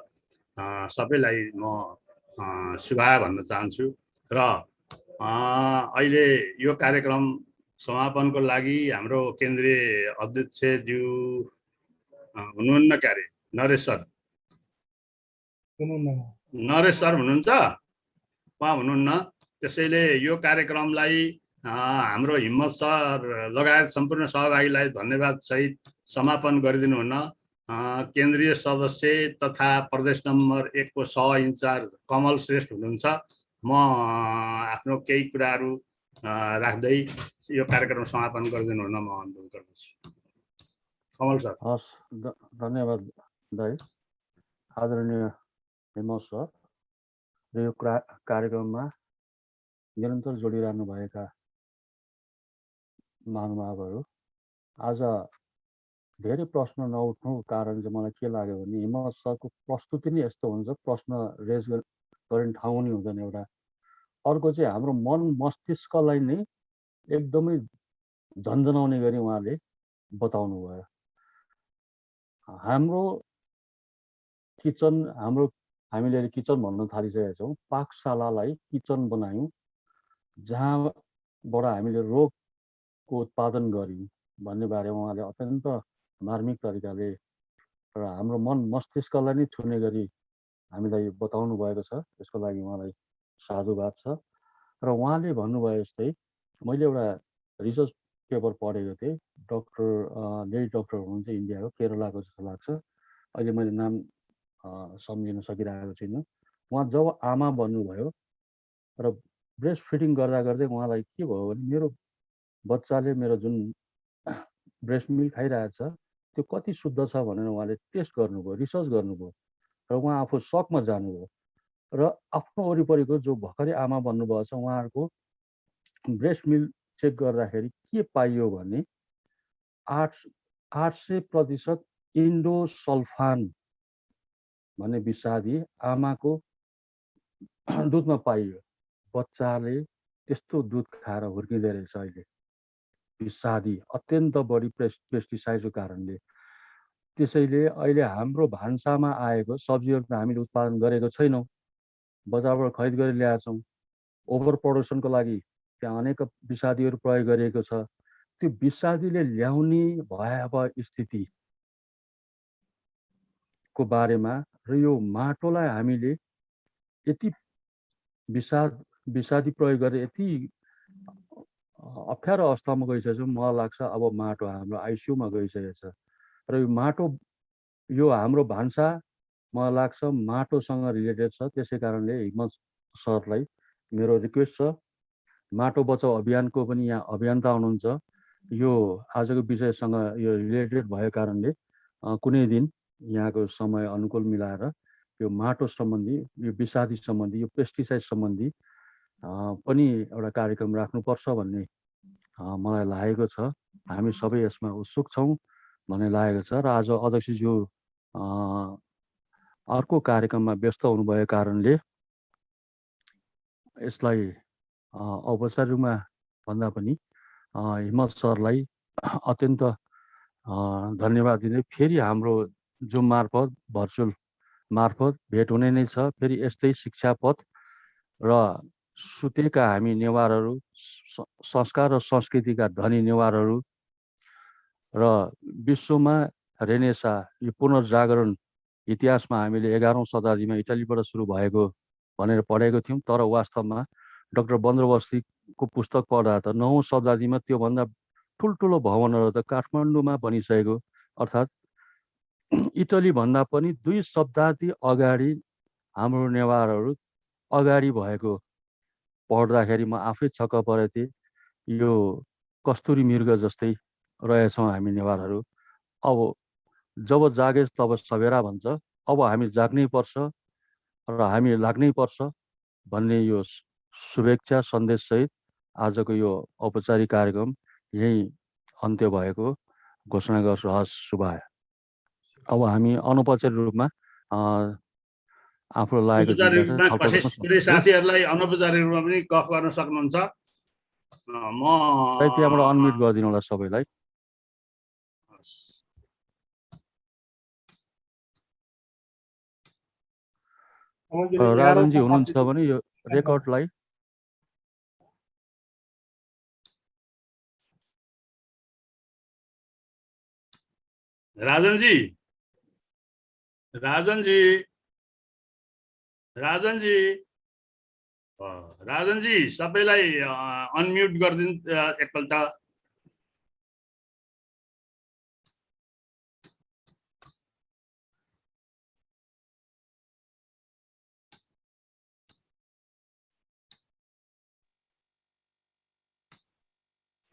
सबैलाई म शुभकामना भन्न चाहन्छु। र अहिले यो कार्यक्रम समापनको लागि हाम्रो केन्द्रीय अध्यक्षज्यू हुनुहुन्न क्यारे, नरेश सर हुनुहुन्छ, उहाँ हुनुहुन्न। त्यसैले यो कार्यक्रमलाई हाम्रो हिम्मत सर लगायत सम्पूर्ण सहभागीलाई धन्यवाद सहित समापन गरिदिनुहुन्न। केन्द्रीय सदस्य तथा प्रदेश नम्बर 1 को सह इन्चार्ज कमल श्रेष्ठ हुनुहुन्छ। म आफ्नो केही कुराहरू राख्दै यो कार्यक्रम समापन गरिदिनु हुन म अनुरोध गर्दछु। कमल सर। हस्, धन्यवाद दाइ। आदरणीय हेमल सर र यो कार्यक्रममा निरन्तर जोडिरहनु भएका महानुभावहरू, आज धेरै प्रश्न नउठ्नुको कारण चाहिँ मलाई के लाग्यो भने हिमत सरको प्रस्तुति नै यस्तो हुन्छ, प्रश्न रेज गर्ने ठाउँ नै हुँदैन एउटा। अर्को चाहिँ हाम्रो मन मस्तिष्कलाई नै एकदमै झन्झनाउने गरी उहाँले बताउनु भयो। हाम्रो किचन, हामीले किचन भन्न थालिसकेका छौँ, पाकशालालाई किचन बनायौँ जहाँबाट हामीले रोगको उत्पादन गऱ्यौँ भन्ने बारे उहाँले अत्यन्त मार्मिक तरिकाले र हाम्रो मन मस्तिष्कलाई नै छुने गरी हामीलाई बताउनु भएको छ। त्यसको लागि उहाँलाई साधुवाद छ। र उहाँले भन्नुभयो जस्तै मैले एउटा रिसर्च पेपर पढेको थिएँ, लेडी डक्टर हुनुहुन्छ इन्डियाको, केरलाको जस्तो लाग्छ, अहिले मैले नाम सम्झिन सकिरहेको छुइनँ। उहाँ जब आमा बन्नुभयो र ब्रेस्ट फिडिङ गर्दा गर्दै उहाँलाई के भयो भने मेरो बच्चाले मेरो जुन ब्रेस्ट मिल्क खाइरहेछ त्यो कति शुद्ध छ भनेर उहाँले टेस्ट गर्नुभयो, रिसर्च गर्नुभयो र उहाँ आफू सकमा जानुभयो र आफ्नो वरिपरिको जो भर्खरै आमा बन्नुभएको छ उहाँहरूको ब्रेस्ट मिल्क चेक गर्दाखेरि के पाइयो भने 800% इन्डोसल्फान भन्ने विषादी आमाको दुधमा पाइयो। बच्चाले त्यस्तो दुध खाएर हुर्किँदै रहेछ अहिले, विषादी अत्यन्त बढी पेस्टिसाइडको कारणले। त्यसैले अहिले हाम्रो भान्सामा आएको सब्जीहरू त हामीले उत्पादन गरेको छैनौँ, बजारबाट खरिद गरेर ल्याएका छौँ। ओभर प्रडक्सनको लागि त्यहाँ अनेक विषादीहरू प्रयोग गरिएको छ। त्यो विषादीले ल्याउने भयावह स्थितिको बारेमा र यो माटोलाई हामीले यति विषादी प्रयोग गरेर यति अप्ठ्यारो अवस्थामा गइसकेको छ, मलाई लाग्छ अब माटो हाम्रो आइसियुमा गइसकेको छ। र यो माटो, यो हाम्रो भान्सा मलाई लाग्छ माटोसँग रिलेटेड छ। त्यसै कारणले हिम्मत सरलाई मेरो रिक्वेस्ट छ, माटो बचाउ अभियानको पनि यहाँ अभियन्ता हुनुहुन्छ, यो आजको विषयसँग यो रिलेटेड भएको कारणले कुनै दिन यहाँको समय अनुकूल मिलाएर यो माटो सम्बन्धी, यो विषादी सम्बन्धी, यो पेस्टिसाइड सम्बन्धी पनि एउटा कार्यक्रम राख्नुपर्छ भन्ने मलाई लागेको छ। हामी सबै यसमा उत्सुक छौँ भन्ने लागेको छ। र आज अध्यक्षज्यू अर्को कार्यक्रममा व्यस्त हुनुभएको कारणले यसलाई औपचारिक रूपमा भन्दा पनि हिम्मत सरलाई अत्यन्त धन्यवाद दिँदै फेरि हाम्रो जुम मार्फत, भर्चुअल मार्फत भेट हुने नै छ। फेरि यस्तै शिक्षापथ र सुतेका हामी नेवारहरू, संस्कार र संस्कृतिका धनी नेवारहरू र विश्वमा रेनेसा, यो पुनर्जागरण इतिहासमा हामीले 11औं शताब्दीमा इटालीबाट सुरु भएको भनेर पढेको थियौँ, तर वास्तवमा डाक्टर बन्द्रोबस्तीको पुस्तक पढ्दा त 9औं शताब्दीमा त्योभन्दा ठुल्ठुलो भवनहरू त काठमाडौँमा बनिसकेको, अर्थात् इटली भन्दा पनि 2 शताब्दी अगाडि हाम्रो नेवारहरू अगाडि भएको पढ्दाखेरि म आफै छक्क परेको थिएँ। यो कस्तुरी मृग जस्तै रहेछौँ हामी नेवारहरू। अब जब जागे तब सबेरा भन्छ, अब हामी जाग्नै पर्छ र हामी लाग्नै पर्छ भन्ने यो शुभेच्छा सन्देशसहित आजको यो औपचारिक कार्यक्रम यही अन्त्य भएको घोषणा गर्छु। हस्, शुभाय। अब हामी अनौपचारिक रूपमा आफूलाई लागेको कुनै साथीहरूलाई अनौपचारिक रूपमा पनि गफ गर्न सक्नुहुन्छ। म त्यहाँबाट अनम्युट गरिदिनु होला सबैलाई। राजनजी हुनुहुन्छ भने यो रेकर्डलाई राजनजी सबैलाई अनम्युट गरिदिनु एकपल्ट।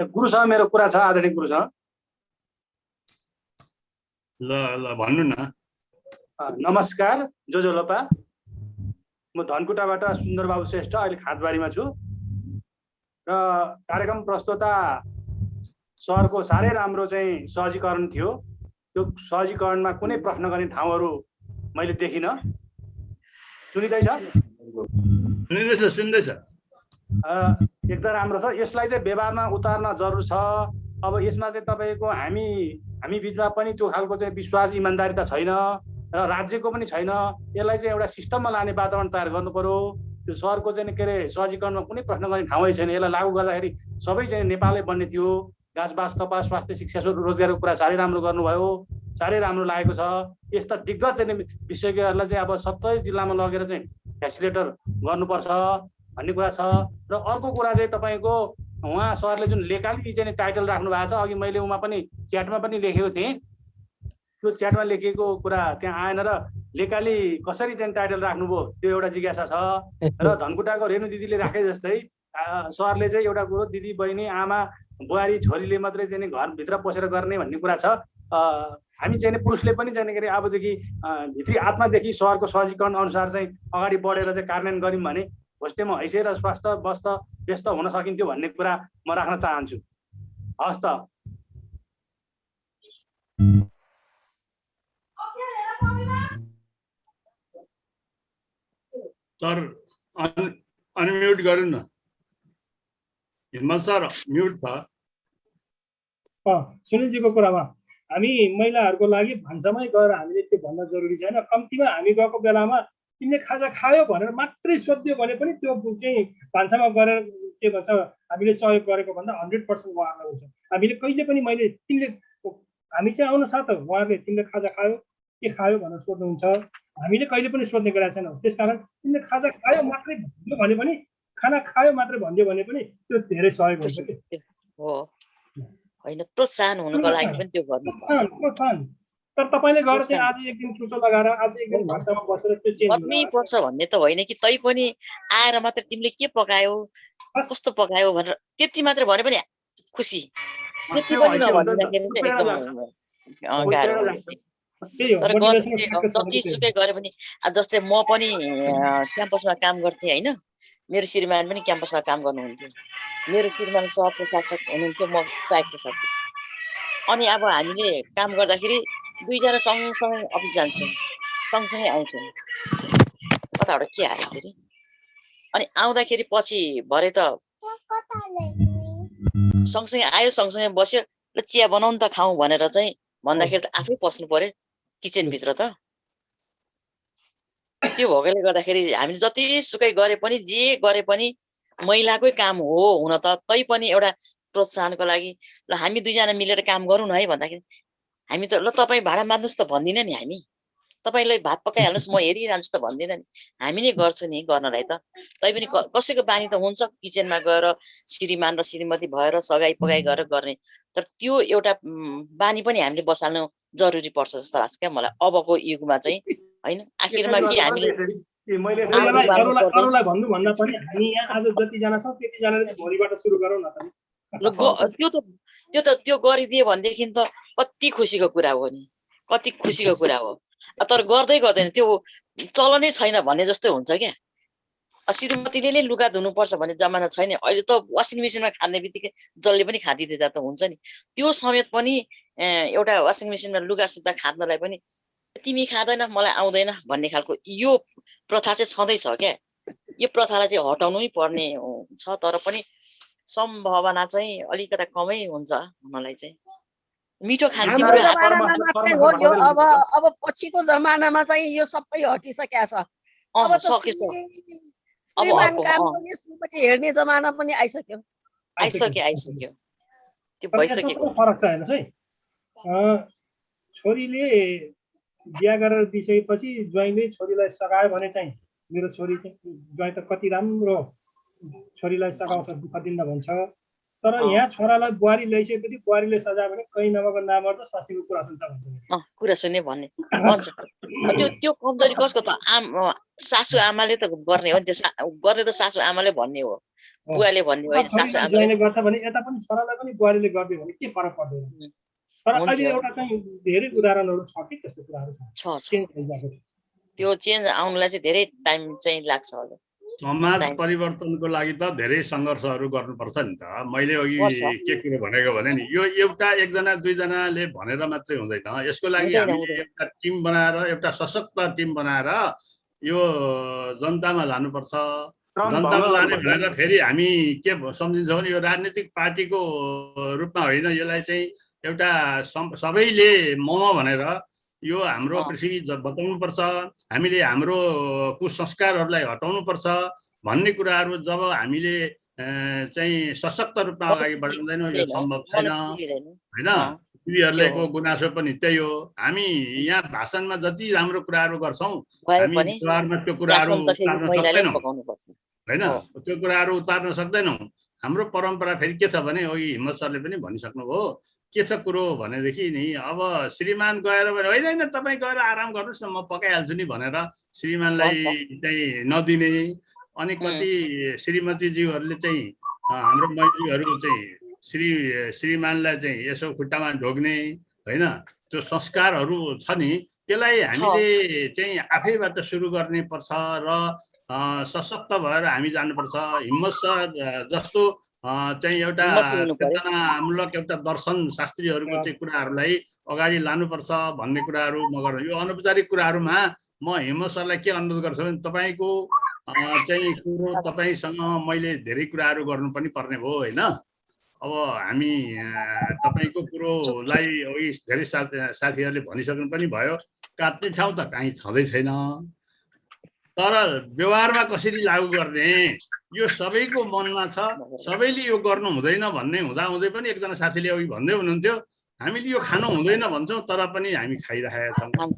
गुरुसँग मेरो कुरा छ, आदरणीय गुरुसँग। ल ल भन्नु न। नमस्कार जोजोलोपा, म धनकुटाबाट सुन्दरबाबु श्रेष्ठ, अहिले खातबारीमा छु र कार्यक्रम प्रस्तुता सरको साह्रै राम्रो चाहिँ सहजीकरण थियो। त्यो सहजीकरणमा कुनै प्रश्न गर्ने ठाउँहरू मैले देखिनँ। सुनिँदैछ? सुन्दैछ। एकदम राम्रो छ। यसलाई चाहिँ व्यवहारमा उतार्न जरुर छ। अब यसमा चाहिँ तपाईँको हामी बिचमा पनि त्यो खालको चाहिँ विश्वास इमान्दारी त छैन र राज्यको पनि छैन। यसलाई चाहिँ एउटा सिस्टममा लाने वातावरण तयार गर्नु पर्यो। त्यो सरको चाहिँ के अरे सहजीकरणमा कुनै प्रश्न गर्ने ठाउँै छैन। यसलाई लागू गर्दाखेरि सबै चाहिँ नेपालै बन्ने थियो। घाँसबास कपास स्वास्थ्य शिक्षा रोजगारको कुरा साह्रै राम्रो गर्नुभयो, साह्रै राम्रो लागेको छ। यस्ता दिग्गज चाहिँ विशेषज्ञहरूलाई चाहिँ अब 27 जिल्लामा लगेर चाहिँ फेसिलिटेटर गर्नुपर्छ भन्ने कुरा छ। र अर्को कुरा चाहिँ तपाईँको उहाँ सरले जुन लेकाली चाहिँ टाइटल राख्नु भएको छ, अघि मैले उमा पनि च्याटमा पनि लेखेको थिएँ। त्यो च्याटमा लेखेको कुरा त्यहाँ आएन र लेकाली कसरी चाहिँ टाइटल राख्नुभयो त्यो एउटा जिज्ञासा छ। र धनकुटाको रेणु दिदीले राखे जस्तै सरले चाहिँ एउटा कुरो दिदी बहिनी आमा बुहारी छोरीले मात्रै चाहिँ घरभित्र पसेर गर्ने भन्ने कुरा छ। हामी चाहिँ पुरुषले पनि चाहिँ के अरे अबदेखि भित्री आत्मादेखि सरको सहजीकरण अनुसार चाहिँ अगाडि बढेर चाहिँ कार्यान्वयन गऱ्यौँ भने होस्टेलमा हैसियत र स्वास्थ्य व्यस्त हुन सकिन्थ्यो भन्ने कुरा म राख्न चाहन्छु। हस् त। सर अनम्युट गर्नु न। हिम्मत सर म्युट छ। सुनिलजीको कुरामा हामी महिलाहरूको लागि भान्सामै गएर हामीले त्यो भन्न जरुरी छैन। कम्तीमा हामी गएको बेलामा तिमीले खाजा खायो भनेर मात्रै सोध्यो भने पनि त्यो चाहिँ भान्सामा गरेर के भन्छ हामीले सहयोग गरेको भन्दा 100% उहाँहरूलाई हुन्छ। हामीले कहिले पनि हामी चाहिँ आउनु साथ उहाँहरूले तिमीले खाजा खायो के खायो भनेर सोध्नुहुन्छ। हामीले कहिले पनि सोध्ने गरेका छैनौँ। त्यसकारण तिमीले खाजा खायो मात्रै भन्यो भने पनि खाना खायो मात्रै भन्यो भने पनि त्यो धेरै सहयोग हुन्छ कि हो हैन। प्रोत्साहन हुनको लागि पनि त्यो प्रोत्साहन। तर तपाईले गएर चाहिँ आज एक दिन चुचो लगाएर आज एक दिन भाषामा बसेर त्यो चेन्ज गर्नै पर्छ भन्ने त होइन कि तै पनि आएर मात्र तिमीले के पकायो कस्तो पकायो भनेर त्यति मात्र भने पनि खुसी। त्यति पनि नभन्दाखेरि चाहिँ एकदम गाह्रो हुन्छ। तर जतिसुकै गरे पनि जस्तै म पनि क्याम्पसमा काम गर्थेँ होइन। मेरो श्रीमान पनि क्याम्पसमा काम गर्नुहुन्थ्यो। मेरो श्रीमान सहप्रशासक हुनुहुन्थ्यो, म सहायक प्रशासक। अनि अब हामीले काम गर्दाखेरि दुईजना सँगसँगै अफिस जान्छौँ, सँगसँगै आउँछौँ। कताबाट के आयो फेरि? अनि आउँदाखेरि पछि भरे त सँगसँगै आयो, सँगसँगै बस्यो, ल चिया बनाउनु त खाउँ भनेर चाहिँ भन्दाखेरि त आफै पस्नु पर्यो किचनभित्र त। त्यो भएकोले गर्दाखेरि हामीले जतिसुकै गरे पनि जे गरे पनि महिलाकै काम हो हुन त, तै पनि एउटा प्रोत्साहनको लागि ल हामी दुईजना मिलेर काम गरौँ न है भन्दाखेरि हामी त ल तपाईँ भाडा मान्नुहोस् त भन्दिनँ नि। हामी तपाईँलाई भात पकाइहाल्नुहोस् म हेरिरहन्छु त भन्दिनँ नि। हामी नै गर्छौँ नि गर्नलाई त। तैपनि कसैको बानी त हुन्छ किचनमा गएर श्रीमान र श्रीमती भएर सगाई पगाई गरेर गर्ने। तर त्यो एउटा बानी पनि हामीले बसाल्नु जरुरी पर्छ जस्तो लाग्छ क्या मलाई अबको युगमा चाहिँ होइन। आखिरमा के हामीले अरूलाई भन्नुभन्दा पनि हामी यहाँ आज जतिजना छौँ त्यतिजनाले भोलिबाट सुरु गरौँ न त। त्यो गरिदिए भनेदेखि त कति खुसीको कुरा हो नि, कति खुसीको कुरा हो। तर गर्दै गर्दैन त्यो चलनै छैन भन्ने जस्तै हुन्छ क्या। श्रीमतीले नै लुगा धुनुपर्छ भन्ने जमाना छैन अहिले त। वासिङ मेसिनमा खाने बित्तिकै जसले पनि खाँदिदिँदा त हुन्छ नि। त्यो समेत पनि एउटा वासिङ मेसिनमा लुगा सुत्दा खाँद्नलाई पनि तिमी खाँदैन मलाई आउँदैन भन्ने खालको यो प्रथा चाहिँ छँदैछ क्या। यो प्रथालाई चाहिँ हटाउनै पर्ने छ। तर पनि सम्भावना चाहिँ अलिकता कमै हुन्छ मलाई चाहिँ। मिठो खान्थ्यो अब पछिको जमानामा चाहिँ यो सबै हटिसकेको छ। अब श्रीमान काम गर्ने श्रीमती हेर्ने जमाना पनि आइसक्यो। त्यो भइसक्यो। फरक छ हेर्नुहोस् है। छोरीले बिहा गरेर दिइसकेपछि ज्वाइँले छोरीलाई सघायो भने चाहिँ मेरो छोरी चाहिँ ज्वाइँ त कति राम्रो छोरीलाई सघाउँछ दुःख दिन्न भन्छ। तर यहाँ छोरालाई बुहारी ल्याइसकेपछि बुहारीले सजायो भने कहीँ नभएको नमर्दा स्वास्नीको कुरा सुन्छ भन्छ कुरा सुन्ने भन्ने भन्छ त्यो कमजोरी कसको त सासु आमाले त गर्ने हो नि त्यो गर्ने त सासु आमाले भन्ने हो बुवाले भन्ने होइन सासु आमाले गर्छ भने यता पनि छोरालाई पनि बुहारीले गर्दियो भने के फरक पर्दैन तर अहिले एउटा चाहिँ धेरै उदाहरणहरू छ कि त्यस्तो कुराहरू छ त्यो चेन्ज आउनलाई चाहिँ धेरै टाइम चाहिँ लाग्छ होला समाज परिवर्तनको लागि त धेरै सङ्घर्षहरू गर्नुपर्छ नि त मैले अघि के कुरो भनेको भने नि यो एउटा एकजना दुईजनाले भनेर मात्रै हुँदैन यसको लागि हामीले एउटा टिम बनाएर एउटा सशक्त टिम बनाएर यो जनतामा लानुपर्छ जनतामा लाने भनेर फेरि हामी के सम्झिन्छौँ भने यो राजनीतिक पार्टीको रूपमा होइन यसलाई चाहिँ एउटा सबैले मम भनेर यो हाम्रो पृथ्वी बचाउनुपर्छ हामीले हाम्रो कुसंस्कारहरूलाई हटाउनुपर्छ भन्ने कुराहरू जब हामीले चाहिँ सशक्त रूपमा अगाडि बढाउँदैनौँ यो सम्भव छैन होइन दिदीहरूको गुनासो पनि त्यही हो हामी यहाँ भाषणमा जति राम्रो कुराहरू गर्छौँ हामी व्यवहारमा त्यो कुराहरू उतार्न सक्दैनौँ होइन त्यो कुराहरू उतार्न सक्दैनौँ हाम्रो परम्परा फेरि के छ भने अघि हिम्मत सरले पनि भनिसक्नुभयो के छ कुरो भनेदेखि नि अब श्रीमान गएर होइन तपाईँ गएर आराम गर्नुहोस् न म पकाइहाल्छु नि भनेर श्रीमानलाई चाहिँ नदिने अनि कति श्रीमतीज्यूहरूले चाहिँ हाम्रो महिलाहरू चाहिँ श्रीमानलाई चाहिँ यसो खुट्टामा ढोग्ने होइन त्यो संस्कारहरू छ नि त्यसलाई हामीले चाहिँ आफैबाट सुरु गर्ने पर्छ र सशक्त भएर हामी जानुपर्छ हिम्मत सर जस्तो चाहिँ एउटा चेतनामूलक एउटा दर्शन शास्त्रीहरूको चाहिँ कुराहरूलाई अगाडि लानुपर्छ भन्ने कुराहरू म गर्छु यो अनौपचारिक कुराहरूमा म हिम्मत सरलाई के अनुरोध गर्छु भने तपाईँको चाहिँ कुरो तपाईँसँग मैले धेरै कुराहरू गर्नु पनि पर्ने भयो होइन अब हामी तपाईँको कुरोलाई अघि धेरै साथीहरूले भनिसक्नु पनि भयो काट्ने ठाउँ त कहीँ छँदै छैन तर व्यवहारमा कसरी लागू गर्ने यो सबैको मनमा छ सबैले यो गर्नु हुँदैन भन्ने हुँदाहुँदै पनि एकजना साथीले अघि भन्दै हुनुहुन्थ्यो हामीले यो खानु हुँदैन भन्छौँ तर पनि हामी खाइरहेका छौँ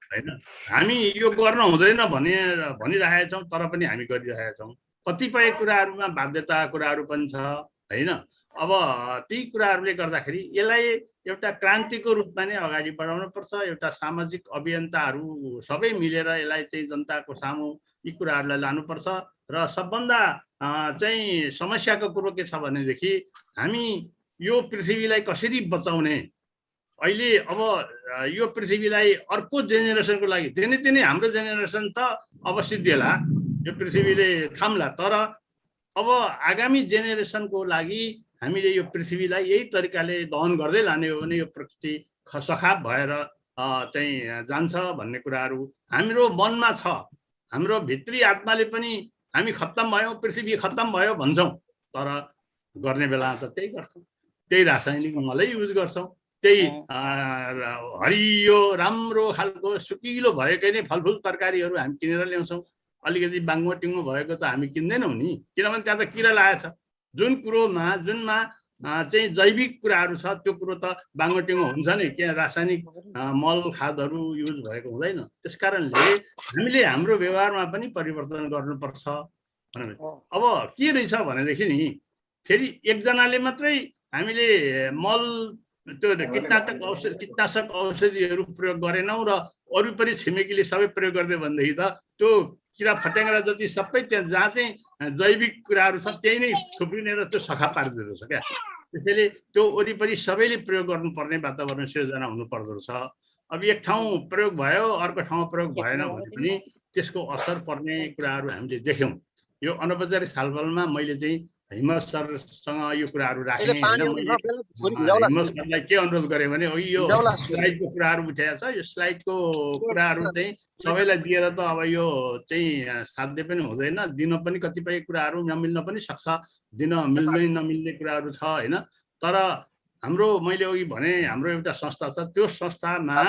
होइन हामी यो गर्न हुँदैन भनिरहेका छौँ तर पनि हामी गरिरहेका छौँ कतिपय कुराहरूमा बाध्यता कुराहरू पनि छ होइन अब ती कुराहरूले गर्दाखेरि यसलाई एउटा क्रान्तिको रूपमा नै अगाडि बढाउनु पर्छ एउटा सामाजिक अभियन्ताहरू सबै मिलेर यसलाई चाहिँ जनताको सामु यी कुराहरूलाई लानुपर्छ र सबभन्दा चाहिँ समस्याको कुरो के छ भनेदेखि हामी यो पृथ्वीलाई कसरी बचाउने अहिले अब यो पृथ्वीलाई अर्को जेनेरेसनको लागि दिनै हाम्रो जेनेरेसन त अवश्य दिएला यो पृथ्वीले थाम्ला तर अब आगामी जेनेरेसनको लागि हामीले यो पृथ्वीलाई यही तरिकाले दहन गर्दै लाने हो भने यो प्रकृति सखाप भएर चाहिँ जान्छ भन्ने कुराहरू हाम्रो मनमा छ हाम्रो भित्री आत्माले पनि हामी खत्तम भयौँ पृथ्वी खत्तम भयो भन्छौँ तर गर्ने बेला त त्यही गर्छौँ त्यही रासायनिक मलै युज गर्छौँ त्यही हरियो राम्रो खालको सुकिलो भएकै नै फलफुल तरकारीहरू हामी किनेर ल्याउँछौँ अलिकति बाङ्गो टिङ्गो भएको त हामी किन्दैनौँ नि किनभने त्यहाँ त किरा लागेको छ जुनमा चाहिँ जैविक कुराहरू छ त्यो कुरो त बाङ्गो टिङ्गो हुन्छ नि के रासायनिक मल खादहरू युज भएको हुँदैन त्यसकारणले हामीले हाम्रो व्यवहारमा पनि परिवर्तन गर्नुपर्छ अब के रहेछ भनेदेखि नि फेरि एकजनाले मात्रै हामीले मल त्यो कीटनाशक औषधिहरू प्रयोग गरेनौँ र वरिपरि छिमेकीले सबै प्रयोग गरिदियो भनेदेखि त त्यो किरा फट्याङ्ग्रा जति सबै त्यहाँ जहाँ चाहिँ जैविक कुराहरू छ त्यही नै थुप्रिनेर त्यो सखा पारिदिँदो रहेछ क्या त्यसैले त्यो वरिपरि सबैले प्रयोग गर्नुपर्ने वातावरण सिर्जना हुनुपर्दो रहेछ अब एक ठाउँ प्रयोग भयो अर्को ठाउँमा प्रयोग भएन भने पनि त्यसको असर पर्ने कुराहरू हामीले देख्यौँ यो अनौपचारिक छलफलमा मैले चाहिँ हिम्मत सरसँग यो कुराहरू राखेँ हिम्मत सरलाई के अनुरोध गरेँ भने यो स्लाइडको कुराहरू उठाएको छ यो स्लाइडको कुराहरू चाहिँ सबैलाई दिएर त अब यो चाहिँ साध्य पनि हुँदैन दिन पनि कतिपय कुराहरू नमिल्न पनि सक्छ दिन मिल्दै नमिल्ने कुराहरू छ होइन तर हाम्रो मैले अघि भने हाम्रो एउटा संस्था छ त्यो संस्थामा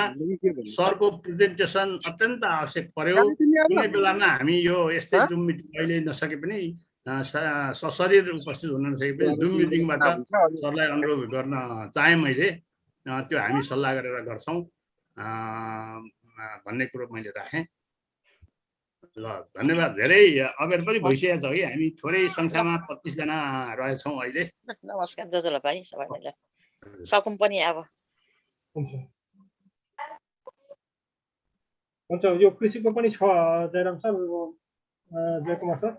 सरको प्रेजेन्टेसन अत्यन्त आवश्यक पर्यो कुनै बेलामा हामी यो यस्तै जुम मिटिङ अहिले नसके पनि सशरीर उपस्थित हुन नसके पनि जुम मिटिङबाट सरलाई अनुरोध गर्न चाहेँ मैले त्यो हामी सल्लाह गरेर गर्छौँ भन्ने कुरो मैले राखेँ ल धन्यवाद धेरै अबेर पनि भइसकेको छ है हामी थोरै संख्यामा 25 जना रहेछौँ अहिले नमस्कार दाजुलाई भाइ सबैलाई सकौँ पनि अब हुन्छ हुन्छ यो कृषिको पनि छ जयराम सर जयकुमार सर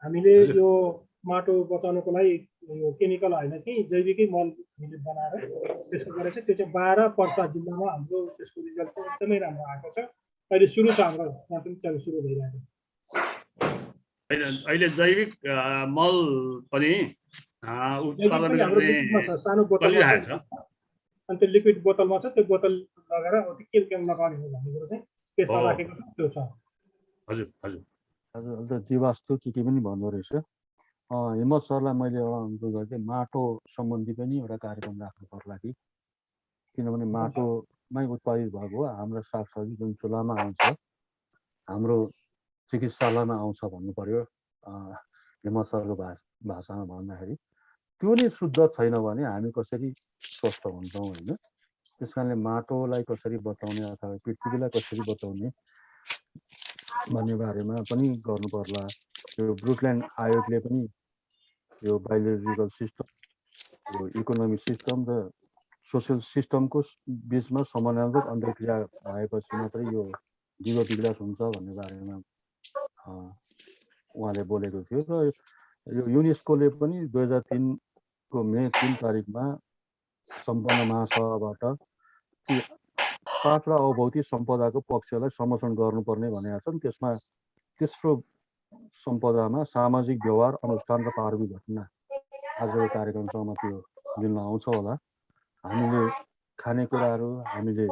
हामीले यो माटो बचाउनको लागि यो केमिकल होइन कि जैविकै मल हामीले बनाएर त्यसको गरेर चाहिँ त्यो चाहिँ बाह्र पर्सा जिल्लामा हाम्रो त्यसको रिजल्ट चाहिँ एकदमै राम्रो आएको छ अहिले सुरु छ हाम्रो यहाँ पनि चाहिँ सुरु भइरहेको छ अहिले जैविक मल पनि उत्पादन गर्ने सानो बोतलमा छ अनि त्यो लिक्विड बोतलमा छ त्यो बोतल लगेर के के लगाउने हो भन्ने कुरो चाहिँ त्यसमा राखेको छ त्यो छ हजुर हजुर हजुर अन्त जीवास्तु के पनि भन्दो रहेछ हिम्मत सरलाई मैले एउटा अनुरोध गरेँ माटो सम्बन्धी पनि एउटा कार्यक्रम राख्नु पर्ला कि किनभने माटोमै उत्पादित भएको हो हाम्रो सागसब्जी जुन चुलामा आउँछ हाम्रो चिकित्सालयमा आउँछ भन्नु पर्यो हिम्मत सरको भाषामा भन्दाखेरि त्यो नै शुद्ध छैन भने हामी कसरी स्वस्थ हुन्छौँ होइन त्यस कारणले माटोलाई कसरी बचाउने अथवा पृथ्वीलाई कसरी बचाउने भन्ने बारेमा पनि गर्नु पर्ला यो ब्रुकल्यान्ड आयोगले पनि यो बायोलोजिकल सिस्टम यो इकोनोमिक सिस्टम र सोसियल सिस्टमको बिचमा समन्वयक अन्तर्क्रिया भएपछि मात्रै यो जीव विकास हुन्छ भन्ने बारेमा उहाँले बोलेको थियो र यो युनेस्कोले पनि 2003 को मे 3 तारिकमा सम्पन्न महासभाबाट 5 र अभौतिक सम्पदाको पक्षलाई संरक्षण गर्नुपर्ने भनेका छन् त्यसमा तेस्रो सम्पदामा सामाजिक व्यवहार अनुष्ठान र पारम्परिक घटना आजको कार्यक्रमसँग त्यो मिल्न आउँछ होला हामीले खानेकुराहरू हामीले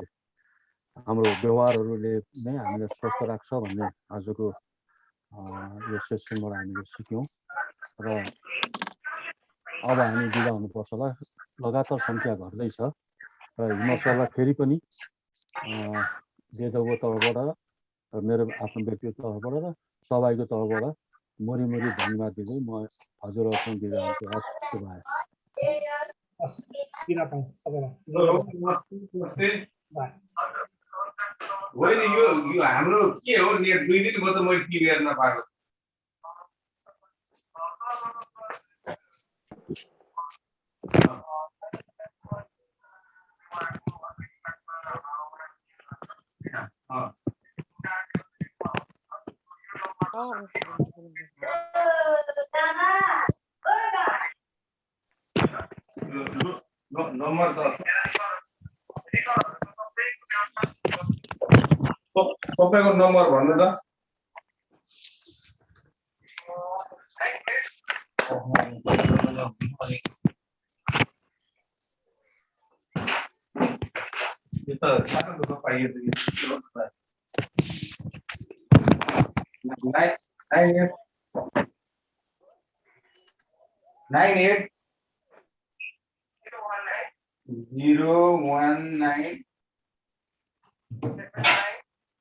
हाम्रो व्यवहारहरूले नै हामीलाई स्वस्थ राख्छ भन्ने आजको यो सेसनबाट हामीले सिक्यौँ र अब हामी बिदा हुनुपर्छ होला लगातार सङ्ख्या घट्दैछ र हिम्मतलाई फेरि पनि देदको तर्फबाट मेरो आफ्नो व्यक्तिगत तर्फबाट र सबैको तर्फबाट मरिमरि धन्यवाद दिँदै म हजुरहरूसँग बिदा हुन्छु हस् शुभाय होइन यो हाम्रो के हो नेट 2 दिन भयो त मैले क्लियर नपाएको नम्बर त तपाईँको नम्बर भन्नु त यो त सानो पाइयो त 98 019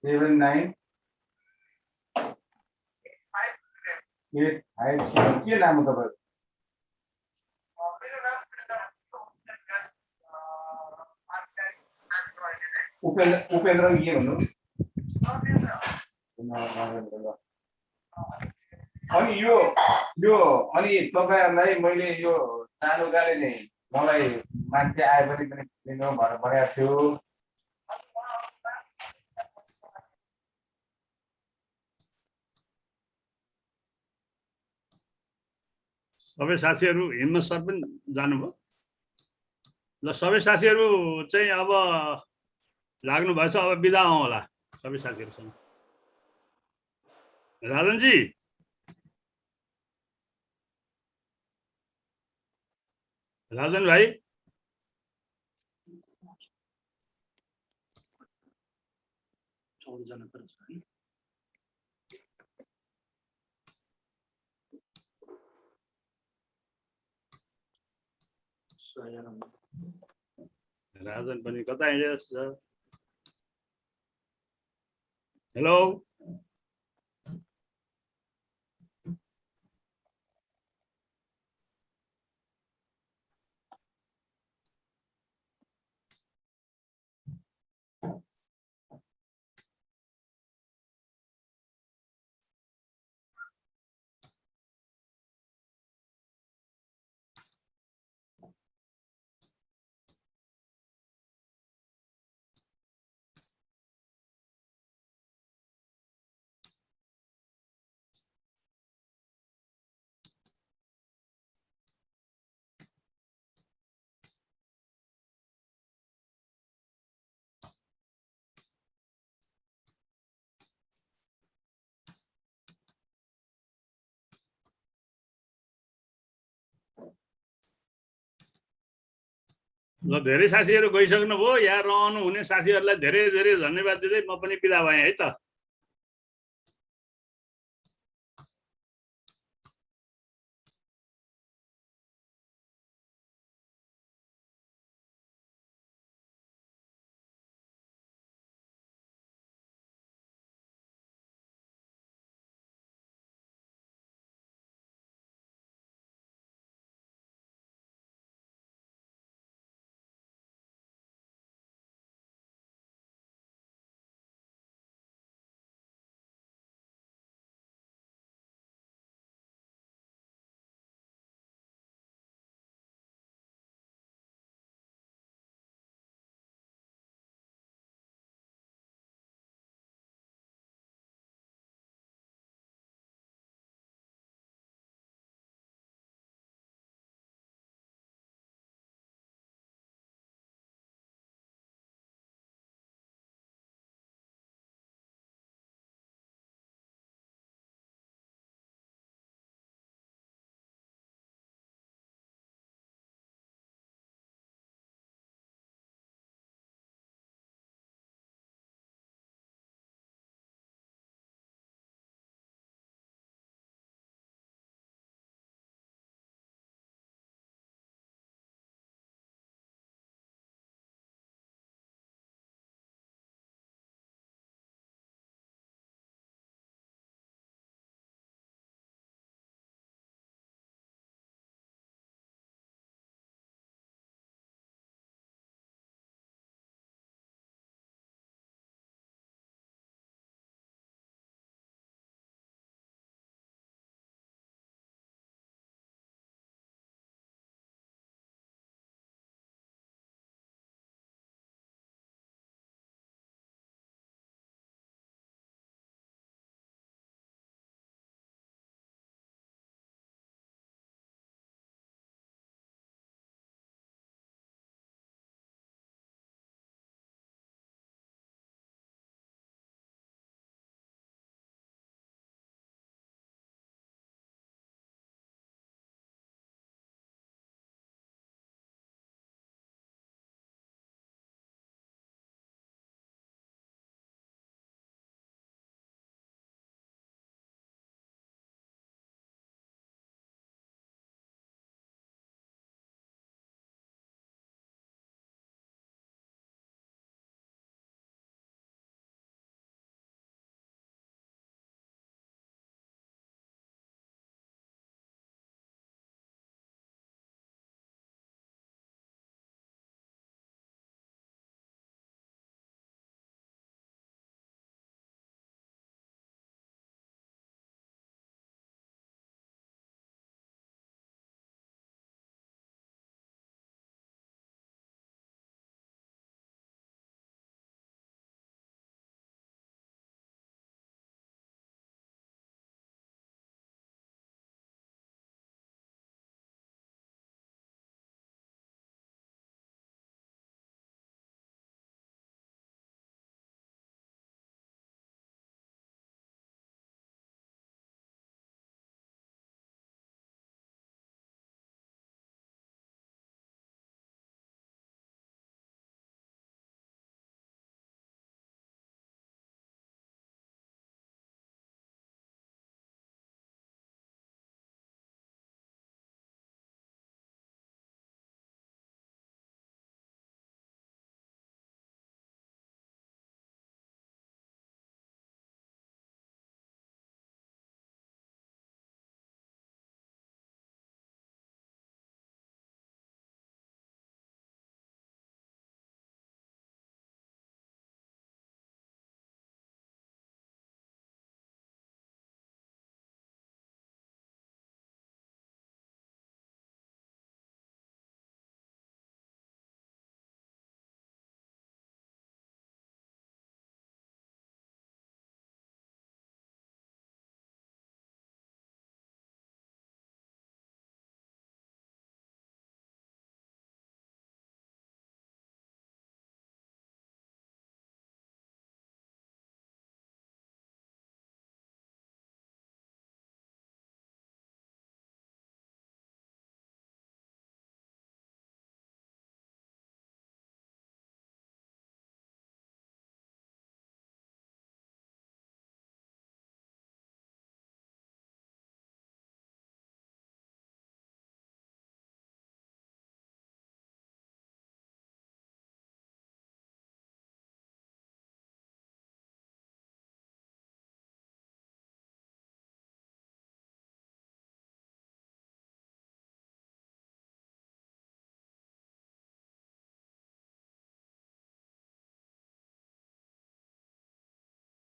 79 857 के नाम हो तपाईँको उपेन्द्र के भन्नु अनि यो अनि तपाईँहरूलाई मैले यो सानोकाले नै मलाई मान्छे आए पनि दिनु भनेर भनेको थियो सबै साथीहरू हिम्मत सर पनि जानुभयो ल सबै साथीहरू चाहिँ अब लाग्नु भएछ अब बिदा हौँ होला सबै साथीहरूसँग राजनजी राजन भाइ राजन पनि कता हिँडेको छ हेलो ल धेरै साथीहरू गइसक्नुभयो यहाँ रहनु हुने साथीहरूलाई धेरै धेरै धन्यवाद दिँदै म पनि बिदा भएँ है त।